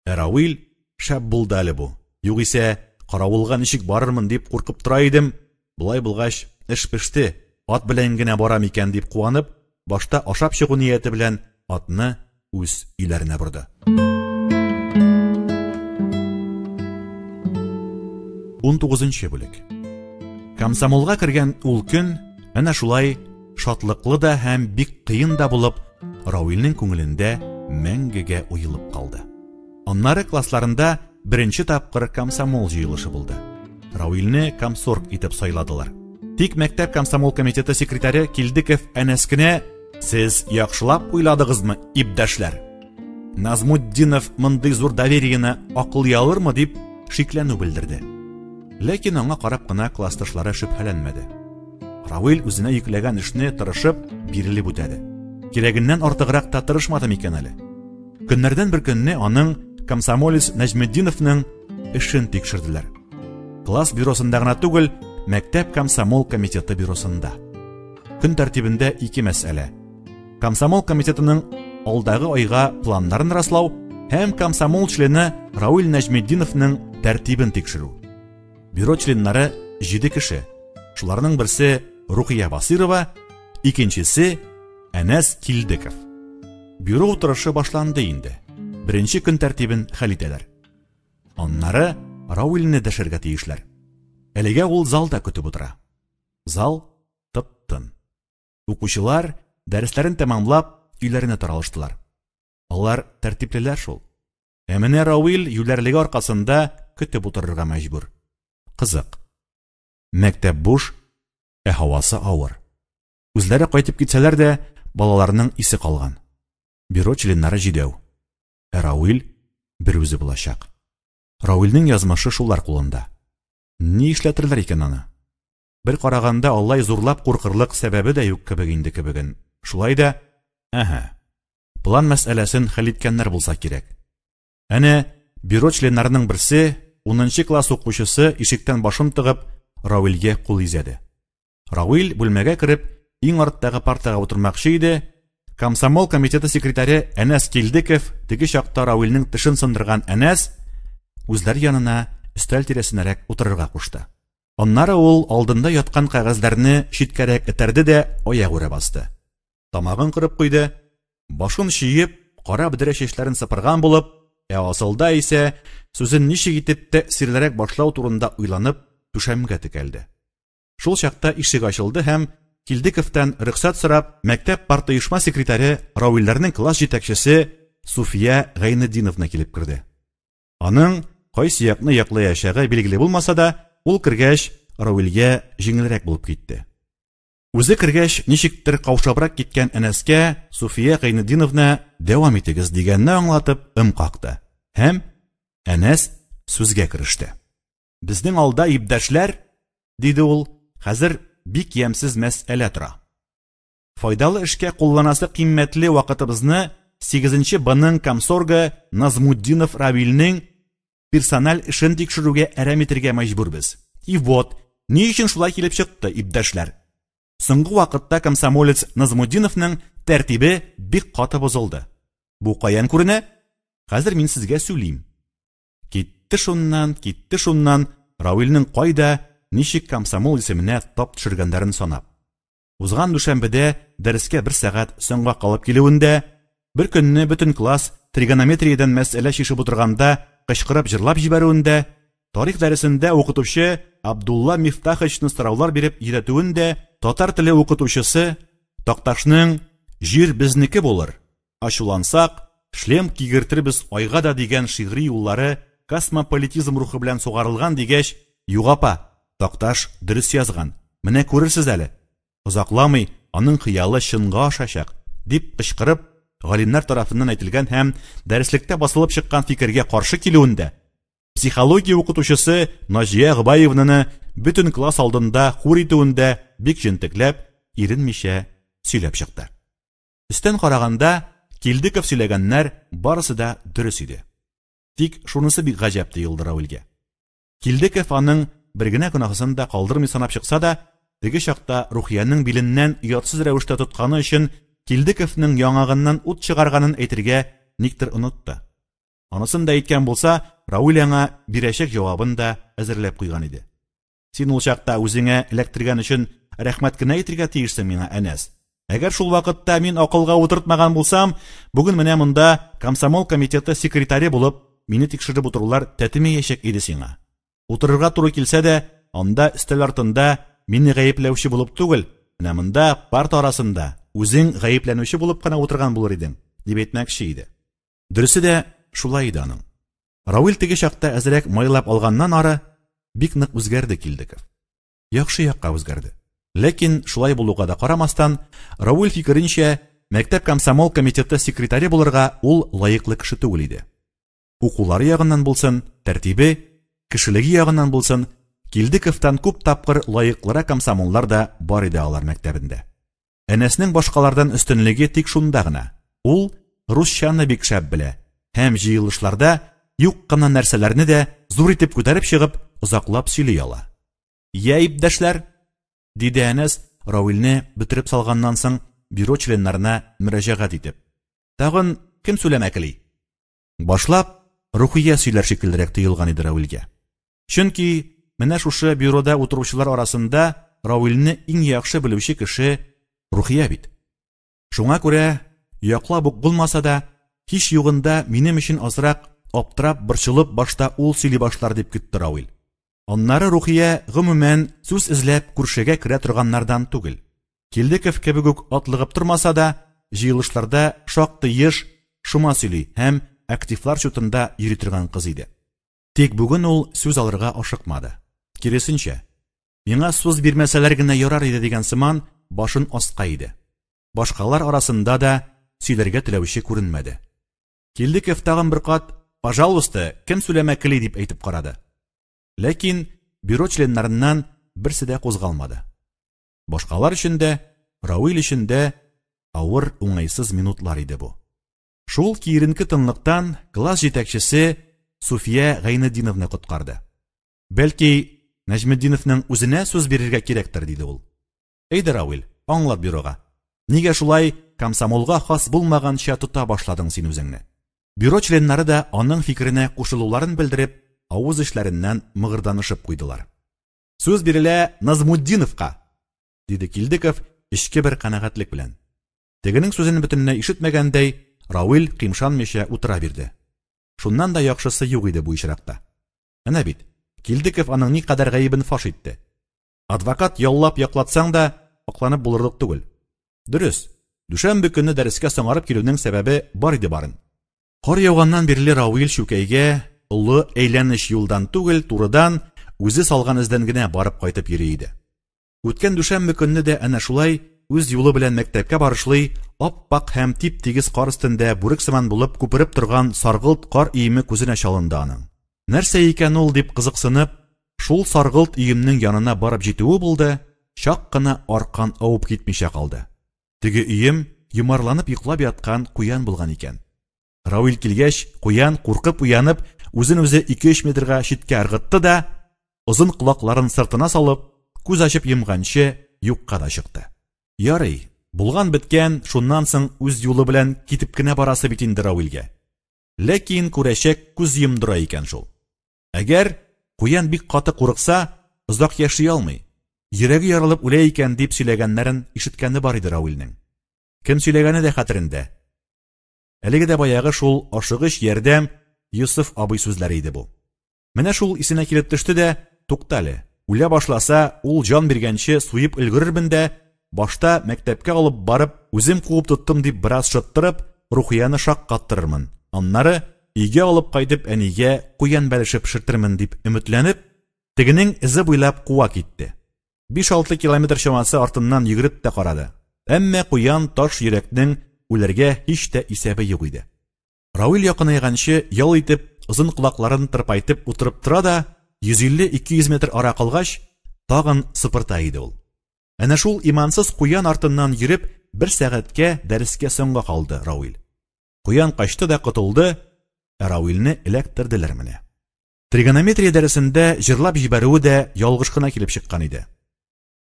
Ә Рауил, шәп булды әле бу, югыйсә, каравылга ничек барырмын дип куркып тора идем, болай булгач, эш пеште, ат белән генә барам икән дип куанып, башта ашап чыгу нияте белән атны үз өйләренә борды. 19 бүлек. Комсомолга кергән ул көн әнә шулай шатлыклы да һәм бик кыен да булып, Рауилнең күңелендә мәңгегә уелып калды. Аннары классларында беренче тапкыр комсомол җыелышы булды. Рауилне комсорг итеп сайладылар. Тик мәктәп комсомол комитеты секретаре Килдеков Әнәс кенә «Сез яхшылап уйладыгызмы, ибдәшләр? Назмутдинов мондый зур довериене акыллый алырмы?» дип шикләнү белдерде. Ләкин аңа карап кына классташлары шөбһәләнмәде. Рауил үзенә йөкләгән эшне тырышып, бирелеп үтәде. Кирәгеннән артыграк та тырышмады микән әле? Көннәрдән бер көнне аның комсомолец Нәҗметдиновның эшен тикшерделәр. Класс бюросында гына түгел, мәктәп комсомол комитеты бюросында. Көн тәртибендә ике мәсьәлә. Комсомол комитетының алдагы айга планнарын раслау һәм комсомол члены Рауил Нәҗметдиновның тәртибен тикшерү. Бюро членнары 7 кеше. Шуларның берсе Рухия Басырова, икенчесе Әнәс Килдеков. Бюро утырышы башланды инде. Беренче көн тәртибен хәл итәләр. Аннары Рауилне дәшәргә тиешләр. Әлегә ул залда көтеп утыра. Зал тып-тын. Укучылар, дәресләрен тәмамлап, өйләренә таралыштылар. Алар тәртиплеләр шул. Ә менә Рауил юләрлеге аркасында көтеп утырырга мәҗбүр. Кызык. Мәктәп буш, ә һавасы авыр. Үзләре кайтып китсәләр дә, балаларның исе калган. Бюро членнары җидәү. Ә Рауил бер үзе булачак. Рауилнең язмышы шулар кулында. Ни эшләтерләр икән аны? Бер караганда алай зурлап куркырлык сәбәбе дә юк кебек инде кебеген. Шулай да, әһә, план мәсьәләсен хәл иткәннәр булса кирәк. Әнә, бюро членнарының берсе, 10 класс укучысы ишектән башын тыгып, Рауилгә кул изәде. Рауил бүлмәгә кереп, иң арттагы партага утырмакчы иде, комсомол комитеты секретаре Әнәс Килдеков, теге чакта Рауилнең тешен сындырган Әнәс, үзләре янына өстәл тирәсенәрәк утырырга кушты. Аннары ул алдында яткан кәгазьләрне читкәрәк этәрде дә аягүрә басты. Тамагын кырып куйды, башын чөеп, кара бөдрә чәчләрен сыпырган булып, ә асылда исә сүзен ничек итеп тәэсирлерәк башлау турында уйланып, түшәмгә текәлде. Шул чакта ишек ачылды һәм, Килдековтан рөхсәт сорап, мәктәп партоешма секретаре Равилләрнең класс җитәкчесе Суфия Гайнетдиновна килеп керде. Аның кайсы якны яклаячагы билгеле булмаса да, ул кергәч, Равилгә җиңелрәк булып китте. Үзе кергәч, ничектер каушабрак киткән Әнәскә Суфия Гайнетдиновна дәвам итегез дигәнне аңлатып ым какты. Һәм Әнәс сүзгә кереште. Безнең алда, иптәшләр, диде ул, хәзер бик ямьсез мәсьәлә тора. Файдалы эшкә кулланасы кыйммәтле вакытыбызны 8 Б-ның комсоргы Назмутдинов Равилнең персональ эшен тикшерүгә әрәм итергә мәҗбүрбез. И вот, ни өчен шулай килеп чыкты, иптәшләр? Соңгы вакытта комсомолец Назмутдиновның тәртибе бик каты бозылды. Бу каян күренә? Хәзер мин сезгә сөйлим. Китте шуннан, китте шуннан, Равилнең кайда, ничек комсомол исеменә тап төшергәннәрен санап. Узган дүшәмбедә дәрескә бер сәгать соңга калып килүендә, бер көнне бөтен класс тригонометриядән мәсьәлә чишеп утырганда кычкырып җырлап җибәрүендә, тарих дәресендә укытучы Абдулла Мифтаховичны сораулар биреп йөдәтүендә, татар теле укытучысы Такташның «Җир безнеке булыр, ачулансак, шлем кигертербез айга да» дигән шигъри юллары космополитизм рухы белән сугарылган дигәч, юк апа, Такташ дөрес язган, менә күрерсез әле, озакламый аның хыялы чынга ашачак, дип кычкырып, галимнәр тарафыннан әйтелгән һәм дәреслектә басылып чыккан фикергә каршы килүендә, психология укытучысы Наҗия Гобаевнаны бөтен класс алдында хур итүендә бик җентекләп, иренмичә сөйләп чыкты. Өстән караганда, Килдеков сөйләгәннәр барысы да дөрес иде. Тик шунысы бик гаҗәп тоелды Равилгә. Килдеков аның бер генә гөнаһысын да калдырмый санап чыкса да, теге чакта Рухиянең биленнән оятсыз рәвештә тотканы өчен Килдековның яңагыннан ут чыгарганын әйтергә никтер онытты. Анысын да әйткән булса, Равил аңа бирәчәк җавабын да әзерләп куйган иде. Син ул чакта үзеңә эләктергән өчен рәхмәт кенә әйтергә тиешсең миңа, Әнәс. Әгәр шул вакытта мин акылга утыртмаган булсам, бүген менә монда комсомол комитеты секретаре булып мине тикшереп утырулар тәтемәячәк иде сиңа. Утырырга туры килсә дә, анда өстәл артында мине гаепләүче булып түгел, менә монда парта арасында үзең гаепләнүче булып кына утырган булыр идең, дип әйтмәкче иде. Дөресе дә шулай иде аның. Равил теге чакта әзрәк майлап алганнан ары бик нык үзгәрде Килдеков. Яхшы якка үзгәрде. Ләкин шулай булуга да карамастан, Равил фикеренчә, мәктәп комсомол комитеты секретаре булырга ул лаеклы кеше түгел иде. Укулары ягыннан булсын, тәртибе, кешелеге ягыннан булсын, Килдековтан күп тапкыр лаеклырак комсомоллар да бар иде алар мәктәбендә. Әнәснең башкалардан өстенлеге тик шунда гына, ул русчаны бик шәп белә һәм җыелышларда юк кына нәрсәләрне дә зур итеп күтәреп чыгып, озаклап сөйли ала. Йә, иптәшләр, диде Әнәс, Равилне бөтереп салганнан соң бюро членнарына мөрәҗәгать итеп. Тагын кем сүләмәкли? Башлап, Рухия сөйләр шикеллерәк тоелган иде Равилгә. Чөнки менә шушы бюрода утыручылар арасында Равилне иң яхшы белүче кеше Рухия бит. Шуңа күрә, яклап ук булмаса да, һич югында минем өчен азрак аптырап, борчылып башта ул сөйли башлар дип көтте Равил. Аннары Рухия, гомумән, сүз эзләп күршегә керә торганнардан түгел. Килдеков кебек үк атлыгып тормаса да, җыелышларда шактый еш шома сөйли һәм активлар чутында йөри торган кыз иде. Тик бүген ул сүз алырга ашыкмады. Киресенчә, миңа сүз бирмәсәләр генә ярар иде дигән сыман, башын аска иде. Башкалар арасында да сөйләргә теләүче күренмәде. Килдеков тагын бер кат, пожалуйста, кем сүләмәкли дип әйтеп карады. Ләкин бюро членнарыннан берсе дә кузгалмады. Башкалар өчен дә, Равил өчен дә авыр, уңайсыз минутлар иде бу. Шул киеренке тынлыктан класс җитәкчесе Суфия Гайнетдиновна коткарды. Бәлки, Нәҗметдиновның үзенә сүз бирергә кирәктер, диде ул. Әйдә, Равил, аңлат бюрога. Нигә шулай комсомолга хас булмаганча тота башладың син үзеңне? Бюро членнары да аның фикеренә кушылуларын белдереп, авыз эчләреннән мыгырданышып куйдылар. Сүз бирелә Назмутдиновка, диде Килдеков эчке бер канәгатьлек белән. Тегенең сүзен бөтенләй ишетмәгәндәй, Равил кыймшанмыйча утыра бирде. Шуннан да яхшысы юк иде бу очракта. Әнә бит, Килдеков аның никадәр гаебен фаш итте. Адвокат яллап яклатсаң да, акланып булырлык түгел. Дөрес, дүшәмбе көнне дәрескә соңарып килүнең сәбәбе бар иде барын. Кар яуганнан бирле Рауил Чүкәйгә олы әйләнеч юлдан түгел, турыдан, үзе салган эздән генә барып кайтып йөри иде. Үткән дүшәмбе көнне дә әнә шулай үз юлы белән мәктәпкә барышлый ап-ак һәм тип-тигез кар өстендә бүрек сыман булып күпереп торган саргылт кар өеме күзенә чалынды аның. Нәрсә икән ул дип кызыксынып, шул саргылт өемнең янына барып җитүе булды, чак кына аркан авып китмичә калды. Теге өем йомарланып йоклап яткан куян булган икән. Рауил килгәч, куян куркып уянып, үзен үзе 2-3 метрга читкә ыргытты да, озын колакларын сыртына салып, күз ачып йомганчы юкка да чыкты. Ярый, булган беткән, шуннан соң үз юлы белән китеп кенә барасы бит инде Рауилгә. Ләкин күрәчәк күз йомдыра икән шул. Әгәр куян бик каты курыкса, озак яши алмый. Йөрәге ярылып үлә икән дип сөйләгәннәрен ишеткәне бар иде Рауилнең. Кем сөйләгәне дә хәтерендә. Әлеге дә баягы шул ашыгыч ярдәм Йосыф абый сүзләре иде бу. Менә шул исенә килеп төште дә, туктале, үлә башласа, ул җан биргәнче суеп өлгерермен дә, башта мәктәпкә алып барып, үзем куып тоттым дип бераз шыттырып, Рухияне шаккаттырырмын. Аннары өйгә алып кайтып әнигә куян бәлеше пешертермен дип өметләнеп, тегенең эзе буйлап куа китте. 5-6 километр чамасы артыннан йөгереп тә карады. Әмма куян таш йөрәкнең үләргә һич тә исәбе юк иде. Рауил якынайганчы ял итеп, озын колакларын тырпайтып утырып тора да, 150-200 метр ара калгач, тагын сыпырта иде ул. Әнә шул имансыз куян артыннан йөреп, бер сәгатькә дәрескә соңга калды Рауил. Куян качты да котылды, ә Рауилне эләктерделәр менә. Тригонометрия дәресендә җырлап җибәрүе дә ялгыш кына килеп чыккан иде.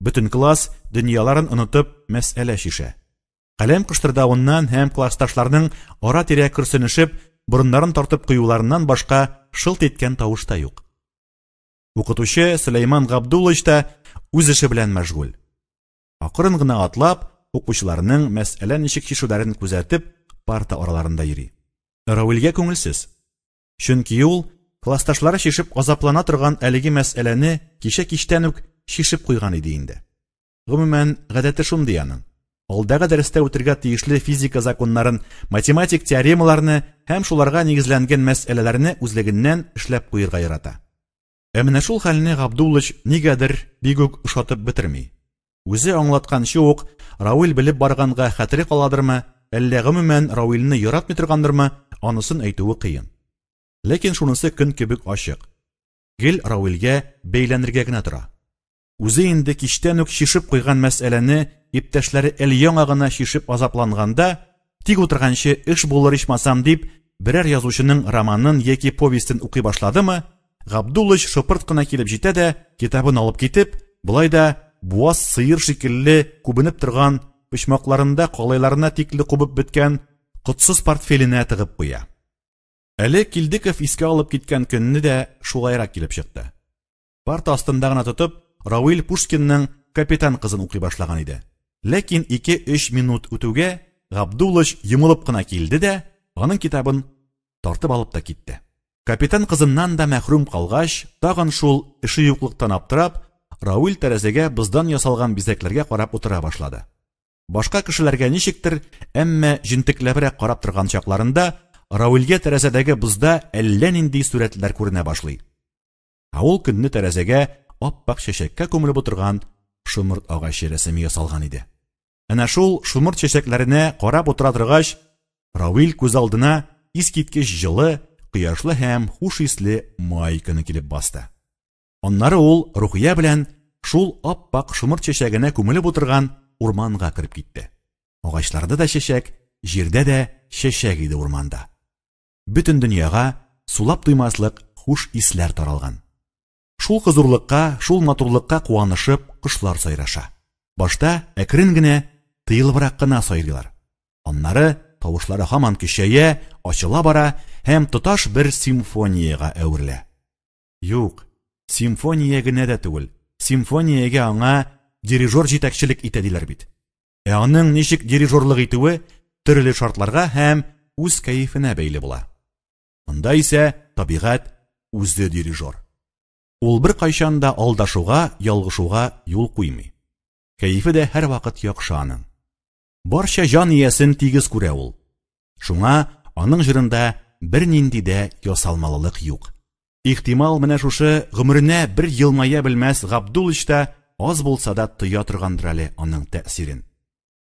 Бөтен класс дөньяларын онытып мәсьәлә чишә. Каләм кыштырдавыннан һәм классташларның ара-тирә көрсенешеп, борыннарын тартып куюларыннан башка шылт иткән тавыш та юк. Укытучы Сөләйман Габдуллович та үз эше белән мәшгуль. Акрын гына атлап, укучыларның мәсьәлә ничек чишүләрен күзәтеп, парта араларында йөри. Рауилгә күңелсез. Чөнки ул классташлары чишеп азаплана торган әлеге мәсьәләне кичә кичтән үк чишеп куйган иде инде. Гомумән, гадәте шундый аның. Алдагы дәрестә үтергә тиешле физика законнарын, математик теоремаларны һәм шуларга нигезләнгән мәсьәләләрне үзлегеннән эшләп куерга ярата. Ә менә шул хәлне Габдуллыч нигәдер бик үк ошатып бетерми. Үзе аңлатканчы ук Рауил белеп барганга хәтере каладырмы, әллә гомумән Рауилне яратмый торгандырмы, анысын әйтүе кыен. Ләкин шунысы көн кебек ачык. Гел Рауилгә бәйләнергә генә тора. Үзе инде кичтән үк чишеп куйган мәсьәләне иптәшләре әле яңа гына чишеп азапланганда, тик утырганчы эш булыр ичмасам дип, берәр язучының романын яки повестен укый башладымы, Габдуллыч шыпырт кына килеп җитә дә, китабын алып китеп, болай да буаз сыер шикелле күбенеп торган почмакларында калайларына тикле кубып беткән котсыз портфеленә тыгып куя. Әле Килдеков искә алып киткән көнне дә шулайрак килеп чыкты. Парта астында гына тотып, Рауил Пушкинның Капитан кызын укый башлаган иде. Ләкин 2-3 минут үтүгә Габдуллыч йомылып кына килде дә, аның китабын тартып алып та китте. Капитан кызыннан да мәхрүм калгач, тагын шул эше юклыктан аптырап, Рауил тәрәзәгә боздан ясалган бизәкләргә карап утыра башлады. Башка кешеләргә ничектер, әмма җентекләбрәк карап торган чакларында Рауилгә тәрәзәдәге бозда әллә нинди сурәтләр күренә башлый. Ә ул көнне тәрәзәгә ап-ак чәчәккә күмелеп утырган шомырт агачы рәсеме ясалган иде. Әнә шул шомырт чәчәкләренә карап утыра торгач, Равил күз алдына искиткеч җылы, кояшлы һәм хуш исле май көне килеп басты. Аннары ул Рухия белән шул ап-ак шомырт чәчәгенә күмелеп утырган урманга кереп китте. Агачларда да чәчәк, җирдә дә чәчәк иде урманда. Бөтен дөньяга сулап туймаслык хуш исләр таралган. Шул хозурлыкка, шул матурлыкка куанышып, кошлар сайраша. Башта әкрен генә, тыелыбрак кына сайрыйлар. Аннары тавышлары һаман көчәя, ачыла бара һәм тоташ бер симфониягә әверелә. Юк, симфония генә дә түгел. Симфониягә аңа дирижер җитәкчелек итә диләр бит. Ә аның ничек дирижерлык итүе төрле шартларга һәм үз кәефенә бәйле була. Монда исә табигать үзе дирижер. Ул беркайчан да алдашуга, ялгышуга юл куймый. Кәефе дә һәрвакыт яхшы аның. Барча җан иясен тигез күрә ул. Шуңа аның җырында бернинди дә ясалмалылык юк. Ихтимал, менә шушы гомеренә бер елмая белмәс Габдуллыч та аз булса да тоя торгандыр әле аның тәэсирен.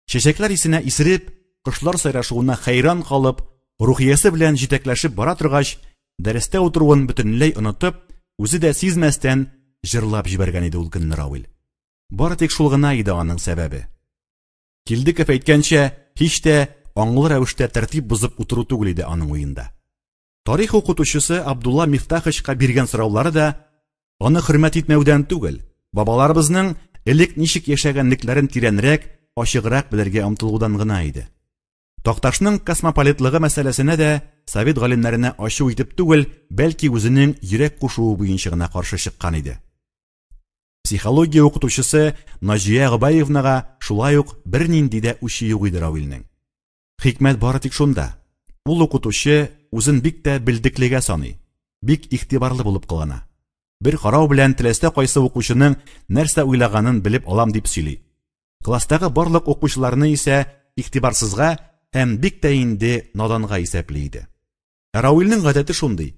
Чәчәкләр исенә исереп, кошлар сайрашуына хәйран калып, рухиясе белән җитәкләшеп бара торгач, дәрестә утыруын бөтенләй онытып, үзе дә сизмәстән җырлап җибәргән иде ул көнне Равил. Бары тик шул гына иде аның сәбәбе. Килдеков әйткәнчә, һич тә аңлы рәвештә тәртип бозып утыру түгел иде аның уенда. Тарих укытучысы Абдулла Мифтаховичка биргән сораулары да аны хөрмәт итмәүдән түгел, бабаларыбызның элек ничек яшәгәнлекләрен тирәнрәк, ачыграк белергә омтылудан гына иде. Такташның космополитлыгы мәсьәләсенә дә совет галимнәренә ачу итеп түгел, бәлки үзенең йөрәк кушуы буенча гына каршы чыккан иде. Психология укытучысы Наҗия Гобәевнага шулай ук бернинди дә үче юк иде Равилнең. Хикмәт бары тик шунда. Ул укытучы үзен бик тә белдеклегә саный, бик игътибарлы булып кылана. Бер карау белән теләсә кайсы укучының нәрсә уйлаганын белеп алам дип сөйли. Класстагы барлык укучыларны исә игътибарсызга һәм бик тә инде наданга исәпли иде. Ә Рауилнең гадәте шундый.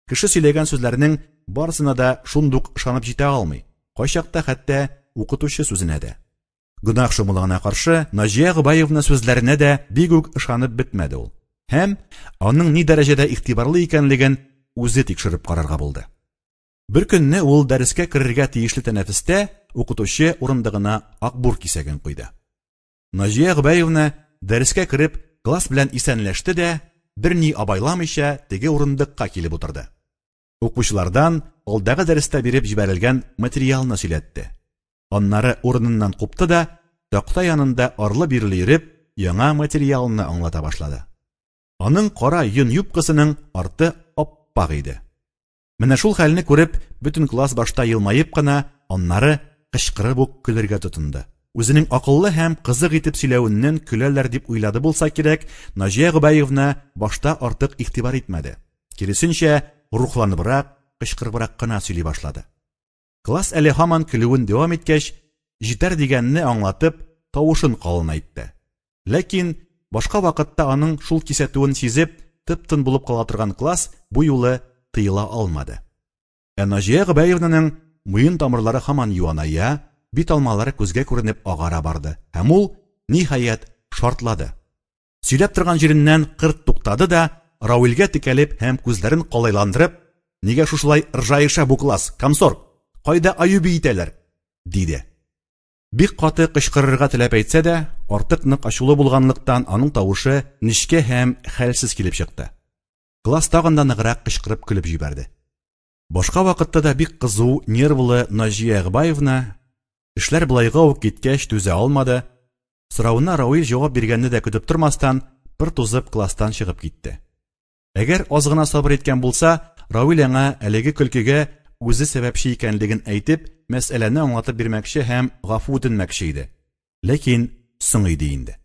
Кеше сөйләгән сүзләрнең барысына да шундук ышанып җитә алмый. Кайчакта хәтта укытучы сүзенә дә. Гөнаһ шомлыгына каршы, Наҗия Гобаевна сүзләренә дә бик үк ышанып бетмәде ул. Һәм аның ни дәрәҗәдә игътибарлы икәнлеген үзе тикшереп карарга булды. Бер көнне ул дәрескә керергә тиешле тәнәфестә укытучы урындыгына акбур кисәген куйды. Наҗия Гобәевна дәрескә кереп, класс белән исәнләште дә, берни абайламыйча теге урындыкка килеп утырды. Укучылардан алдагы дәрестә биреп җибәрелгән материалны сөйләтте. Аннары урыныннан купты да, такта янында арлы-бирле йөреп, яңа материалны аңлата башлады. Аның кара йон юбкасының арты аппак иде. Менә шул хәлне күреп, бөтен класс башта елмаеп кына, аннары кычкырып ук көлергә тотынды. Үзенең акыллы һәм кызык итеп сөйләвеннән көләләр дип уйлады булса кирәк, Наҗия Гобәевна башта артык игътибар итмәде. Киресенчә, рухланыбрак, кычкырыбрак кына сөйли башлады. Класс әле һаман көлүен дәвам иткәч, җитәр дигәнне аңлатып, тавышын калынайтты. Ләкин башка вакытта аның шул кисәтүен сизеп, тып-тын булып кала торган класс бу юлы тыела алмады. Ә Наҗия Гобәевнаның муен тамырлары һаман юаная, бит алмалары күзгә күренеп агара барды һәм ул, ниһаять, шартлады. Сөйләп торган җиреннән кырт туктады да, Рауилгә текәлеп һәм күзләрен калайландырып, «Нигә шушылай ыржаеша бу класс, комсорг? Кайда аю биетәләр?» диде. Бик каты кычкырырга теләп әйтсә дә, артык нык ачулы булганлыктан аның тавышы нечкә һәм хәлсез килеп чыкты. Класс тагын да ныграк кычкырып көлеп җибәрде. Башка вакытта да бик кызу, нервлы Наҗия Гыбаевна эшләр болайга ук киткәч түзә алмады. Соравына Рауил җавап биргәнне дә көтеп тормастан, пыр тузып класстан чыгып китте. Әгәр аз гына сабыр иткән булса, Рауил аңа әлеге көлкегә үзе сәбәпче икәнлеген әйтеп, мәсьәләне аңлатып бирмәкче һәм гафу үтенмәкче иде. Ләкин соң иде инде.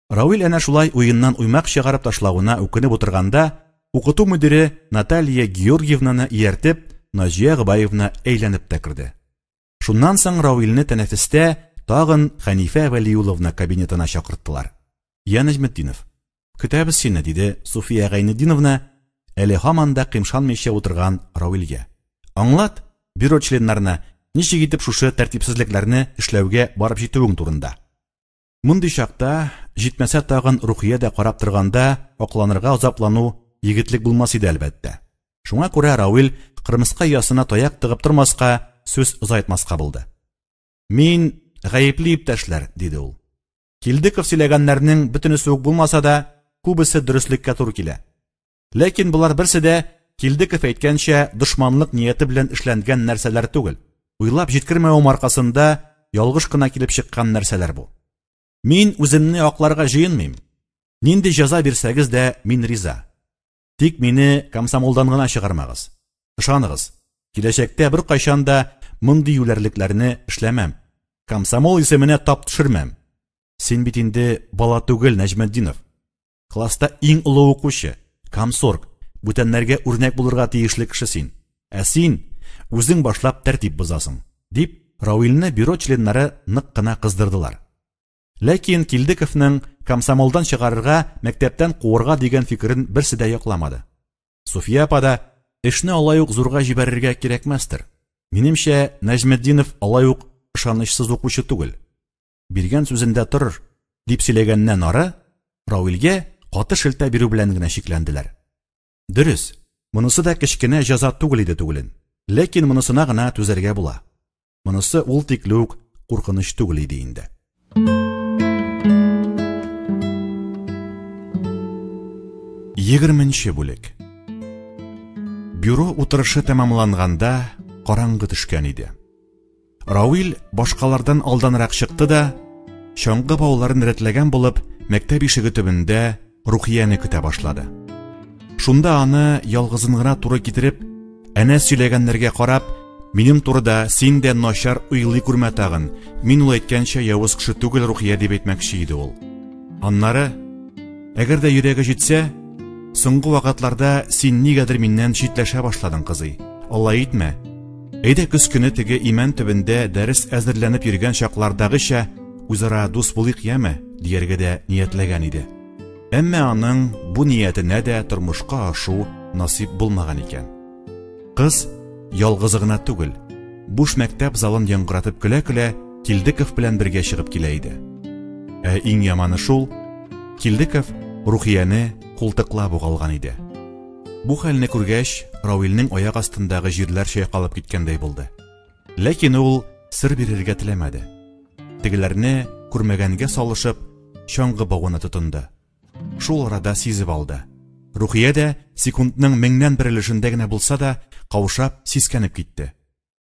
Рауил әнә шулай уеннан уймак чыгарып ташлавына үкенеп утырганда, укыту мөдире Наталья Георгиевнаны ияртеп, Наҗия Гобаевна әйләнеп тә керде. Шуннан соң Рауилне тәнәфестә тагын Хәнифә Вәлиулловна кабинетына чакырттылар. Я Нәҗметдинов, көтәбез сине, диде Суфия Гайнетдиновна, әле һаман да кыймшанмыйча утырган Рауилгә. Аңлат бюро членнарына, ничек итеп шушы тәртипсезлекләрне эшләүгә барып җитүең турында. Мондый чакта, җитмәсә тагын Рухия дә карап торганда, акланырга азаплану егетлек булмас иде әлбәттә. Шуңа күрә Рауил кырмыска оясына таяк тыгып тормаска, сүз озайтмаска булды. Мин гаепле иптәшләр, диде ул. Килдеков сөйләгәннәрнең бөтенесе үк булмаса да, күбесе дөреслеккә туры килә. Ләкин болар берсе дә Килдеков әйткәнчә дошманлык нияте белән эшләнгән нәрсәләр түгел. Уйлап җиткермәвем аркасында ялгыш кына килеп чыккан нәрсәләр бу. Мин үземне акларга җыенмыйм. Нинди җәза бирсәгез дә мин риза. Тик мине комсомолдан гына чыгармагыз. Ышаныгыз, киләчәктә беркайчан да мондый юләрлекләрне эшләмәм. Комсомол исеменә тап төшермәм. Син бит инде бала түгел, Нәҗметдинов. Класста иң олы укучы, комсорг, бүтәннәргә үрнәк булырга тиешле кеше син. Ә син Үзең башлап тәртип бозасың, дип, Рауилне бюро членнары нык кына кыздырдылар. Ләкин Килдековның комсомолдан чыгарырга, мәктәптән куырга дигән фикерен берсе дә якламады. Суфия апа да эшне алай ук зурга җибәрергә кирәкмәстер. Минемчә, Нәҗметдинов алай ук ышанычсыз укучы түгел. Биргән сүзендә торыр, дип сөйләгәннән ары, Рауилгә каты шелтә бирү белән генә чикләнделәр. Дөрес, монысы да кечкенә җәза түгел иде түгелен. Ләкин монысына гына түзәргә була. Монысы ул тикле үк куркыныч түгел иде инде. Егерменче бүлек. Бюро утырышы тәмамланганда караңгы төшкән иде. Рауил башкалардан алданрак чыкты да, чаңгы бауларын рәтләгән булып, мәктәп ишеге төбендә Рухияне көтә башлады. Шунда аны ялгызын гына туры китереп, әнә сөйләгәннәргә карап, минем турыда син дә начар уйлый күрмә тагын, мин ул әйткәнчә явыз кеше түгел, Рухия, дип әйтмәкче иде ул. Аннары, әгәр дә йөрәге җитсә, соңгы вакытларда син нигәдер миннән читләшә башладың, кызый. Алай итмә. Әйдә көз көне теге имән төбендә дәрес әзерләнеп йөргән чаклардагыча үзара дус булыйк, яме, дияргә дә ниятләгән иде. Әмма аның бу ниятенә дә тормышка ашу насыйп булмаган икән. Кыз ялгызы гына түгел, буш мәктәп залын яңгыратып көлә-көлә Килдеков белән бергә чыгып килә иде. Ә иң яманы шул, Килдеков Рухияне култыклап ук алган иде. Бу хәлне күргәч, Рауилнең аяк астындагы җирләр чайкалып киткәндәй булды. Ләкин ул сер бирергә теләмәде. Тегеләрне күрмәгәнгә салышып, чаңгы бавына тотынды. Шул арада сизеп алды. Рухия дә секундның меңнән бер өлешендә генә булса да, каушап, сискәнеп китте.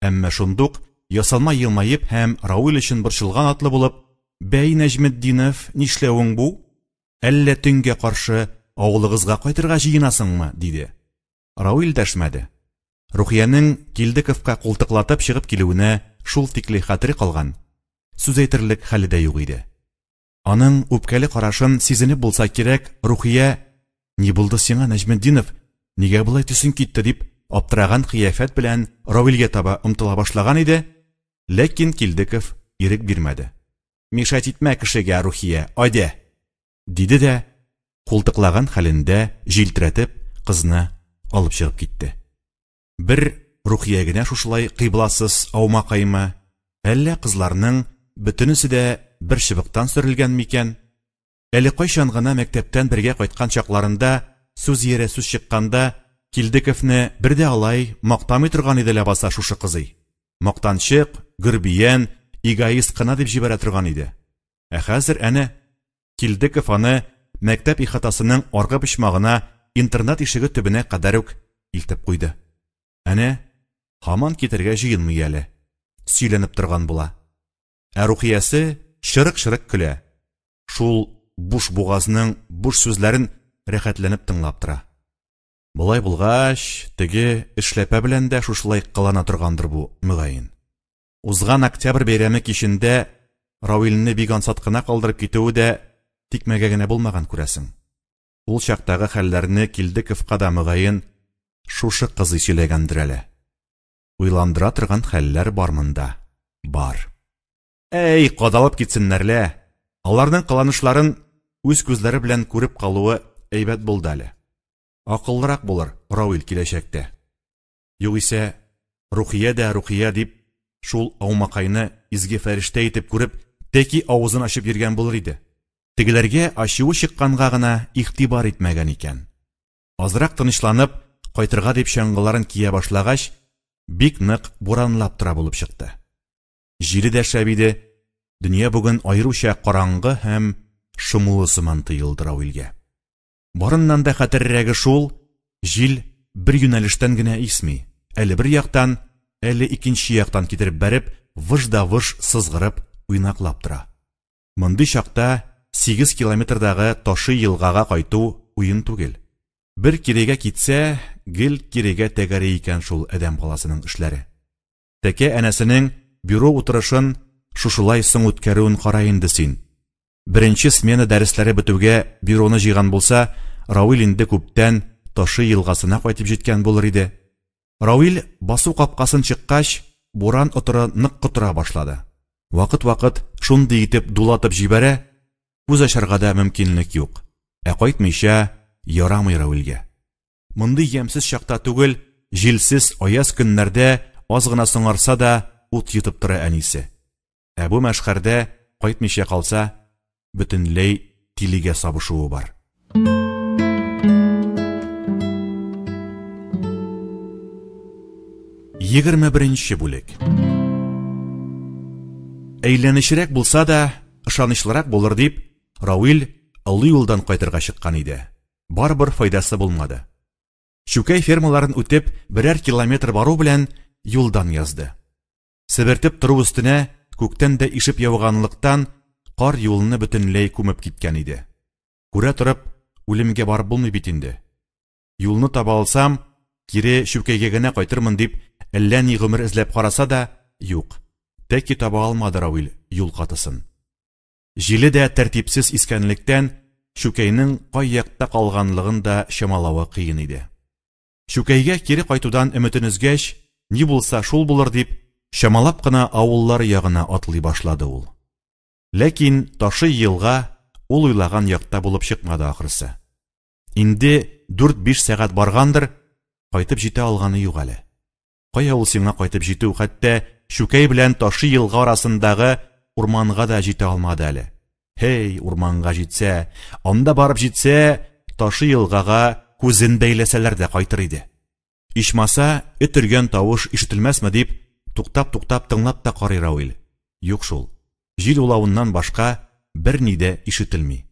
Әмма шундук ясалма елмаеп һәм Рауил өчен борчылган атлы булып, «Бәй, Нәҗметдинов, нишләвең бу? Әллә төнгә каршы авылыгызга кайтырга җыенасыңмы?» диде. Рауил дәшмәде. Рухиянең Килдековка култыклатып чыгып килүенә шул тикле хәтере калган, сүз әйтерлек хәле дә юк иде. Аның үпкәле карашын сизенеп булса кирәк, Рухия, «Ни булды сиңа, Нәҗметдинов, нигә болай төсең китте?» дип, аптыраган кыяфәт белән Равилгә таба омтыла башлаган иде, ләкин Килдеков ирек бирмәде. «Мешать итмә кешегә, Рухия, әйдә!» диде дә, култыклаган хәлендә җилтерәтеп, кызны алып чыгып китте. Бер Рухия генә шушылай кыйбласыз аумакаймы, әллә кызларның бөтенесе дә бер чыбыктан сөрелгән микән? Әле кайчан гына мәктәптән бергә кайткан чакларында сүз иярә сүз чыкканда Килдековны бер дә алай мактамый торган иде ләбаса шушы кызый. Мактанчык, гөрбиян, эгоист кына дип җибәрә торган иде. Ә хәзер әнә Килдеков аны мәктәп ихатасының аргы почмагына интернат ишеге төбенә кадәр үк илтеп куйды. Әнә, һаман китәргә җыенмый әле. Сөйләнеп торган була. Ә Рухиясе чырык-чырык көлә. Шул буш бугазның буш сүзләрен рәхәтләнеп тыңлап тора. Болай булгач, теге эшләпә белән дә шушылай кылана торгандыр бу, мөгаен. Узган октябрь бәйрәме кичендә Рауилне бик ансат кына калдырып китүе дә тикмәгә генә булмаган, күрәсең. Ул чактагы хәлләрне Килдековка да мөгаен шушы кызый сөйләгәндер әле. Уйландыра торган хәлләр бар монда. Бар. Әй, кадалып китсеннәр лә! Аларның кыланышларын үз күзләре белән күреп калуы әйбәт булды әле. Акыллырак булыр Рауил киләчәктә. Югыйсә, Рухия дә Рухия дип, шул аумакайны изге фәрештә итеп күреп, тәки авызын ачып йөргән булыр иде. Тегеләргә ачуы чыкканга гына игътибар итмәгән икән. Азрак тынычланып, кайтырга дип чаңгыларын кия башлагач, бик нык буранлап тора булып чыкты. Җиле дә шәп иде, дөнья бүген аеруча караңгы һәм шомлы сыман тоелды Рауилгә. Барыннан да хәтәррәге шул, җил бер юнәлештән генә исми, әле бер яктан, әле икенче яктан китереп бәреп, выж да выж сызгырып, уйнаклап тора. Мондый чакта 8 километрдагы Ташый елгага кайту уен түгел. Бер кирегә китсә, гел кирегә тәгәри икән шул адәм баласының эшләре. Тәкә әнәсенең бюро утырышын шушылай соң үткәрүен кара инде син. Беренче смена дәресләре бетүгә бюроны җыйган булса, Рауил инде күптән Ташый елгасына кайтып җиткән булыр иде. Равил басу капкасын чыккач, буран отыры нык котыра башлады. Вакыт-вакыт шундый итеп дулатып җибәрә, күз ачарга да мөмкинлек юк. Ә кайтмыйча ярамый Равилгә. Мондый ямьсез чакта түгел, җилсез аяз көннәрдә аз гына соңарса да ут йотып тора әнисе. Ә бу мәшхәрдә кайтмыйча калса, бөтенләй тилегә сабышуы бар. 21 бүлек. Әйләнечрәк булса да, ышанычлырак булыр дип, Рауил олы юлдан кайтырга чыккан иде. Барыбер файдасы булмады. Чүкәй фермаларын үтеп, берәр километр бару белән юлдан язды. Себертеп тору өстенә күктән дә ишеп яуганлыктан кар юлны бөтенләй күмеп киткән иде. Күрә торып, үлемгә барып булмый бит инде. Юлны таба алсам, кире Чүкәйгә генә кайтырмын дип, әллә ни гомер эзләп караса да, юк. Тәки таба алмады Равил юл катысын. Җиле дә тәртипсез искәнлектән Чүкәйнең кай якта калганлыгын да чамалавы кыен иде. Чүкәйгә кире кайтудан өметен өзгәч, ни булса шул булыр дип, чамалап кына авыллар ягына атлый башлады ул. Ләкин Ташый елга ул уйлаган якта булып чыкмады ахрысы. Инде 4-5 сәгать баргандыр, кайтып җитә алганы юк әле. Кая ул сиңа кайтып җитү, хәтта Чүкәй белән Ташый елга арасындагы урманга да җитә алмады әле. Һей, урманга җитсә, анда барып җитсә, Ташый елгага күзен бәйләсәләр дә кайтыр иде. Ичмаса, эт өргән тавыш ишетелмәсме дип, туктап-туктап тыңлап та карый Рауил. Юк шул. Җил улавыннан башка берни дә ишетелми.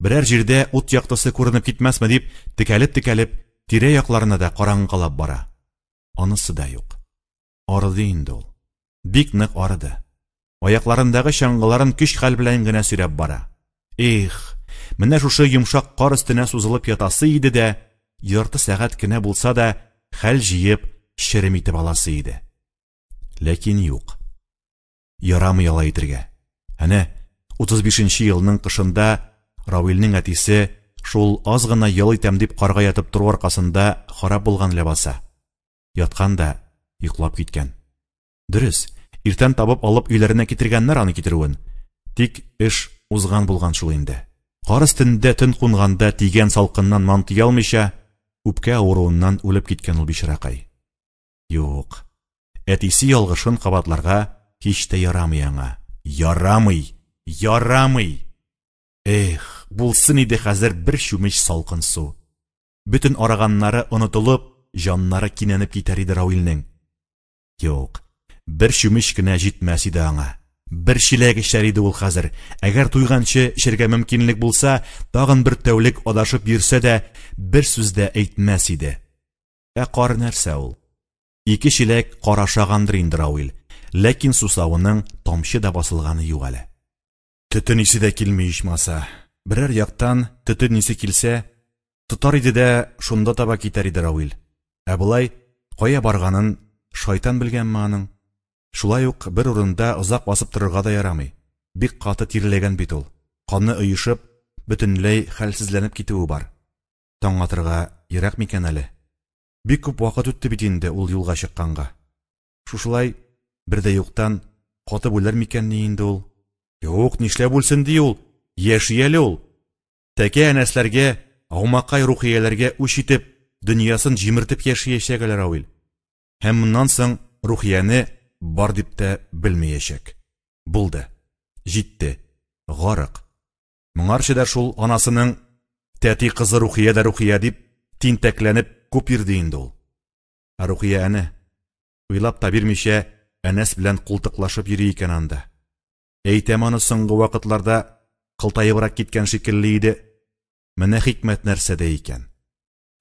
Берәр җирдә ут яктысы күренеп китмәсме дип, текәлеп-текәлеп, тирә-якларына да караңгылап бара. Анысы да юк. Арыды инде ул. Бик нык арыды. Аякларындагы чаңгыларын көч-хәл белән генә сөйрәп бара. Эх, менә шушы йомшак кар өстенә сузылып ятасы иде дә, ярты сәгать кенә булса да, хәл җыеп, черем итеп аласы иде. Ләкин юк. Ярамый алай итергә. Әнә, 35 елның кышында Равилнең әтисе шул аз гына ял итәм дип карга ятып тору аркасында харап булган ләбаса. Яткан да йоклап киткән. Дөрес, иртән табып алып өйләренә китергәннәр аны китерүен. Тик эш узган булган шул инде. Кар өстендә төн кунганда тигән салкыннан мантый алмыйча, үпкә авыруыннан үлеп киткән ул бичаракай. Юк. Әтисе ялгышын кабатларга һич тә ярамый аңа. Ярамый! Ярамый! Эх, булсын иде хәзер бер чүмеч салкын су. Бөтен араганнары онытылып, җаннары кинәнеп китәр иде Рауилнең. Юк, бер чүмеч кенә җитмәс иде аңа. Бер чиләк эчәр иде ул хәзер. Әгәр туйганчы эчәргә мөмкинлек булса, тагын бер тәүлек адашып йөрсә дә, бер сүз дә әйтмәс иде. Ә кар нәрсә ул? Ике чиләк кар ашагандыр инде Рауил, ләкин сусавының тамчы да басылганы юк әле. Төтен исе дә килми ичмаса. Берәр яктан төтен исе килсә, тотар иде дә шунда таба китәр иде Рауил. Ә болай кая барганын шайтан белгәнме аның? Шулай ук бер урында озак басып торырга да ярамый. Бик каты тирләгән бит ул. Каны оешып, бөтенләй хәлсезләнеп китүе бар. Таң атырга ерак микән әле? Бик күп вакыт үтте бит инде ул юлга чыкканга. Шушылай бер дә юктан катып үләр микән ни инде ул? Юк, нишләп үлсен ди ул? Яши әле ул. Тәкә Әнәсләргә, аумакай Рухияләргә үч итеп, дөньясын җимертеп яшиячәк әле Равил. Һәм моннан соң Рухияне бар дип тә белмәячәк. Булды. Җитте. Гарык. Моңарчы да шул анасының тәти кызы Рухия дә Рухия дип тинтәкләнеп күп йөрде инде ул. Ә Рухия әнә, уйлап та бирмичә, Әнәс белән култыклашып йөри икән анда. Әйтәм аны соңгы вакытларда кылтаебрак киткән шикелле иде. Менә хикмәт нәрсәдә икән.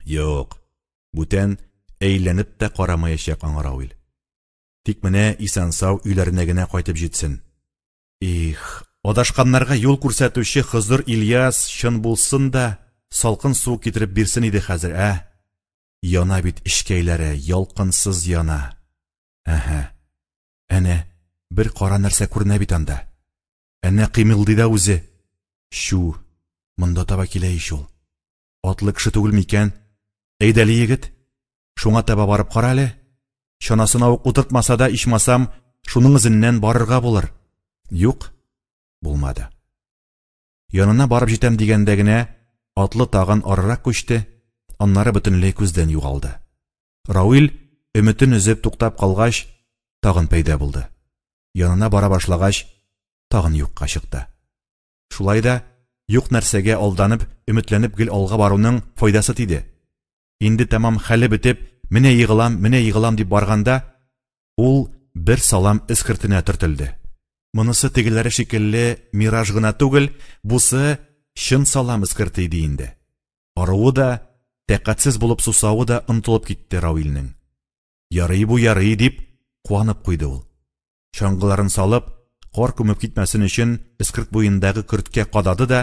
Юк, бүтән әйләнеп тә карамаячак аңа Равил. Тик менә исән-сау өйләренә генә кайтып җитсен. Их, адашканнарга юл күрсәтүче Хозыр Ильяс чын булсын да, салкын су китереп бирсен иде хәзер, ә? Яна бит эчкәйләре, ялкынсыз яна. Әһә. Әнә, бер кара нәрсә күренә бит анда. Әнә кыймылдый да үзе. Чү, монда таба килә ич ул. Атлы кеше түгел микән? Әйдәле, егет. Шуңа таба барып кара әле. Чанасына ук утыртмаса да, ичмасам, шуның эзеннән барырга булыр. Юк, булмады. Янына барып җитәм дигәндә генә, атлы тагын арырак күчте, аннары бөтенләй күздән югалды. Рауил, өметен өзеп туктап калгач, тагын пәйда булды. Янына бара башлагач, тагын юкка чыкты. Шулай да, юк нәрсәгә алданып, өметләнеп гел алга баруның файдасы тиде. Инде тәмам хәле бетеп, менә егылам, менә егылам дип барганда, ул бер салам эскертенә төртелде. Монысы тегеләре шикелле мираж гына түгел, бусы чын салам эскерте иде инде. Аруы да, тәкатьсез булып сусавы да онытылып китте Рауилнең. Ярый бу, ярый, дип куанып куйды ул. Чаңгыларын салып, кар күмеп китмәсен өчен эскерт буендагы көрткә кадады да,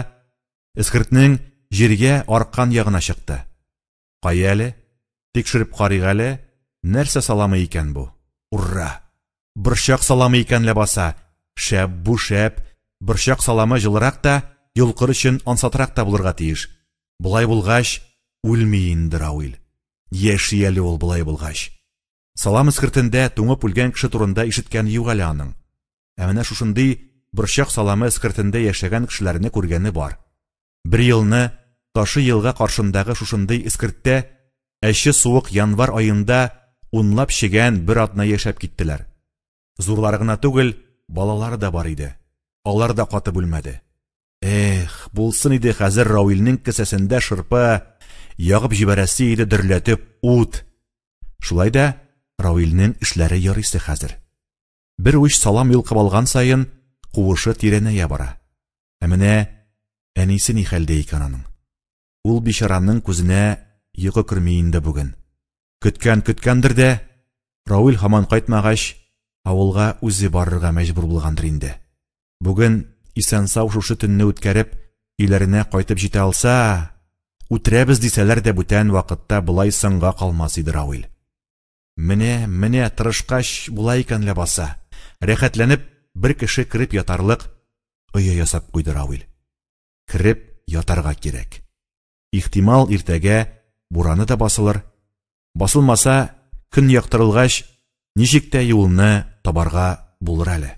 эскертнең җиргә аркан ягына чыкты. Кая әле? Тикшереп карыйк әле, нәрсә саламы икән бу? Ура! Борчак саламы икән ләбаса! Шәп бу, шәп! Борчак саламы җылырак та, йолкыр өчен ансатрак та булырга тиеш. Болай булгач, үлми инде Рауил. Яши әле ул болай булгач. Салам эскертендә туңып үлгән кеше турында ишеткәне юк әле аның. Ә менә шушындый борчак саламы эскертендә яшәгән кешеләрне күргәне бар. Бер елны Ташы елга каршындагы шушындый эскерттә әче суык январь аенда унлап чегән бер атна яшәп киттеләр. Зурлары гына түгел, балалары да бар иде. Алар да катып үлмәде. Эх, булсын иде хәзер Рауилнең кесәсендә шырпы, ягып җибәрәсе иде дөрләтеп ут. Шулай да Рауилнең эшләре ярыйсы хәзер. Бер уч салам йолкып алган саен куышы тирәнәя бара. Ә менә әнисе ни хәлдә икән аның? Ул бичараның күзенә йокы керми инде бүген. Көткән көткәндер дә, Рауил һаман кайтмагач, авылга үзе барырга мәҗбүр булгандыр инде. Бүген исән-сау шушы төнне үткәреп, өйләренә кайтып җитә алса, үтерәбез дисәләр дә бүтән вакытта болай соңга калмас иде Рауил. Менә, менә тырышкач була икән ләбаса. Рәхәтләнеп бер кеше кереп ятарлык оя ясап куйды Рауил. Кереп ятарга кирәк. Ихтимал, иртәгә бураны да басылыр. Басылмаса, көн яктырылгач, ничек тә юлны табарга булыр әле.